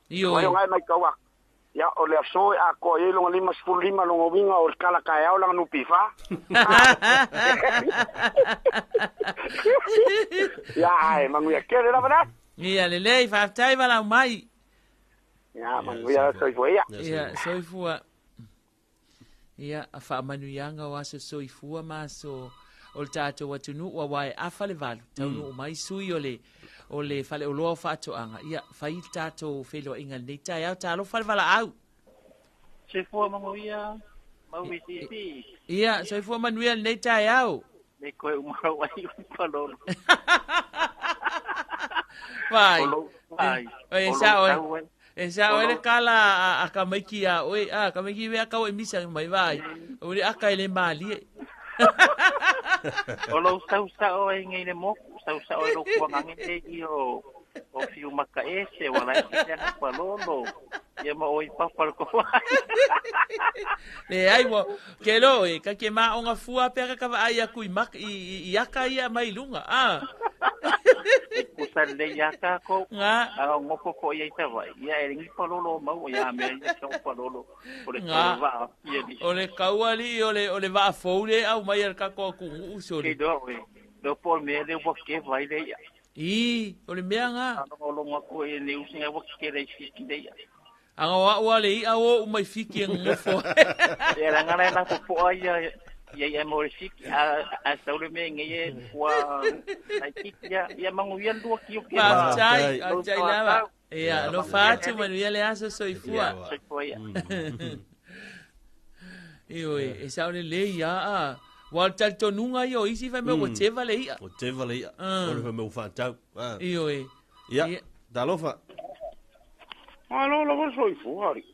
Io e. Whionga e mai kaua. Ia o le aso e a koa e longa 55 longa winga o le kala kai au langa nupi wha. Ia ai, mangu ia kere lava na. Ia lelei, whaftai walau mai. Ia, mangu ia soifua ia. Ia, soifua. Ia, a whaamanuianga o aso soifua ma so o le tātou atunu ua wae afa le valu. Taunu o mai sui o le whale o loa o whaatoanga. Ia, whai le tātou wheloa inga nei tai au tālo whale wala au. Soifua manguia, maui tipi. Ia, soifua manuia nei tai au. Me koe umarau ai upalolo. Vai. Vai. E sa oe. E sa oe le kala a ka maiki a oe. A ka maiki wea kau e misa mai vai. O le aka ele malie. O lou sausa oe ngai le moku. Sausa oe lo kuangangi te i o fiu maka ese. Wala e te anga palolo. Ia ma oi papa le koa. Le ai mo, ke lo e, ka ke ma onga fua pera ka ai aku i mak i aka ia mai lunga. Ah. Kusa le ia ka ko. Nga. A ngoko ko ia i tawai. Ia e ngi palolo mau ia me ia ka palolo. O le kaua ia ni. O le kaua li o le va foule au mai al ka ko ku usori. Ke do e. Do por me le wa ke vai le ia. I, o le mea nga. A lo ngo ko e ne usinga wa ke le fiki le ia. Anga wa ua le ia o umai fiki e ngofo. Ia la ngala na popoa ia ia ia mo le fiki a saule me nge ye kua na fiki ia ia mangu ia lua ki o ke. Ai ai lava. Ia no fatu manu ia le aso soifua. Soifua ia. Io e saule le ia a wa taltonunga io isi fa me o teva le ia. O teva le ia. O le fa me o whātau. Io e. Ia. Talofa. Malo lo soifua ari.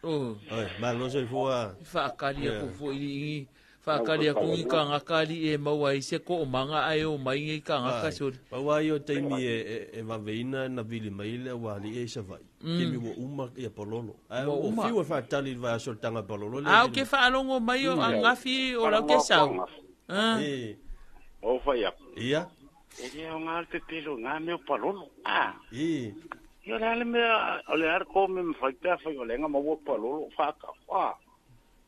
Oh. Oi, malo soifua. Whaakari aku fo i whaakari aku i ka ngakari e maua i se ko o manga ai o mai i ka ngaka sori. Paua i o teimi e waweina na vili maile wa ali e sa vai. Kimi wo uma ia palolo. Ai o fiu e whaatali vai aso tanga palolo. Au ke whaalongo mai o angafi o lau ke sau. O whai aku. Ia. E rea o ngā te pelo ngā meo palolo. Ah. I. Ia le ale mea, o le are ko me mwhai pēa whai o lenga maua palolo whākau. Ah.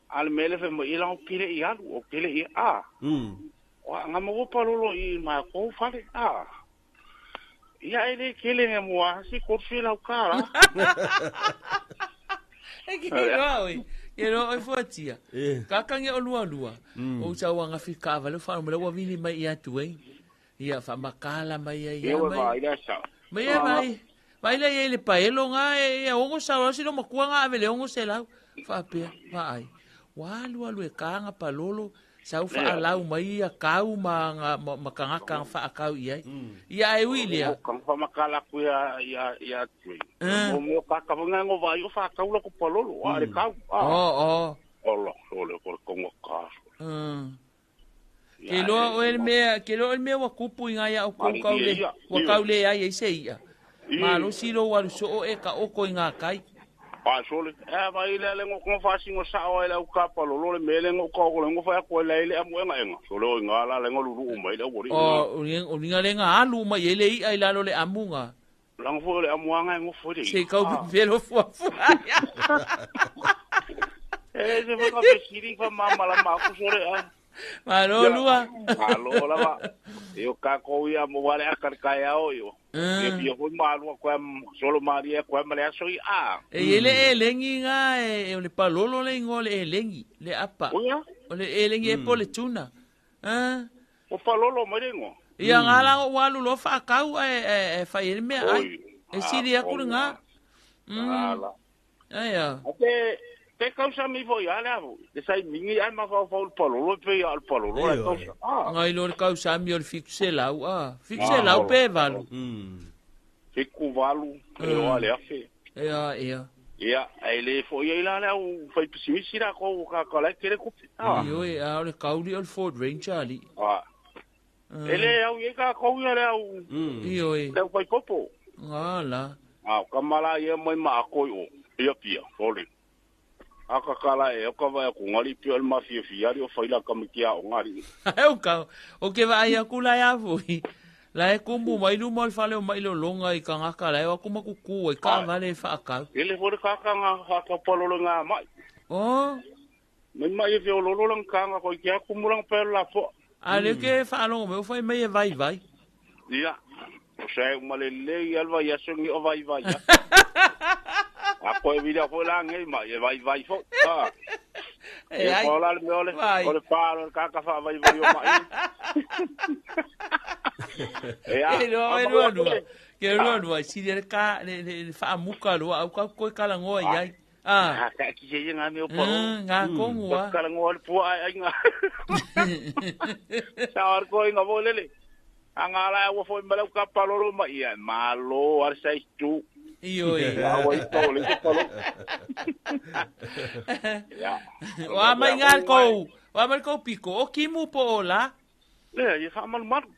Ale mele fe mo ila o kile i alu, o kile i a. O ngā maua palolo i mai kou whare, a. Ia ele kile ngā mua, si korfi lau kāra. E ke roa oi, ke roa oi fuatia. Kakange o lua lua. O tau anga fi kāwa, le whanau mele ua vili mai i atu e. Ia whamakala mai ia ia mai. Mai ia mai. Vai le ia le paelo ngā e ongo sau, si no makua ngā ave le ongo se lau. Whaapea, whaai. Walu alu e kānga palolo, sau whaalau mai ia kau ma kangaka whaakau ia. Ia e ui lea. Kang whamakala ku ia tui. O meo kakawanga ngo vai o whaakau la ko palolo, a le kau. O. Ola, ole ko kongo ka. Ke loa o el mea, ke loa el mea wa kupu i ngā ia o kau le, wa kau le ai e se ia. Malo silo waru so o e ka oko i ngā kai. A sole, e vai le le ngo fasi ngo sa o le u ka palolo le mele ngo ko le ngo fa ko le le amu enga enga. Sole o ngā la le ngo lulu mai le wori. O o ninga le nga alu mai ele i ai lalo le amunga. Lang fo le amuanga ngo fo de. Se kau velo fua fua. E se fa ka pesiri fa mama la ma ku sole a. Malo lua. Malo lava. Io ka ko ia mo wale akar kai ao io. Ia fia hoi malua koe solo maria koe male aso i a. E ele e lengi ngā e o le palolo le ingo le e lengi le apa. O le e lengi e po le tuna. O palolo mai lengo. Ia ngā lango walu lo whaakau e whai ele mea ai. E siri aku le ngā. Ala. Aia. Ate Ke kausami foi a le avo. Le sai mingi ai ma fau fau le palolo pe ia le palolo le kausa. Ah. Ngai lo le kausami o le 700 a. 700 pe 8. 78 e o le afe. Ia, ia. Ia, ai le foi ai la le au fai pisimisi la ko ka ka la kere kupi. Ah. Ioe, a o le kauli o le Ford Ranger ali. Ah. Ele au i ka kou ia le au. Ioe. Le au fai popo. Ngala. Ah, ka mala ia mai ma akoi o. Ia pia, sole. Aka kala e o ka vai ko ngali pia le mafia fia o faila ka mikia o ngali. Ai o ka o ke vai aku la ia foi. La e kumu mai luma o le fale o mai lolonga i kangaka la e o aku makuku ai ka vale e whaakau. Ele fo le kaka ngā whaka palolo ngā mai. Oh. Mai mai e whio lolo lang kanga koi kia kumulang pēr la po. A le ke whaalongo me o whai mai e vai vai. Ia. O se umale le i alwa ia sungi o vai vai. A koe vira fo la ngei mai e vai vai fo. Ah. E ai. O la le mea o le Vai. o le pālo le kaka wha vai vai o mai. Ia. E loa e lua lua. Ke lua lua si le ka le le whaamuka loa au ka koe kalangoa i ai. Ah. Ah, ka ki se ngā mea o paro. Ngā kongu a. Ka kalangoa le pua ai ai ngā. Sa ar koe ngā mo lele. A ngā la ua foi malau ka palolo mai ia. Malo ar sai tu. Ioe. Ia ua i tō le te palo. Ia. Wa mai ngā kou. Wa mai kou piko. O kimu po o la. Le, ia wha malu malu.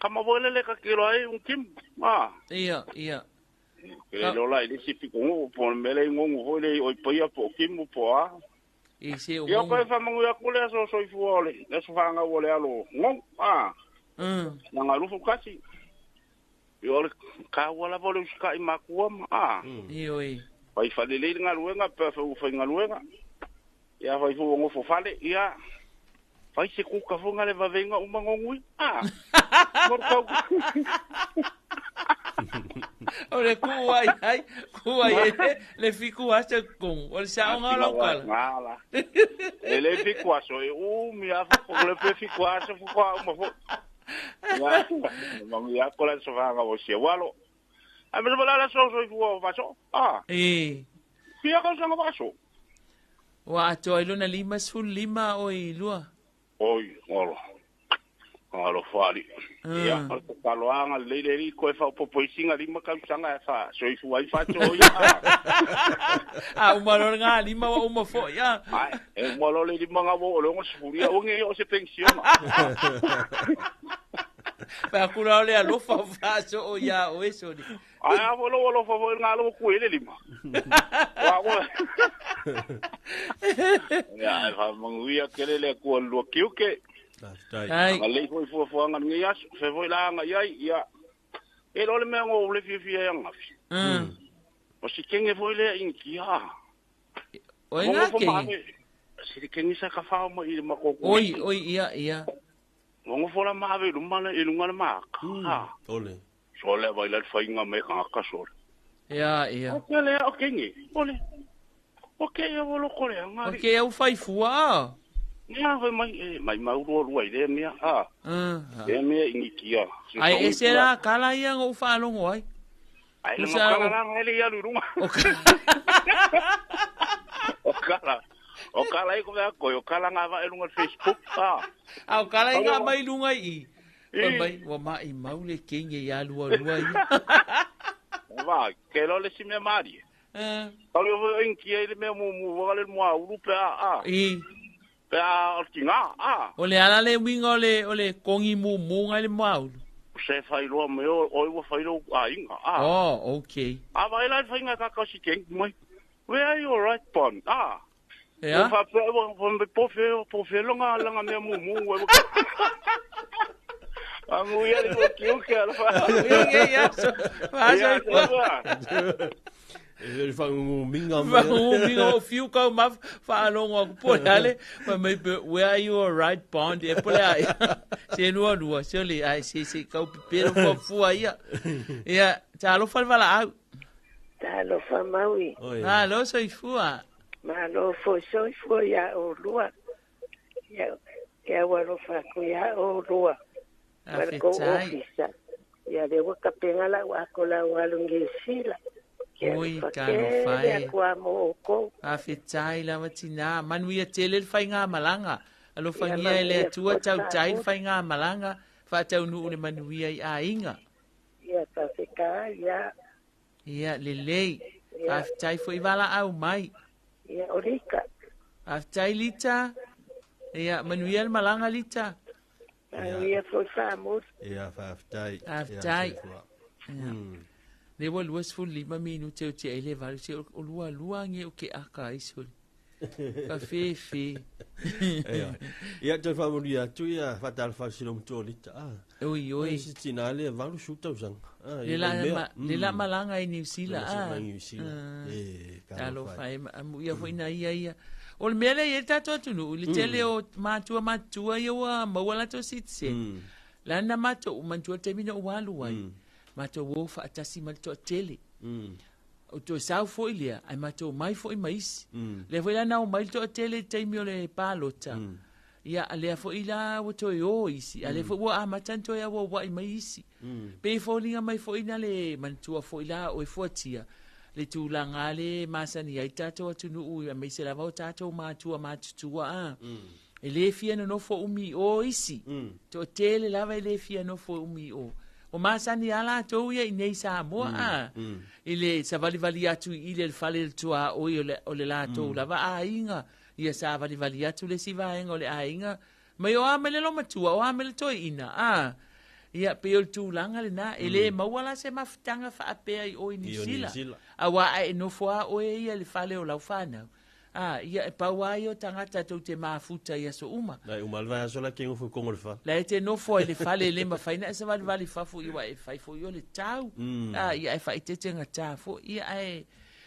Ka ma lele ka kilo ai un kim. Ah. Ia, ia. Ke le lola i le si piko ngu, po mele ngongu hoi le oi paia po kimu po a. I se o Ia koe wha mangu ia kule aso soifua ole. Le so whanga ua le alo ngong. Ah. Na ngā rufu kasi. Ia ole ka ua lava ole usika i makua ma. Ah. Ioe. Whai whale le ngā luenga, pe whai whai ngā luenga. Ia whai fua ngofo whale, ia. Whai se kuka funga le wawenga uma ngongui. Ah. Mor kau. O le kuai ai, kuai e le fiku asa kong. O le sa o ngā lau kala. Ngala. E le fiku aso e umi a fo le pe fiku aso fo kwa uma fo. Ya. Mangu ya kola so fa ga o se walo. A me bala la so so ifu o vaso. Ah. E. Fia ka sanga vaso. Wa ato ai lona lima sul lima o i lua. Oi, ngolo. Ngalo fali. Ia, o te kaloanga le le ri koe fa popo i singa lima ka sanga fa so ifu ai fa to ia. A uma lo ngā lima wa uma fo ia. Ai, e uma lo le lima ngā wo o longo sifuria o nge o se pensiona. Pa kura o le alofa o faso o ia o eso ni. Ai, a lo alofa fo ngā lo ku ele lima. Wa wa. Ia, e fa manguia kele le ku lua kiuke. Ai. Nga lei foi fua fua nga ngi aso, fe foi la nga iai, ia. E lo le mea ngo le fia fia ia ngafi. O si kenge foi le inki ha. O e ngā kenge? Si kenge sa ka whao ma i le makoko. Oi, oi, ia, ia. Ngongo fola maave lunga le lunga le maka. Ha. Ole. Sole vai la whainga me ka ka sole. Ia, ia. O ke le o kenge. Ole. O ke ia wolo kore nga. O ke au whai fua. Ia vai mai mai maurua rua i le mea. Ha. Le mea ingikia. Ai e se la kala ia ngo whaalongo ai. Ai le kala la ngai le ia lunga. O kala. O kala i ko mea koe, o kala ngā vae lunga Facebook. Ah. A o kala i ngā mai lunga i. Mai, wa mai mau le kenge ia lua lua ia. Wa, ke lo le si mea maari. Kau le o inki ai le mea mumu, waka le mua uru pe a a. I. Pe a o ki ngā, a. O le ala le winga o le kongi mumu ngai le mua uru. Se whai loa me o, o iwa whai loa a inga, a. Oh, okay. A vai lai whai ngā kakasi kengi mai. Where are you right pon? Ah. Ia? O whapea, po whelonga langa mea mumu. Angu ia le o kiuke ala wha. Ia ia, so. Wha so. E whangungu minga mai. Whangungu minga o fiu kau ma whaalongo aku po le ale. Mai pe, where are you alright bond? E pole ai. Se nua nua, se ole ai, se kau pipero fua fua ia. Ia, ta alofa le wala au. Ta alofa maui. Alo soifua. Malo fo soifua ia o lua. Ia, ia alofa ku ia o lua. A ko fetai. Ofisa. Ia le waka pengala wa ko la wa lungi sila. Oi, talofa Tele e. atu a mo outou. Faafetai lava tinā. Manuia tele le faigamalaga. Alofagia Ia, e le manuia Atua foi tautai le faamuli. faigamalaga, faataunuu le manuia i aiga. Ia, faafetai, ia. Ia, lelei. Ia. Faafetai foi valaau mai. Ia, o Lita. Faafetai Lita. Ia, manuia le malaga Lita. Manuia foi faamuli. Ia, faafetai. Faafetai. Ia, soifua. Ia. Le ua 25 minute o te ai le valu se o lua lua nge o ke aka ai soli. Ka fefe. Ia, ia toe faamanuia atu ia faatalofa atu i si Lita. Ah. Oi, oi. Ai, si tinā lea 80 tausaga. Ah, Le i la, mea. ma, le la malaga i Niu Sila. Le la i Niu Sila. E, Talofa talofa e, amu ia foi na ia ia. O le mea lea e i ai le tatou atunuu, i le tele o matua matutua ia ua maua latou citizen. La na matou, manatua le taimi na ou alu ai. Matou o faatasi ma le toatele. O toe sau foi lea, ae matou mai foi ma isi. Lea foi la na o mai le toatele i le taimi o le palota. Ia, a lea foi la ua toe o isi. A lea foi ua amata ona toe auauai mai isi. Pe foliga mai foi na le manatua foi la o e fuatia. Le tulaga le masani ai tatou atunuu, aemaise lava o tatou matua matutua a. E le fia nonofo umi i o isi. Toatele lava e le fia nofo umi i o. O masani a latou ia i nei Samoa a. I le savalivali atu i le fale le tuaoi o le latou lava aiga. Ia savalivali atu le si vaega o le aiga. Mai o a mai le lomatua, o a mai le toeaina, a. Ia, pei o le tulaga lena, e le maua la se mafutaga faapea i o i Niu I o Niu Sila. Sila. Auā ae nofo lava oe ia i le fale o lau fanau. A, ia, e pau lava ia o tagata tou te mafuta i aso uma. Nai uma le vaiaso la ke nofo i kogo o le fale. La e te nofo ai i le fale e le mafai ona e savalivali i fafo i aua e fai foi o le tau. A, ia, e faaeteete gatā foi. Ia, ae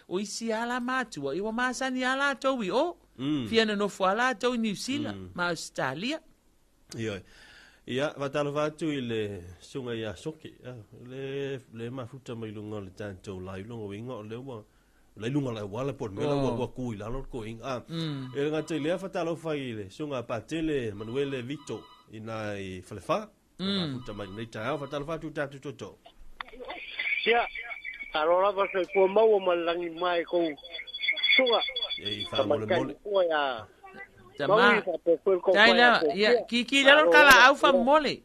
o isi lava la matua, ia ua masani lava latou i o. Fia nonofo lava latou i Niu Sila ma Ausetalia. Ioe. Ia, faatalofa atu i le susuga ia Soke, le, le mafuta mai luga o le tatou live loga uiga o lea ua o la i luga o le auala po o le mea la ua, ua ku i lalo le toeaina. Ah, e le gata i lea faatalofa i le susuga a Patele Manuele Vito i na i Falefa. Mafuta mai lenei taeao, faatalofa atu i tatou tootoo. Ia, alo lava soifua maua ma le lagi mai kou susuga. E i faamolemole. Tamaitai ia Tama. Maui faapea foi le kou Tai pai la, a ia, Sofia. kiki lalo Malo kala lava. au famole.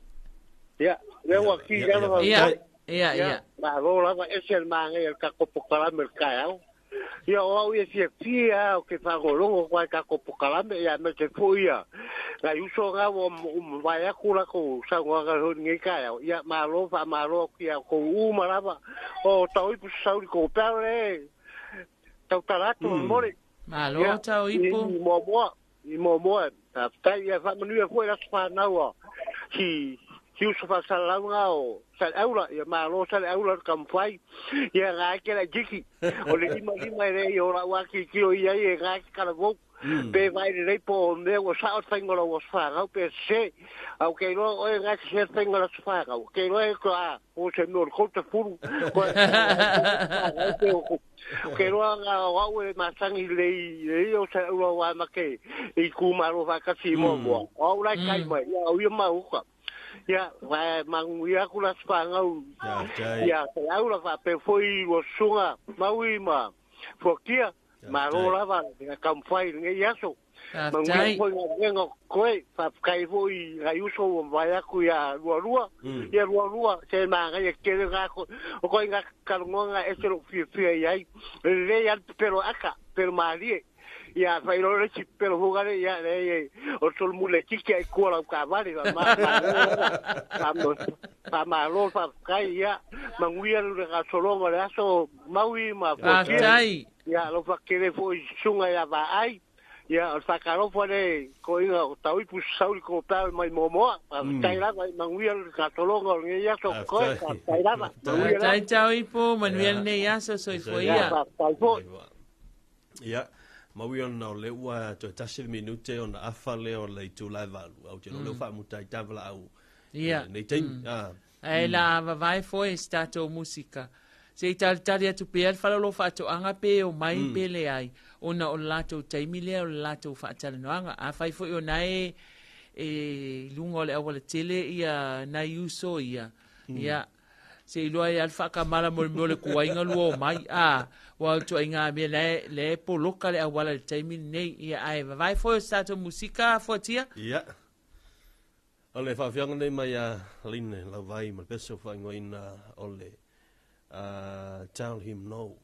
Ia, lea ua ki lalo Ia, famole. ia, ia. Malo lava ese le māngai o le tatou pokalame o le taeao. Ia, o au ia fiafia o ke faalogologo koa i tatou pokalame, ia aemaise foi ia nai uso ga ua mavae atu latou saunoaga foi i lenei taeao. Ia, malo faamalo atu ia outou uma lava. O tauipu sasauli kou pealo le tautala atu momole. Malo Ia, tauipu. I muamua, i muamua, faafetai ia faamanuia foi le aso fanau a si si uso faasalalauga o Saleaula, ia malo Saleaula le taumafai. Ia gae ke laitiiti. O le limalima e lei o lau atilotilo i ai e gae ke talavou. Pe vaai lelei po o mea ua sao le faiga o lau aso fanau pe sesē. Ae ou te iloa oe gae sesē le faiga o le aso fanau. Ou te iloa e a po o se mea o le 30 koe fanau pe o ou te iloa na o au e masani lelei lelei o Saleaula aua ma te i itumalo faatasi i muamua. O au la e kai mai, ia o ia mauka. Ia, vae manuia atu le aso fanau Faafetai. ia Saleaula faapea foi ua susuga Maui ma Fuatia. Malo lava le taumafai i lenei aso. Manuia Faafetai. foi galuega o totoe, faafetai foi i nai uso ua mavae atu ia lualua. Ia lualua, se magaia tele gā o koe ngā talanoaga e ese lou fiafia i ai. E lelei lava le pepelo aka, pepelo malie. Ia faailoa le isi pepelo foi lale, ia leai e o le solomuli e tiki ai kua lau taavale. Faamalo le faafetai, ia manuia le gasologa o le aso Maui ma Fuatia. Faafetai. Ia alofa tele foi i susuga ia Vaai. Ia o le faatalofa le toeaina o tauipu sasauli kou peao mai muamua. Faafetai lava, manuia le gasologa o lenei aso totoe. Faafetai lava, manuia Faafetai lava. tauipu, manuia lenei aso soifua Ia, ia. faafetai foi. Ia, maui ona o le ua toe tasi le minute ona afa lea o le itula e 8. Au te iloa o lea ua faamuta ai tavalaau Ia. lenei taimi. Ah. Ae la vavae foi se tatou musika. Se i talitali atu pea le fale o lo faatoaga pe o mai pe leai, ona o le latou taimi lea o le latou faatalanoaga. Afai foi ona e e i luga o le aualatele ia nai uso ia. Ia, Se iloa ai lava le faakamala mo le mea o le tuaiga lua omai, a, aua o le ituaiga mea la e, la e poloka le auala i le taimi lenei. Ia, ae vavae foi o se tatou musika, Fuatia. Ia. O le faafiaga nei mai a Line Lauvai ma le pese o faaigoaina o le Tell Him No.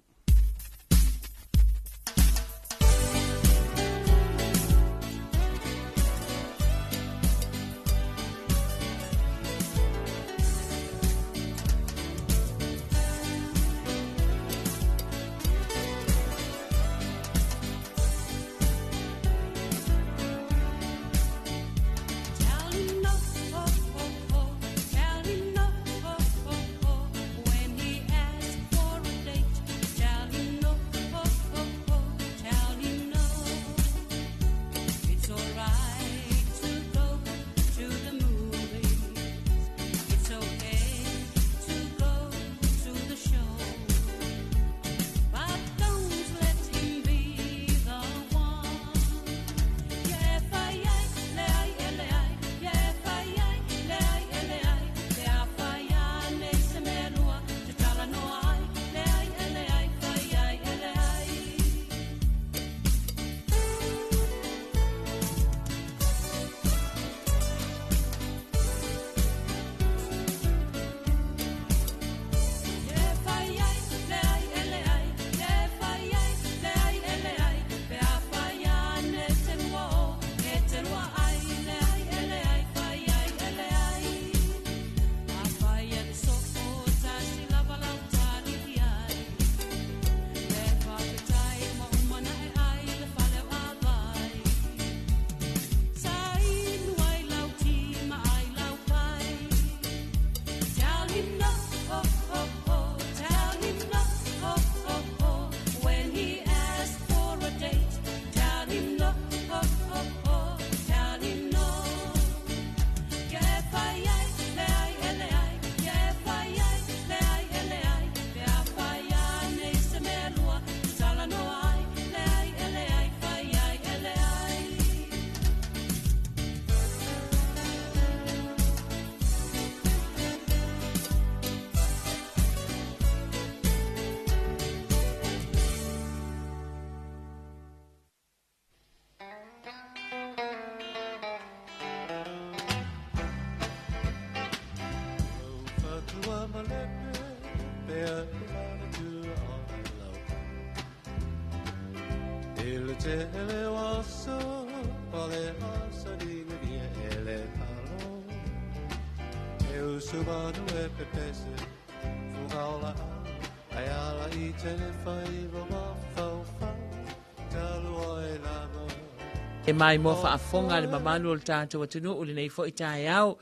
E maimoa faafofoga le mamalu o le tatou atunuu lenei foi taeao.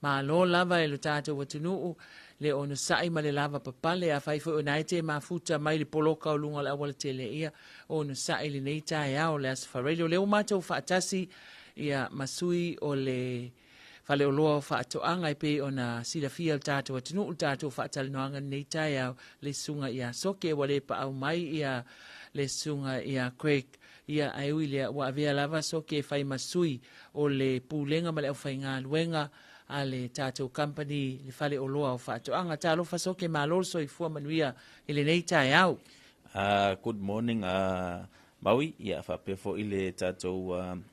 Malo lava e lo tatou atunuu le onosai ma le lava papale. Afai foi o na e te mafuta mai le poloka o luga o le aualatele, ia onosai lenei taeao le Aso Faraile. O lea ua matou faatasi ia ma sui o le Faleoloa o Faatoaga e pei ona silafia e le tatou atunuu le tatou faatalanoaga lenei taeao, le susuga ia Soke ua le paau mai ia le susuga ia Craig ia ae ui lea ua avea lava Soke e fai ma sui o le Pulega ma le aufaigaluega a le tatou company le Faleoloa o Faatoaga. Talofa Soke, malo le soifua manuia i lenei taeao. Good morning Maui, ia faapea foi le tatou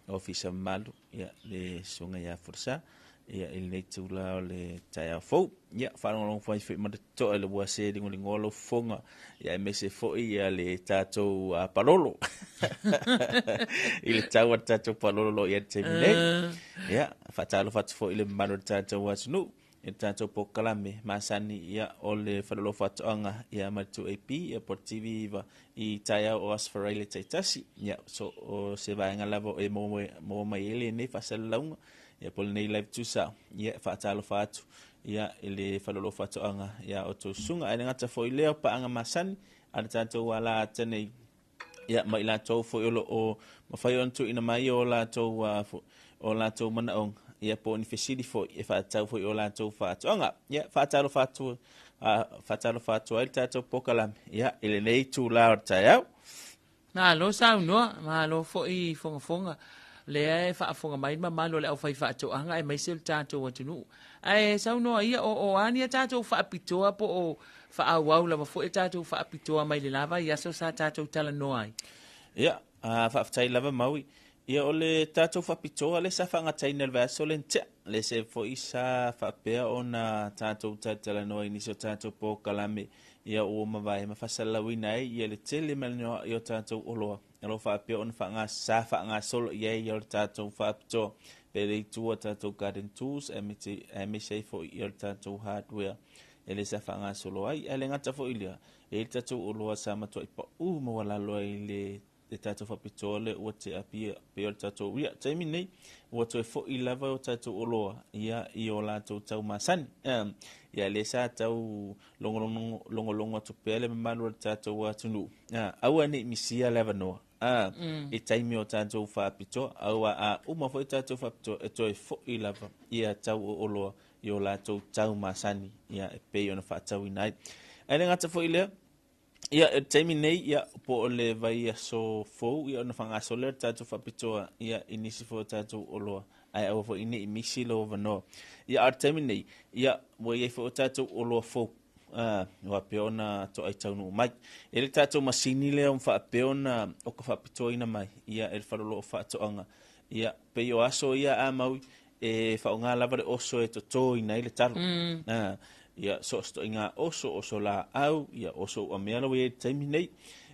ofisa mamalu, ia le susuga ia Fursa, ia i lenei tula o le taeao fou. Ia faalogologo foi foi ma le totoa i le ua se ligoligoa lou fofoga, ia aemaise foi ia le tatou palolo. I le tau a le tatou palolo lo i ai le taimi nei. Ia faatalofa atu foi i le mamalu o le tatou atunuu i le tatou polokalame masani ia o le Faleoloa Faatoaga ia ma le 2AP ia po o le TV9 i taeao o Aso Faraile taitasi. Ia so o se vaega lava o e maua mai ai lenei faasalalauga ia po o lenei live tusa ia e faatalofa atu ia i le Faleoloa Faatoaga ia o outou susuga. Ae le gata foi i lea o paaga masani a le tatou ala ata nei ia ma i latou foi o lo o mafai ona tuuina mai o latou o latou manaoga ia po o ni fesili foi e faatatau foi i o latou faatoaga. Ia faatalofa atu faatalofa atu ai le tatou polokalame ia i lenei itula o le taeao. Malo saunoa, malo foi fogafoga. Lea e faafofoga mai le mamalu o le aufaifaatoaga aemaise o le tatou atunuu. Ae saunoa ia, o, o a ni a tatou faapitoa po o faaauau lava foi a tatou faapitoa mai le la vaiaso sa tatou talanoa ai? Ia, faafetai lava Maui. Ia, o le tatou faapitoa lea sa faagataina i le vaiaso lea na tea, lea se foi sa faapea ona tatou talatalanoa i nisi o tatou polokalame, ia ua mavae ma faasalalauina ai ia le tele ma le noa'i o tatou oloa o lo o faapea ona sa faagasolo i ai o le tatou faapitoa pe le itu o tatou garden tools aemaise ai foi o le tatou hardware e le sa faagasolo ai. Ae le gata foi i lea, e i ai le tatou oloa sa matuai pau maualalo ai le tatou faapitoa lea ua tea pei o le tatou ia taimi nei ua toe foi lava o tatou oloa ia i o latou tau masani. Ia lea sa tau logologo atu pea le mamalu o le tatou atunuu, aua ne i misia le avanoa i taimi o tatou faapitoa, aua a uma foi tatou faapitoa e toe foi lava ia tau o oloa i o latou tau masani ia e pei ona faatauina ai. Ae le gata foi i lea, ia, i le taimi nei, ia, po o le vaiaso fou, ia, ona faagasolo lea o le tatou faapitoa, ia, i nisi foi o tatou oloa, ae aua foi ne i misi lou avanoa. Ia, a o le taimi nei, ia, ua i ai foi o tatou oloa fou, ua faapea ona toai taunuu mai. E i ai le tatou masini lea ua faapea ona oka faapitoaina mai, ia, e le Faleoloa o Faatoaga. Ia, pei o aso ia a Maui, e faaaoga lava le oso e totoina ai le talo. Ia, so o se ituaiga oso, oso laau, ia, oso uamea la ua i ai i le taimi nei.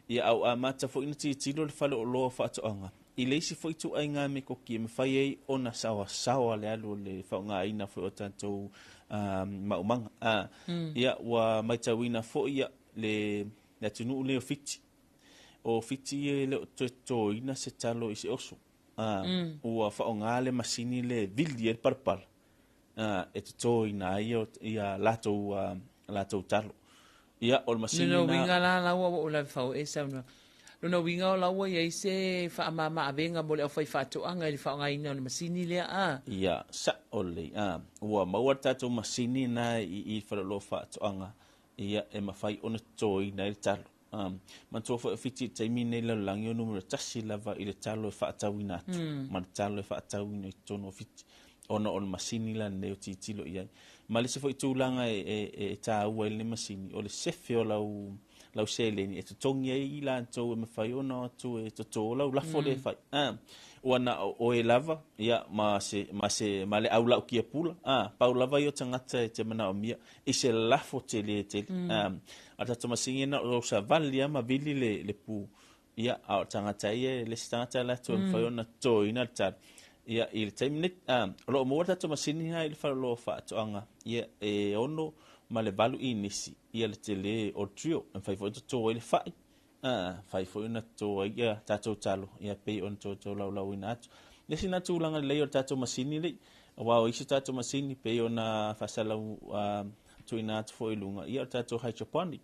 Ia, a ua amata foi ona tilotilo le fale oloa o faatoaga i le isi foi ituaiga metoki e mafai ai ona saoasaoa le alu o le faaaogaina foi o tatou maumaga. Ia, ua matauina foi ia, le atunuu lenei o Fiti. O Fiti e le o toe totoina se talo i se oso. Ua faaaoga le masini lea e vili ai le palapala e totoina ai ia latou talo. Ia, o le masini na... Lona uiga la, la ua ou lave fau e saunoa. Lona uiga o la ua i ai se faamama-avega mo le aufaifaatoaga i le faaaogaina o le masini lea, a? Ia, sa'o lelei. Ua maua le tatou masini na i i Faleoloa Faatoaga, ia, e mafai ona totoina ai le talo. Manatua foi o Fiti i le taimi lenei i le lalolagi o numera tasi lava i le talo e faatauina atu ma le talo e faatauina i totonu o Fiti ona o le masini la lenei o tilotilo i ai. Ma le isi foi tulaga e taua ai lenei masini, o le sefe o lau seleni e totogi ai i latou e mafai ona o atu e toto lau lafo lea e fai. Ua na o oe lava ia, ma se, ma se, ma le au lau kiapula, pau lava ia o tagata e te manaomia i se lafo tele tele. A o le tatou masini na o lou savali lava ma vili le pu, ia, a o le tagata ia, le isi tagata la e mafai ona totoina le talo. Ia, i le taimi nei, o lo o maua le tatou masini lena i le faleoloa o faatoaga, ia, e 6 ma le 8 inisi, ia le tele o le drill. E mafai foi ona toto ai le fai, mafai foi ona toto ai ia tatou talo, ia pei ona toe laulauina atu. Le isi lena tulaga lelei o le tatou masini lenei, aua o isi tatou masini pei ona faasalau tuuina atu foi i luga, ia o le tatou hydroponic,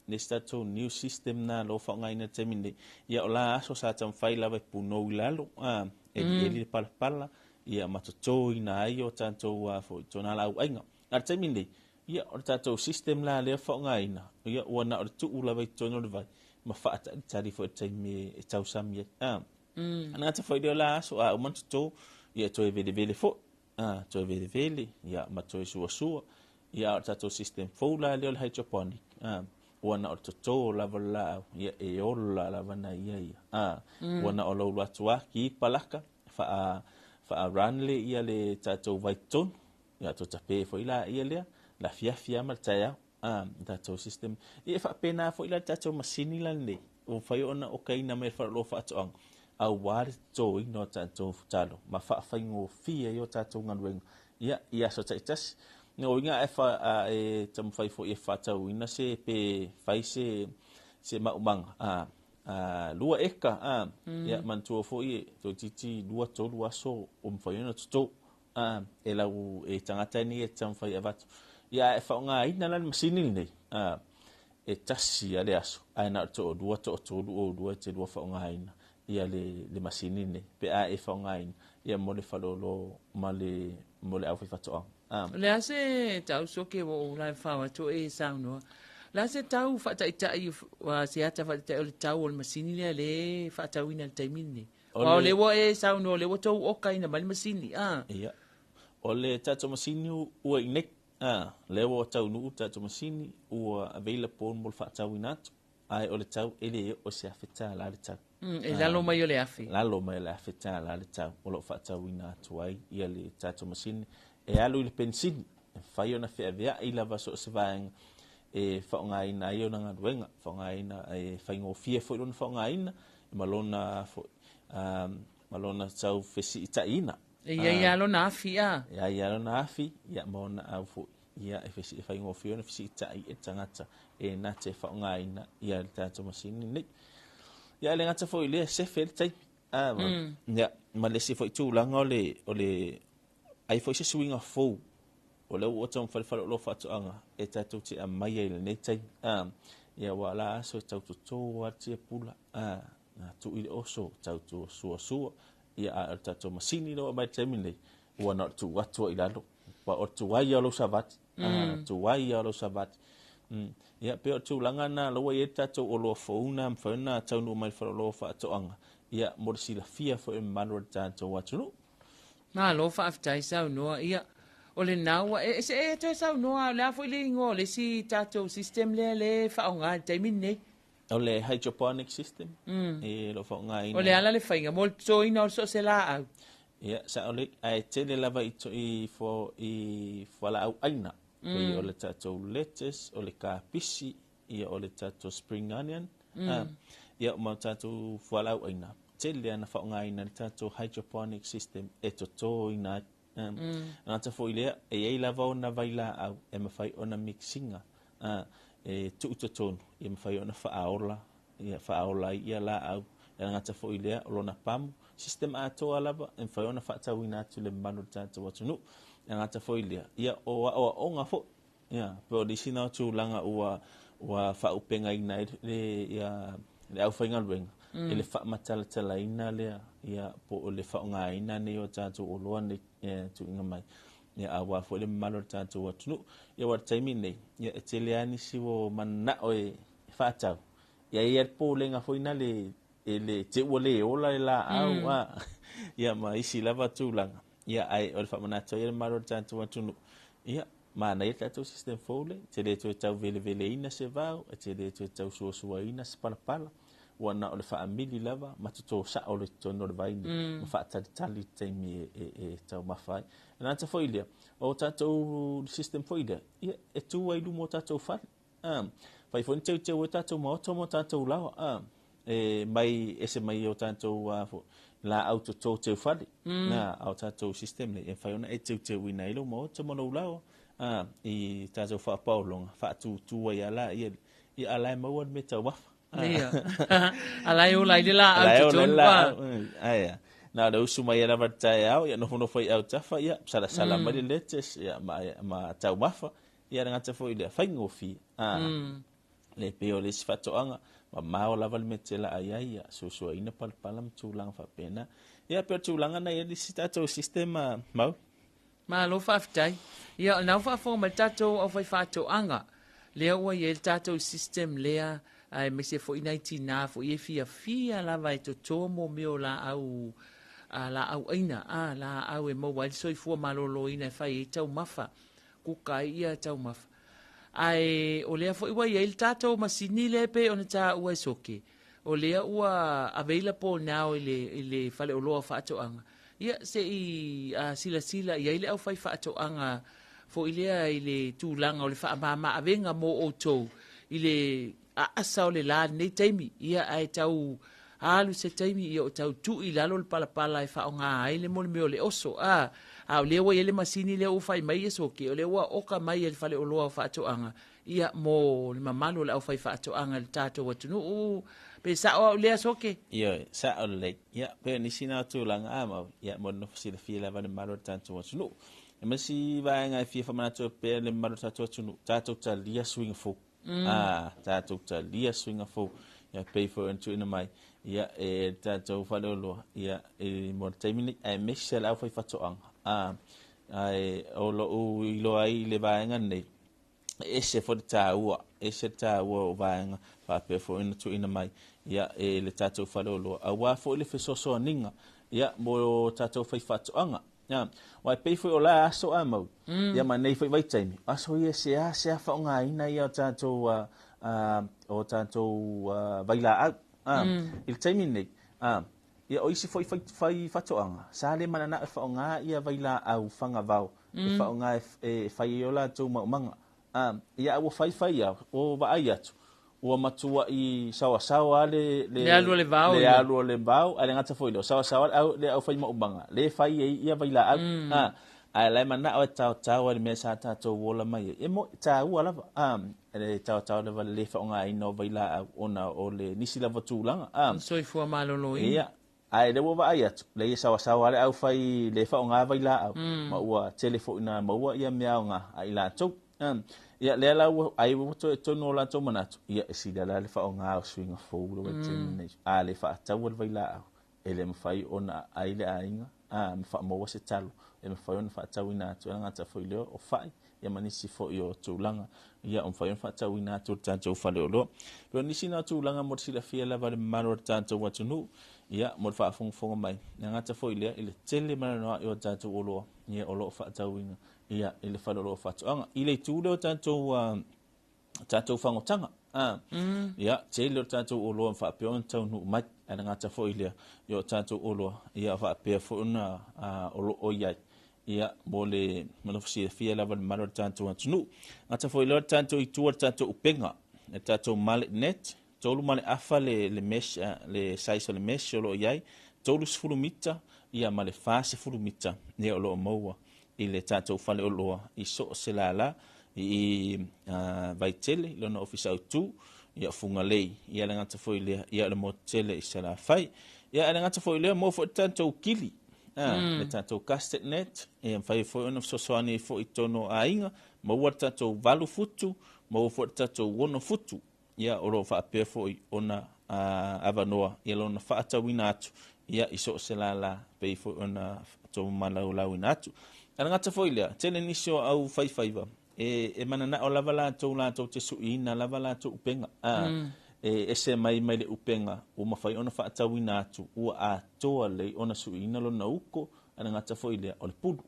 le isi tatou new system na o lo o faaaogaina i le taimi nei, ia o la aso sa taumafai lava e punou i lalo, elieli le palapala, ia ma totoina ai o tatou foi togalaauaiga. A o le taimi nei, ia, o le tatou system la lea faaaogaina, ia, ua na o le tuu lava i totonu o le vai, ma faatalitali foi i le taimi e tausami ai. Ana gata foi lea o la aso, a uma ona toto, ia, e toe velevele foi, toe velevele, ia, ma toe suasua. Ia, a o le tatou system fou la lea o le hydroponic, ua na o le toto lava o le laau, ia, e ola lava nai ia ia. Ua na o lou alu atu lava, ki le palaka, faa-run lea ia le tatou vai totonu, Ia toe tape foi la ia lea, le afiafi lava ma le taeao, le tatou system. Ia e faapena foi la le tatou masini la lenei, ua mafai ona okaina mai e le faleoloa o faatoaga, aua le totoina o tatou talo ma faafaigofie ai o tatou galuega, ia, i aso taitasi. Lona uiga a e taumafai foi e faatauina se pe fai se maumaga, 2 eka, ia manatua foi toeitiiti 2, 3 aso o mafai ona toto. E lau e tagata nei e taumafai e avatu. Ia a e faaaogaina la le masini lenei, e tasi lava le aso, ae na o le toalua, toatolu oulua e te lua faaaogaina ia le masini lenei, pe a e faaaogaina ia mo le faleoloa ma le mo le aufaifaatoaga. O le a se tau soke ua ou lae fao atu e saunoa? O le a se tau faataitai, se ata faataitai o le tau o le masini lea lea e faatauina i le taimi lenei? Aua o lea ua e saunoa o lea ua tou okaina mai le masini, a. Ia. O le tatou masini ua i inei, a, lea ua taunuu le tatou masini, ua available mo le faatauina atu, ae o le tau e le oo i se $1,000 le tau. E lalo mai o le $1,000. Lalo mai o le $1,000 le tau o lo o faatauina atu ai ia le tatou masini e alu i le penisini, e mafai ona feaveai lava so o se vaega e faaaogaina ai ona galuega, faaaogaina e faigofie foi lona faaaogaina ma lona foi ma lona tau fesiitaiina. E i ai lava lona afi, a? E i ai lava lona afi, ia ma ona au foi. Ia e fesi e faigofie ona fesiitai e le tagata e na te faaaogaina ia le tatou masini lenei. Ia e le gata foi i lea, sefe ai le taimi. A, ma, ia, ma le isi foi tulaga o le, o le ai foi se suiga fou o lea ua taumafai le faleoloa faatoaga e tatou te aumaia i lenei taimi. A, ia ua ala aso e tau toto lava le tiapula, a, na tuu i le oso, tau suasua, ia a o le tatou masini lea ua aumai i le taimi lenei, ua na o le tuu atu lava i lalo. Ua o le tuai ia o lou savati. A, tuai ia o lou savati. Ia, pei o le tulaga lena o la ua i ai le tatou oloa fou lena e mafai ona taunuu mai i le faleoloa faatoaga, ia, mo le silafia foi e le mamalu o le tatou atunuu. Malo faafetai saunoa. Ia, o lena ua e, se e toe saunoa, o le a foi le igoa o le isi tatou system lea lea e faaaoga i le taimi lenei? O le hydroponic system e lo o faaaogaina. O le a la le faiga mo le totoina o so o se laau? Ia, sao lelei, ae tele lava i i fo i fualaau aina. Pei o le tatou lettuce, o le kapisi, ia o le tatou spring onion, ia ma tatou fualaau aina. Tele ana faaaogaina le tatou hydroponic system e totoina ai. Gata foi lea, e i ai lava ona vailaau e mafai ona mix ina, e tuu i totonu, ia mafai ona faaola, ia faaola ai ia laau. E gata foi lea, o lona pamu, system atoa lava e mafai ona faatauina atu i le mamalu o le tatou atunuu. E gata foi lea, ia o aoaoga foi, ia, po o nisi na o tulaga ua ua faaupegaina ai le ia le aufaigaluega i le faamatalatalaina lea, ia, po o le faaaogaina nei o tatou oloa nei e tuuina mai, ia, aua foi le mamalu o le tatou atunuu. Ia, aua o le taimi nei, ia, e tele lava nisi ua mananao e faatau, ia, e i ai le popolega foi na le e le te ua le ola le laau, a, ia, ma isi lava tulaga. Ia, ae o le faamanatu ai e le mamalu o le tatou atunuu, ia, manaia le tatou system fou lea, e te le toe tau veleveleina se vao, e te le toe tau suasuaina se palapala, ua na o le faamili lava ma toto sao loa i totonu o le vai nei, ma faatalitali i le taimi e taumafa ai. E le gata foi i lea, o tatou system foi lea, ia, e tu ai i luma o tatou fale. A, fai foi ni teuteu ai tatou maota ma o tatou laoa, a, e mai ese mai o tatou a, fo, laau toto teufale, na, a o tatou system nei, e mafai ona e teuteuina ai lou maota ma lou laoa, a, i tatou faapaologa, faatūtū ai lava laia, ia, a o la e maua le mea taumafa. Ia. A la e ola ai le laau i totonu. Ae a. Na o le usu mai lava i le taeao, ia nofonofo i autafa, ia salasala mai le lettuce, ia ma, ma taumafa, ia le gata foi i lea, faigofie. A, le pei o le isi faatoaga, mamao lava le mea e te laai ai, ia suasuaina palapala ma tulaga faapena. Ia pei o le tulaga na i ai le isi tatou system, Mau. Malo faafetai. Ia, o lena ua faafofoga mai le tatou aufaifaatoaga, lea ua i ai le tatou system lea, aemaise foi nai tina foi e fiafia lava e toto mo mea o laau, a, laau aina, a, laau e maua ai le soifua maloloina e fai ai taumafa, kuka ai ia taumafa. Ae o lea foi ua i ai le tatou masini lea e pei ona taua e Soke, o lea ua available now i le, i le faleoloa o faatoaga, Ia, se i silasila i ai le aufaifaatoaga foi lea i le tulaga o le faamama-avega mo outou i le aasa o le la i lenei taimi. Ia, ae tau alu se taimi, ia o tau tuu i lalo le palapala e faaaoga ai le mea o le oso. A, a o lea ua i ai le masini lea ua fai mai e Soke, o lea ua oka mai e le faleoloa o faatoaga, ia, mo le mamalu o le aufaifaatoaga i le tatou atunuu. Pe sao au lea, Soke? Ioe, sao lelei. Ia, pei o nisi na o tulaga a mau, ia, mo le nofo silafia lava le mamalu o le tatou atunuu. E ma isi vaega e fia faamanatu ai pea le mamalu o le tatou atunuu, tatou talia suiga fou. A, tatou talia suiga fou. Ia, pei foi ona tuuina mai, ia, e le tatou faleoloa, ia, e, mo le taimi nei, aemaise le aufaifaatoaga. A, ae o lou iloa ai i le vaega lenei, e ese foi le taua, ese le taua o vaega faapea foi ona tuuina mai ia, e le tatou faleoloa, auā foi le fesoasoaniga, ia, mo tatou faifaatoaga. Ia, aua e pei foi o la aso a mau, ia ma nei foi vaitaimi, o aso ia e seasea faaaogaina ia o tatou, o tatou vailaau. I le taimi lenei, ia o isi foi fai faatoaga, sa le mananao e faaaoga ia vailaau fagavao e faaaoga e fai ai o latou maumaga. Ia a ua faifai lava, ua vaai atu, ua matuai saoasaoa lava le Le alu o le vao. Le alu o le vao, ae le gata foi i lea, saoasaoa le aufai maumaga, le fai ai ia vailaau. Ae la e manao e taotao ai le mea sa tatou ola mai ai. E moni, e taua lava, e taotao lava le le faaaogaina o vailaau ona o le nisi lava tulaga. Soifua maloloina. Ia, ae lea ua vaai atu, leai e saoasaoa lava le aufai le faaaoga vailaau, ma ua tele foi ina maua ia mea aoga a i latou. Ia, lea la ua, ai ua toe tonu o latou manatu, ia e sili lava la le faaaoga o suiga fou le vaitaimi lenei. A le faataua le vailaau, e le mafai ona aai le aiga, a, ma faamaua se talo e mafai ona faatauina atu. E le gata foi i lea o fai, ia ma nisi foi o tulaga, ia o mafai ona faatauina atu i le tatou faleoloa. Pei o nisi na o tulaga mo le silafia lava e le mamalu o le tatou atunuu, ia, mo le faafogafoga mai. E le gata foi i lea, i le tele ma le anoa'i o tatou oloa, ia, o lo o faatauina, ia, i le faleoloa o faatoaga. I le itu lea o tatou, tatou fagotaga. Ia, tele o tatou oloa faapea ona taunuu mai. Ae le gata foi i lea, ia o tatou oloa, ia faapea foi ona o lo o i ai. Ia, mo le silafia lava e le mamalu o le tatou atunuu. Gata foi i lea o le tatou itu o le tatou upega, le tatou mullet net, 3.5 le mesh, le size o le mesh o lo o i ai, 30 mita, ia ma le 40 mita, ia o lo o maua i le tatou faleoloa i so o se lala i Vaitele, i lona ofisa autu, ia o Fugalei, ia le gata foi i lea, ia o le motu tele i Salafai. Ia ae le gata foi i lea, maua foi le tatou kili, le tatou custard net, ia mafai foi ona fesoasoani ai foi i totonu o aiga, maua le tatou 8 futu, maua foi le tatou 6 futu, ia o lo o faapea foi ona avanoa ia lona faatauina atu ia i so o se lala pei foi ona tou malaulaauina atu. Ae le gata foi i lea, tele nisi o au faifaiva e mananao lava latou latou te suiina lava latou upega, e ese mai mai le upega ua mafai ona faatauina atu ua atoa lelei ona suiina lona uko, ae le gata foi i lea, o le pulu.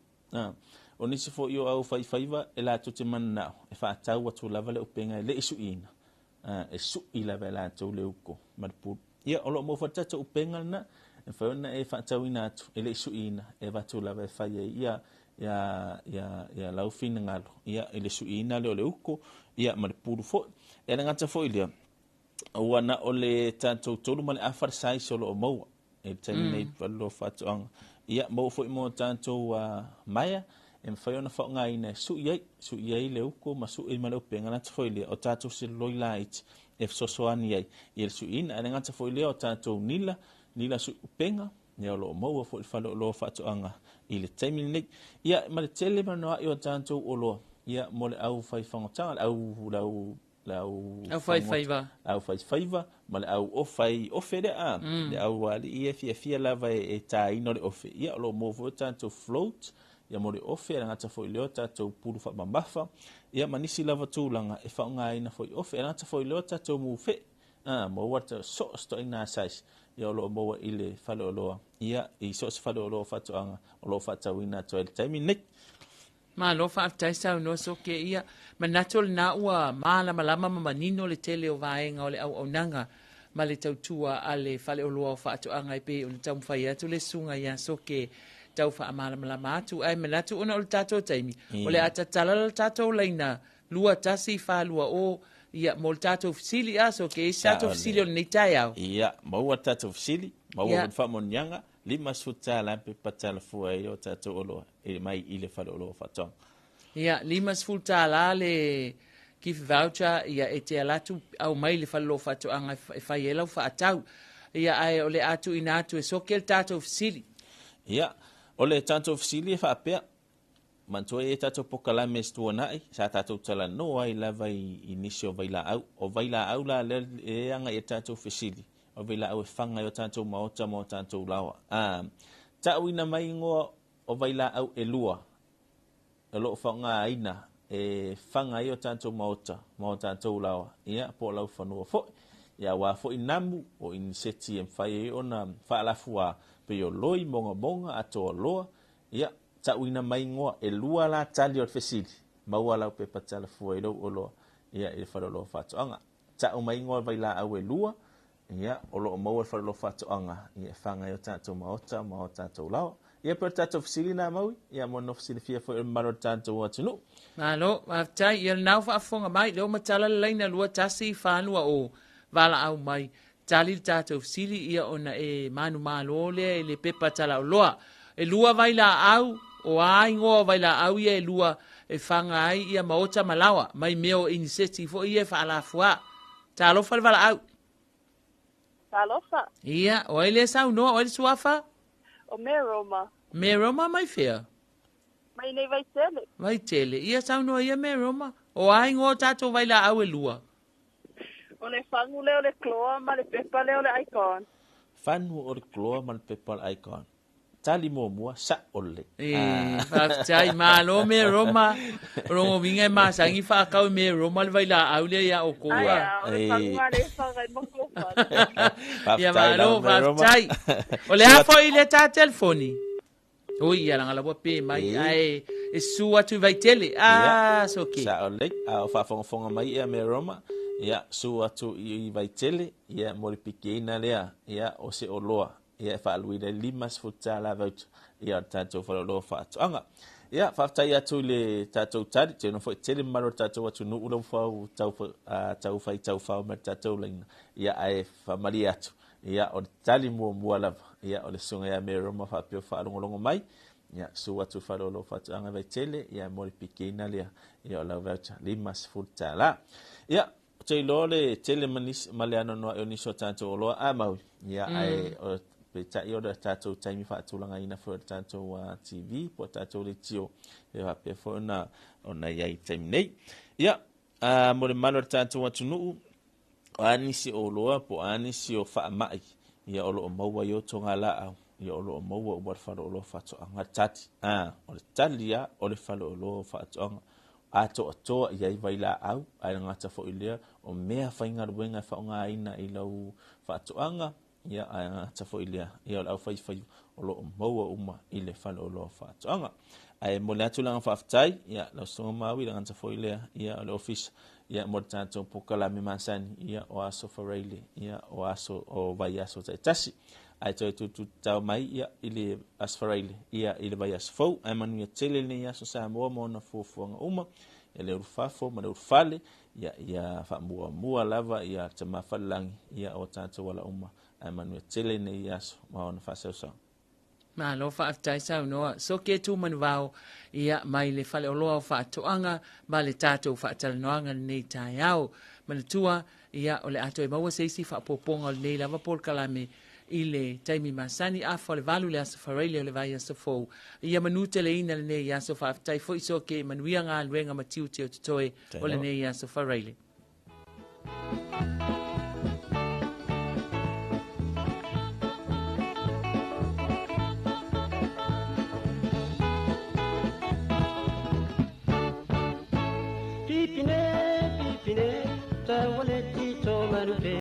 O nisi foi o au faifaiva e latou te mananao e faatau atu lava le upega e le i suiina, e sui lava e latou le uko ma le pulu. Ia, o lo o maua foi le tatou upega lena, e mafai ona e faatauina atu e le i suiina, e avatu lava e fai ai ia ia ia ia lau finagalo ia i le suiina lea o le uko ia ma le pulu foi. E le gata foi i lea, ua na o le tatou 3.5 le size o lo o maua e le taimi nei faleoloa faatoaga. Ia, maua foi mo tatou maea e mafai ona faaaogaina e sui ai, sui ai le uko ma sui ai ma le upega. Le gata foi lea, o tatou seloloi laiti e fesoasoani ai i le suiina. Ae le gata foi lea, o tatou nila, nila sui upega, ia o lo o maua foi i le faleoloa faatoaga i le taimi lenei. Ia, ma le tele ma le anoa'i o tatou oloa, ia, mo le au fai fagotaga, le au, le au le au Au faifaiva. Le au faifaiva ma le au fai ofe lea a. Le au alii e fiafia lava e tāina o le ofe. Ia, o lo o maua foi o tatou float, ia mo le ofe, e le gata foi i lea o tatou pulu faamamafa, ia ma nisi lava tulaga e faaaogaina foi ofe. E le gata foi i lea o tatou mufe, a, maua le so o se ituaiga size, ia o lo o maua i le faleoloa, ia, i so o se faleoloa o faatoaga o lo o faatauina atu ai i le taimi lenei. Malo faafetai saunoa Soke ia manatu o lena ua malamalama ma manino le tele o vaega o le auaunaga ma le tautua a le Faleoloa o Faatoaga e pei ona taumafai atu le susuga ia Soke tau faamalamalama atu ae manatu ona o le tatou taimi o le a tatala le tatou laina 21420 ia mo le tatou fesili a Soke e i ai se tatou fesili o lenei taeao. Ia maua le tatou fesili maua foi le faamanuiaga $50 pepa talafua ai o tatou oloa e mai i le faleoloa o faatoaga. Ia, $50 le gift voucher, ia e te ala atu aumai i le faleoloa o faatoaga e fai ai lau faatau. Ia, ae o le a tuuina atu e Soke le tatou fesili. Ia, o le tatou fesili e faapea, manatua e i ai tatou pokalame se tuanai, sa tatou talanoa ai lava i nisi o vailaau. O vailaau la lea e agai i le tatou fesili, o vailaau e faga ai o tatou maota ma o tatou laoa. A ta'uina mai igoa o vailaau elua o lo o faaaogaina e faga ai o tatou maota ma o tatou laoa, ia, po o laufanua foi. Ia auā foi namu o iniseti e mafai ai ona faalafuā pei o loi, mogamoga, atoaloa. Ia, ta'uina mai igoa e lua la tali o le fesili, maua lau pepa talafua i lou oloa, ia, i le faleoloa o faatoaga. Ta'u mai igoa o vailaau e lua, ia, o lo o maua i le faleoloa o faatoaga, ia, e faga ai o tatou maota ma o tatou laoa. Ia, pei o le tatou fesili lena Maui, ia, mo le nofo silafia foi o le mamalu o le tatou atunuu. Malo, faafetai. Ia lena ua faafofoga mai, lea ua matala le laina 2 1 4 2 o valaau mai. Tali le tatou fesili ia ona e manumalo lea i le pepa talaoloa. E lua vailaau, o a igoa o vailaau ia e lua e faga ai ia maota ma laoa, mai mea o iniseti foi ia e faalafuā. Talofa le valaau. Talofa. Ia, o ai lea saunoa, o ai le suafa? O Meroma. Meroma mai fea? Mai nei Vaitele. Vaitele. Ia saunoa ia Meroma. O a igoa o tatou vailaau e lua? O le fagu lea o le Chlor ma le pepa lea o le Icon. Fagu o le Chlor ma le pepa o le Icon. Tali muamua, sa'o lelei. E, faafetai, malo Meroma. O lona uiga e masani faatau e Meroma le vailaau lea iā outou a. Ai a, o le faguga lea e faga ai matou fale. Ia Faafetai malo, lava Meroma. faafetai. O le a foi lea ta telefoni? Ui, ia laga la ua pē mai, E. ae e susu atu i Vaitele. Ia, Ah, soke. sa'o lelei. A o faafogafoga mai ia Meroma, ia, susu atu i Vaitele, ia, mo le pikiina lea, ia, o se oloa, ia, e faaluina ai le $50 voucher, ia, o le tatou faleoloa o faatoaga. Ia, faafetai atu i le tatou tali, tino foi tele mamalu o le tatou atunuu lau fau tau, tau fai taufao mai le tatou laina, ia, ae faamalie atu, ia, o le tali muamua lava, ia, o le susuga ia Meroma faapea o faalogologo mai, ia, susu atu i faleoloa o faatoaga Vaitele, ia, mo le pikiina lea, ia, o lau voucher $50. Ia, ou te iloa le tele ma nisi ma le anoanoai o nisi o tatou oloa a Maui, ia, ae o peitai o le tatou taimi faatulagaina foi o le tatou TV po o tatou leitio e faapea foi ona ona i ai i le taimi nei. Ia, mo le mamalu o le tatou atunuu, o a nisi o oloa po o a nisi o faamai, ia, o lo o maua i o togalaau, ia, o lo o maua uma i le faleoloa o faatoaga. Tali, o le tali lava o le faleoloa o faatoaga atoatoa i ai vailaau, ae le gata foi lea o mea faigaluega e faaaogaina i lau faatoaga, ia, ae gata foi lea, ia, o le aufaifaiva o lo o maua uma i le faleoloa o faatoaga. Ae momoli atu le agaga faafetai, ia, lau susuga Maui, le gata foi lea, ia, o le ofisa, ia, mo le tatou polokalame masani, ia, o aso faraile, ia, o aso o vaiaso taitasi. Ae toe tututao mai, ia, i le aso faraile, ia, i le vaiaso fou. Ae manuia tele lenei aso Samoa ma ona fuafuaga uma, ia, le ulufafo ma le ulufale, ia, ia faamuamua lava, ia, Tama Falelagi, ia, o tatou ala uma. Ae manuia tele lenei aso ma ona faasausauga. Malo faafetai saunoa. Soke tu manuvao ia mai le faleoloa o faatoaga ma le tatou faatalanoaga lenei taeao. Manatua ia o le a toe maua se isi faaopoopoga o lenei lava polokalame i le taimi masani 7:30 le aso faraile o le vaiaso fou. Ia manuteleina lenei aso faafetai foi soke manuia galuega ma tiute o totoe o lenei aso faraile. Pipine, pipine, tawale tito manupe.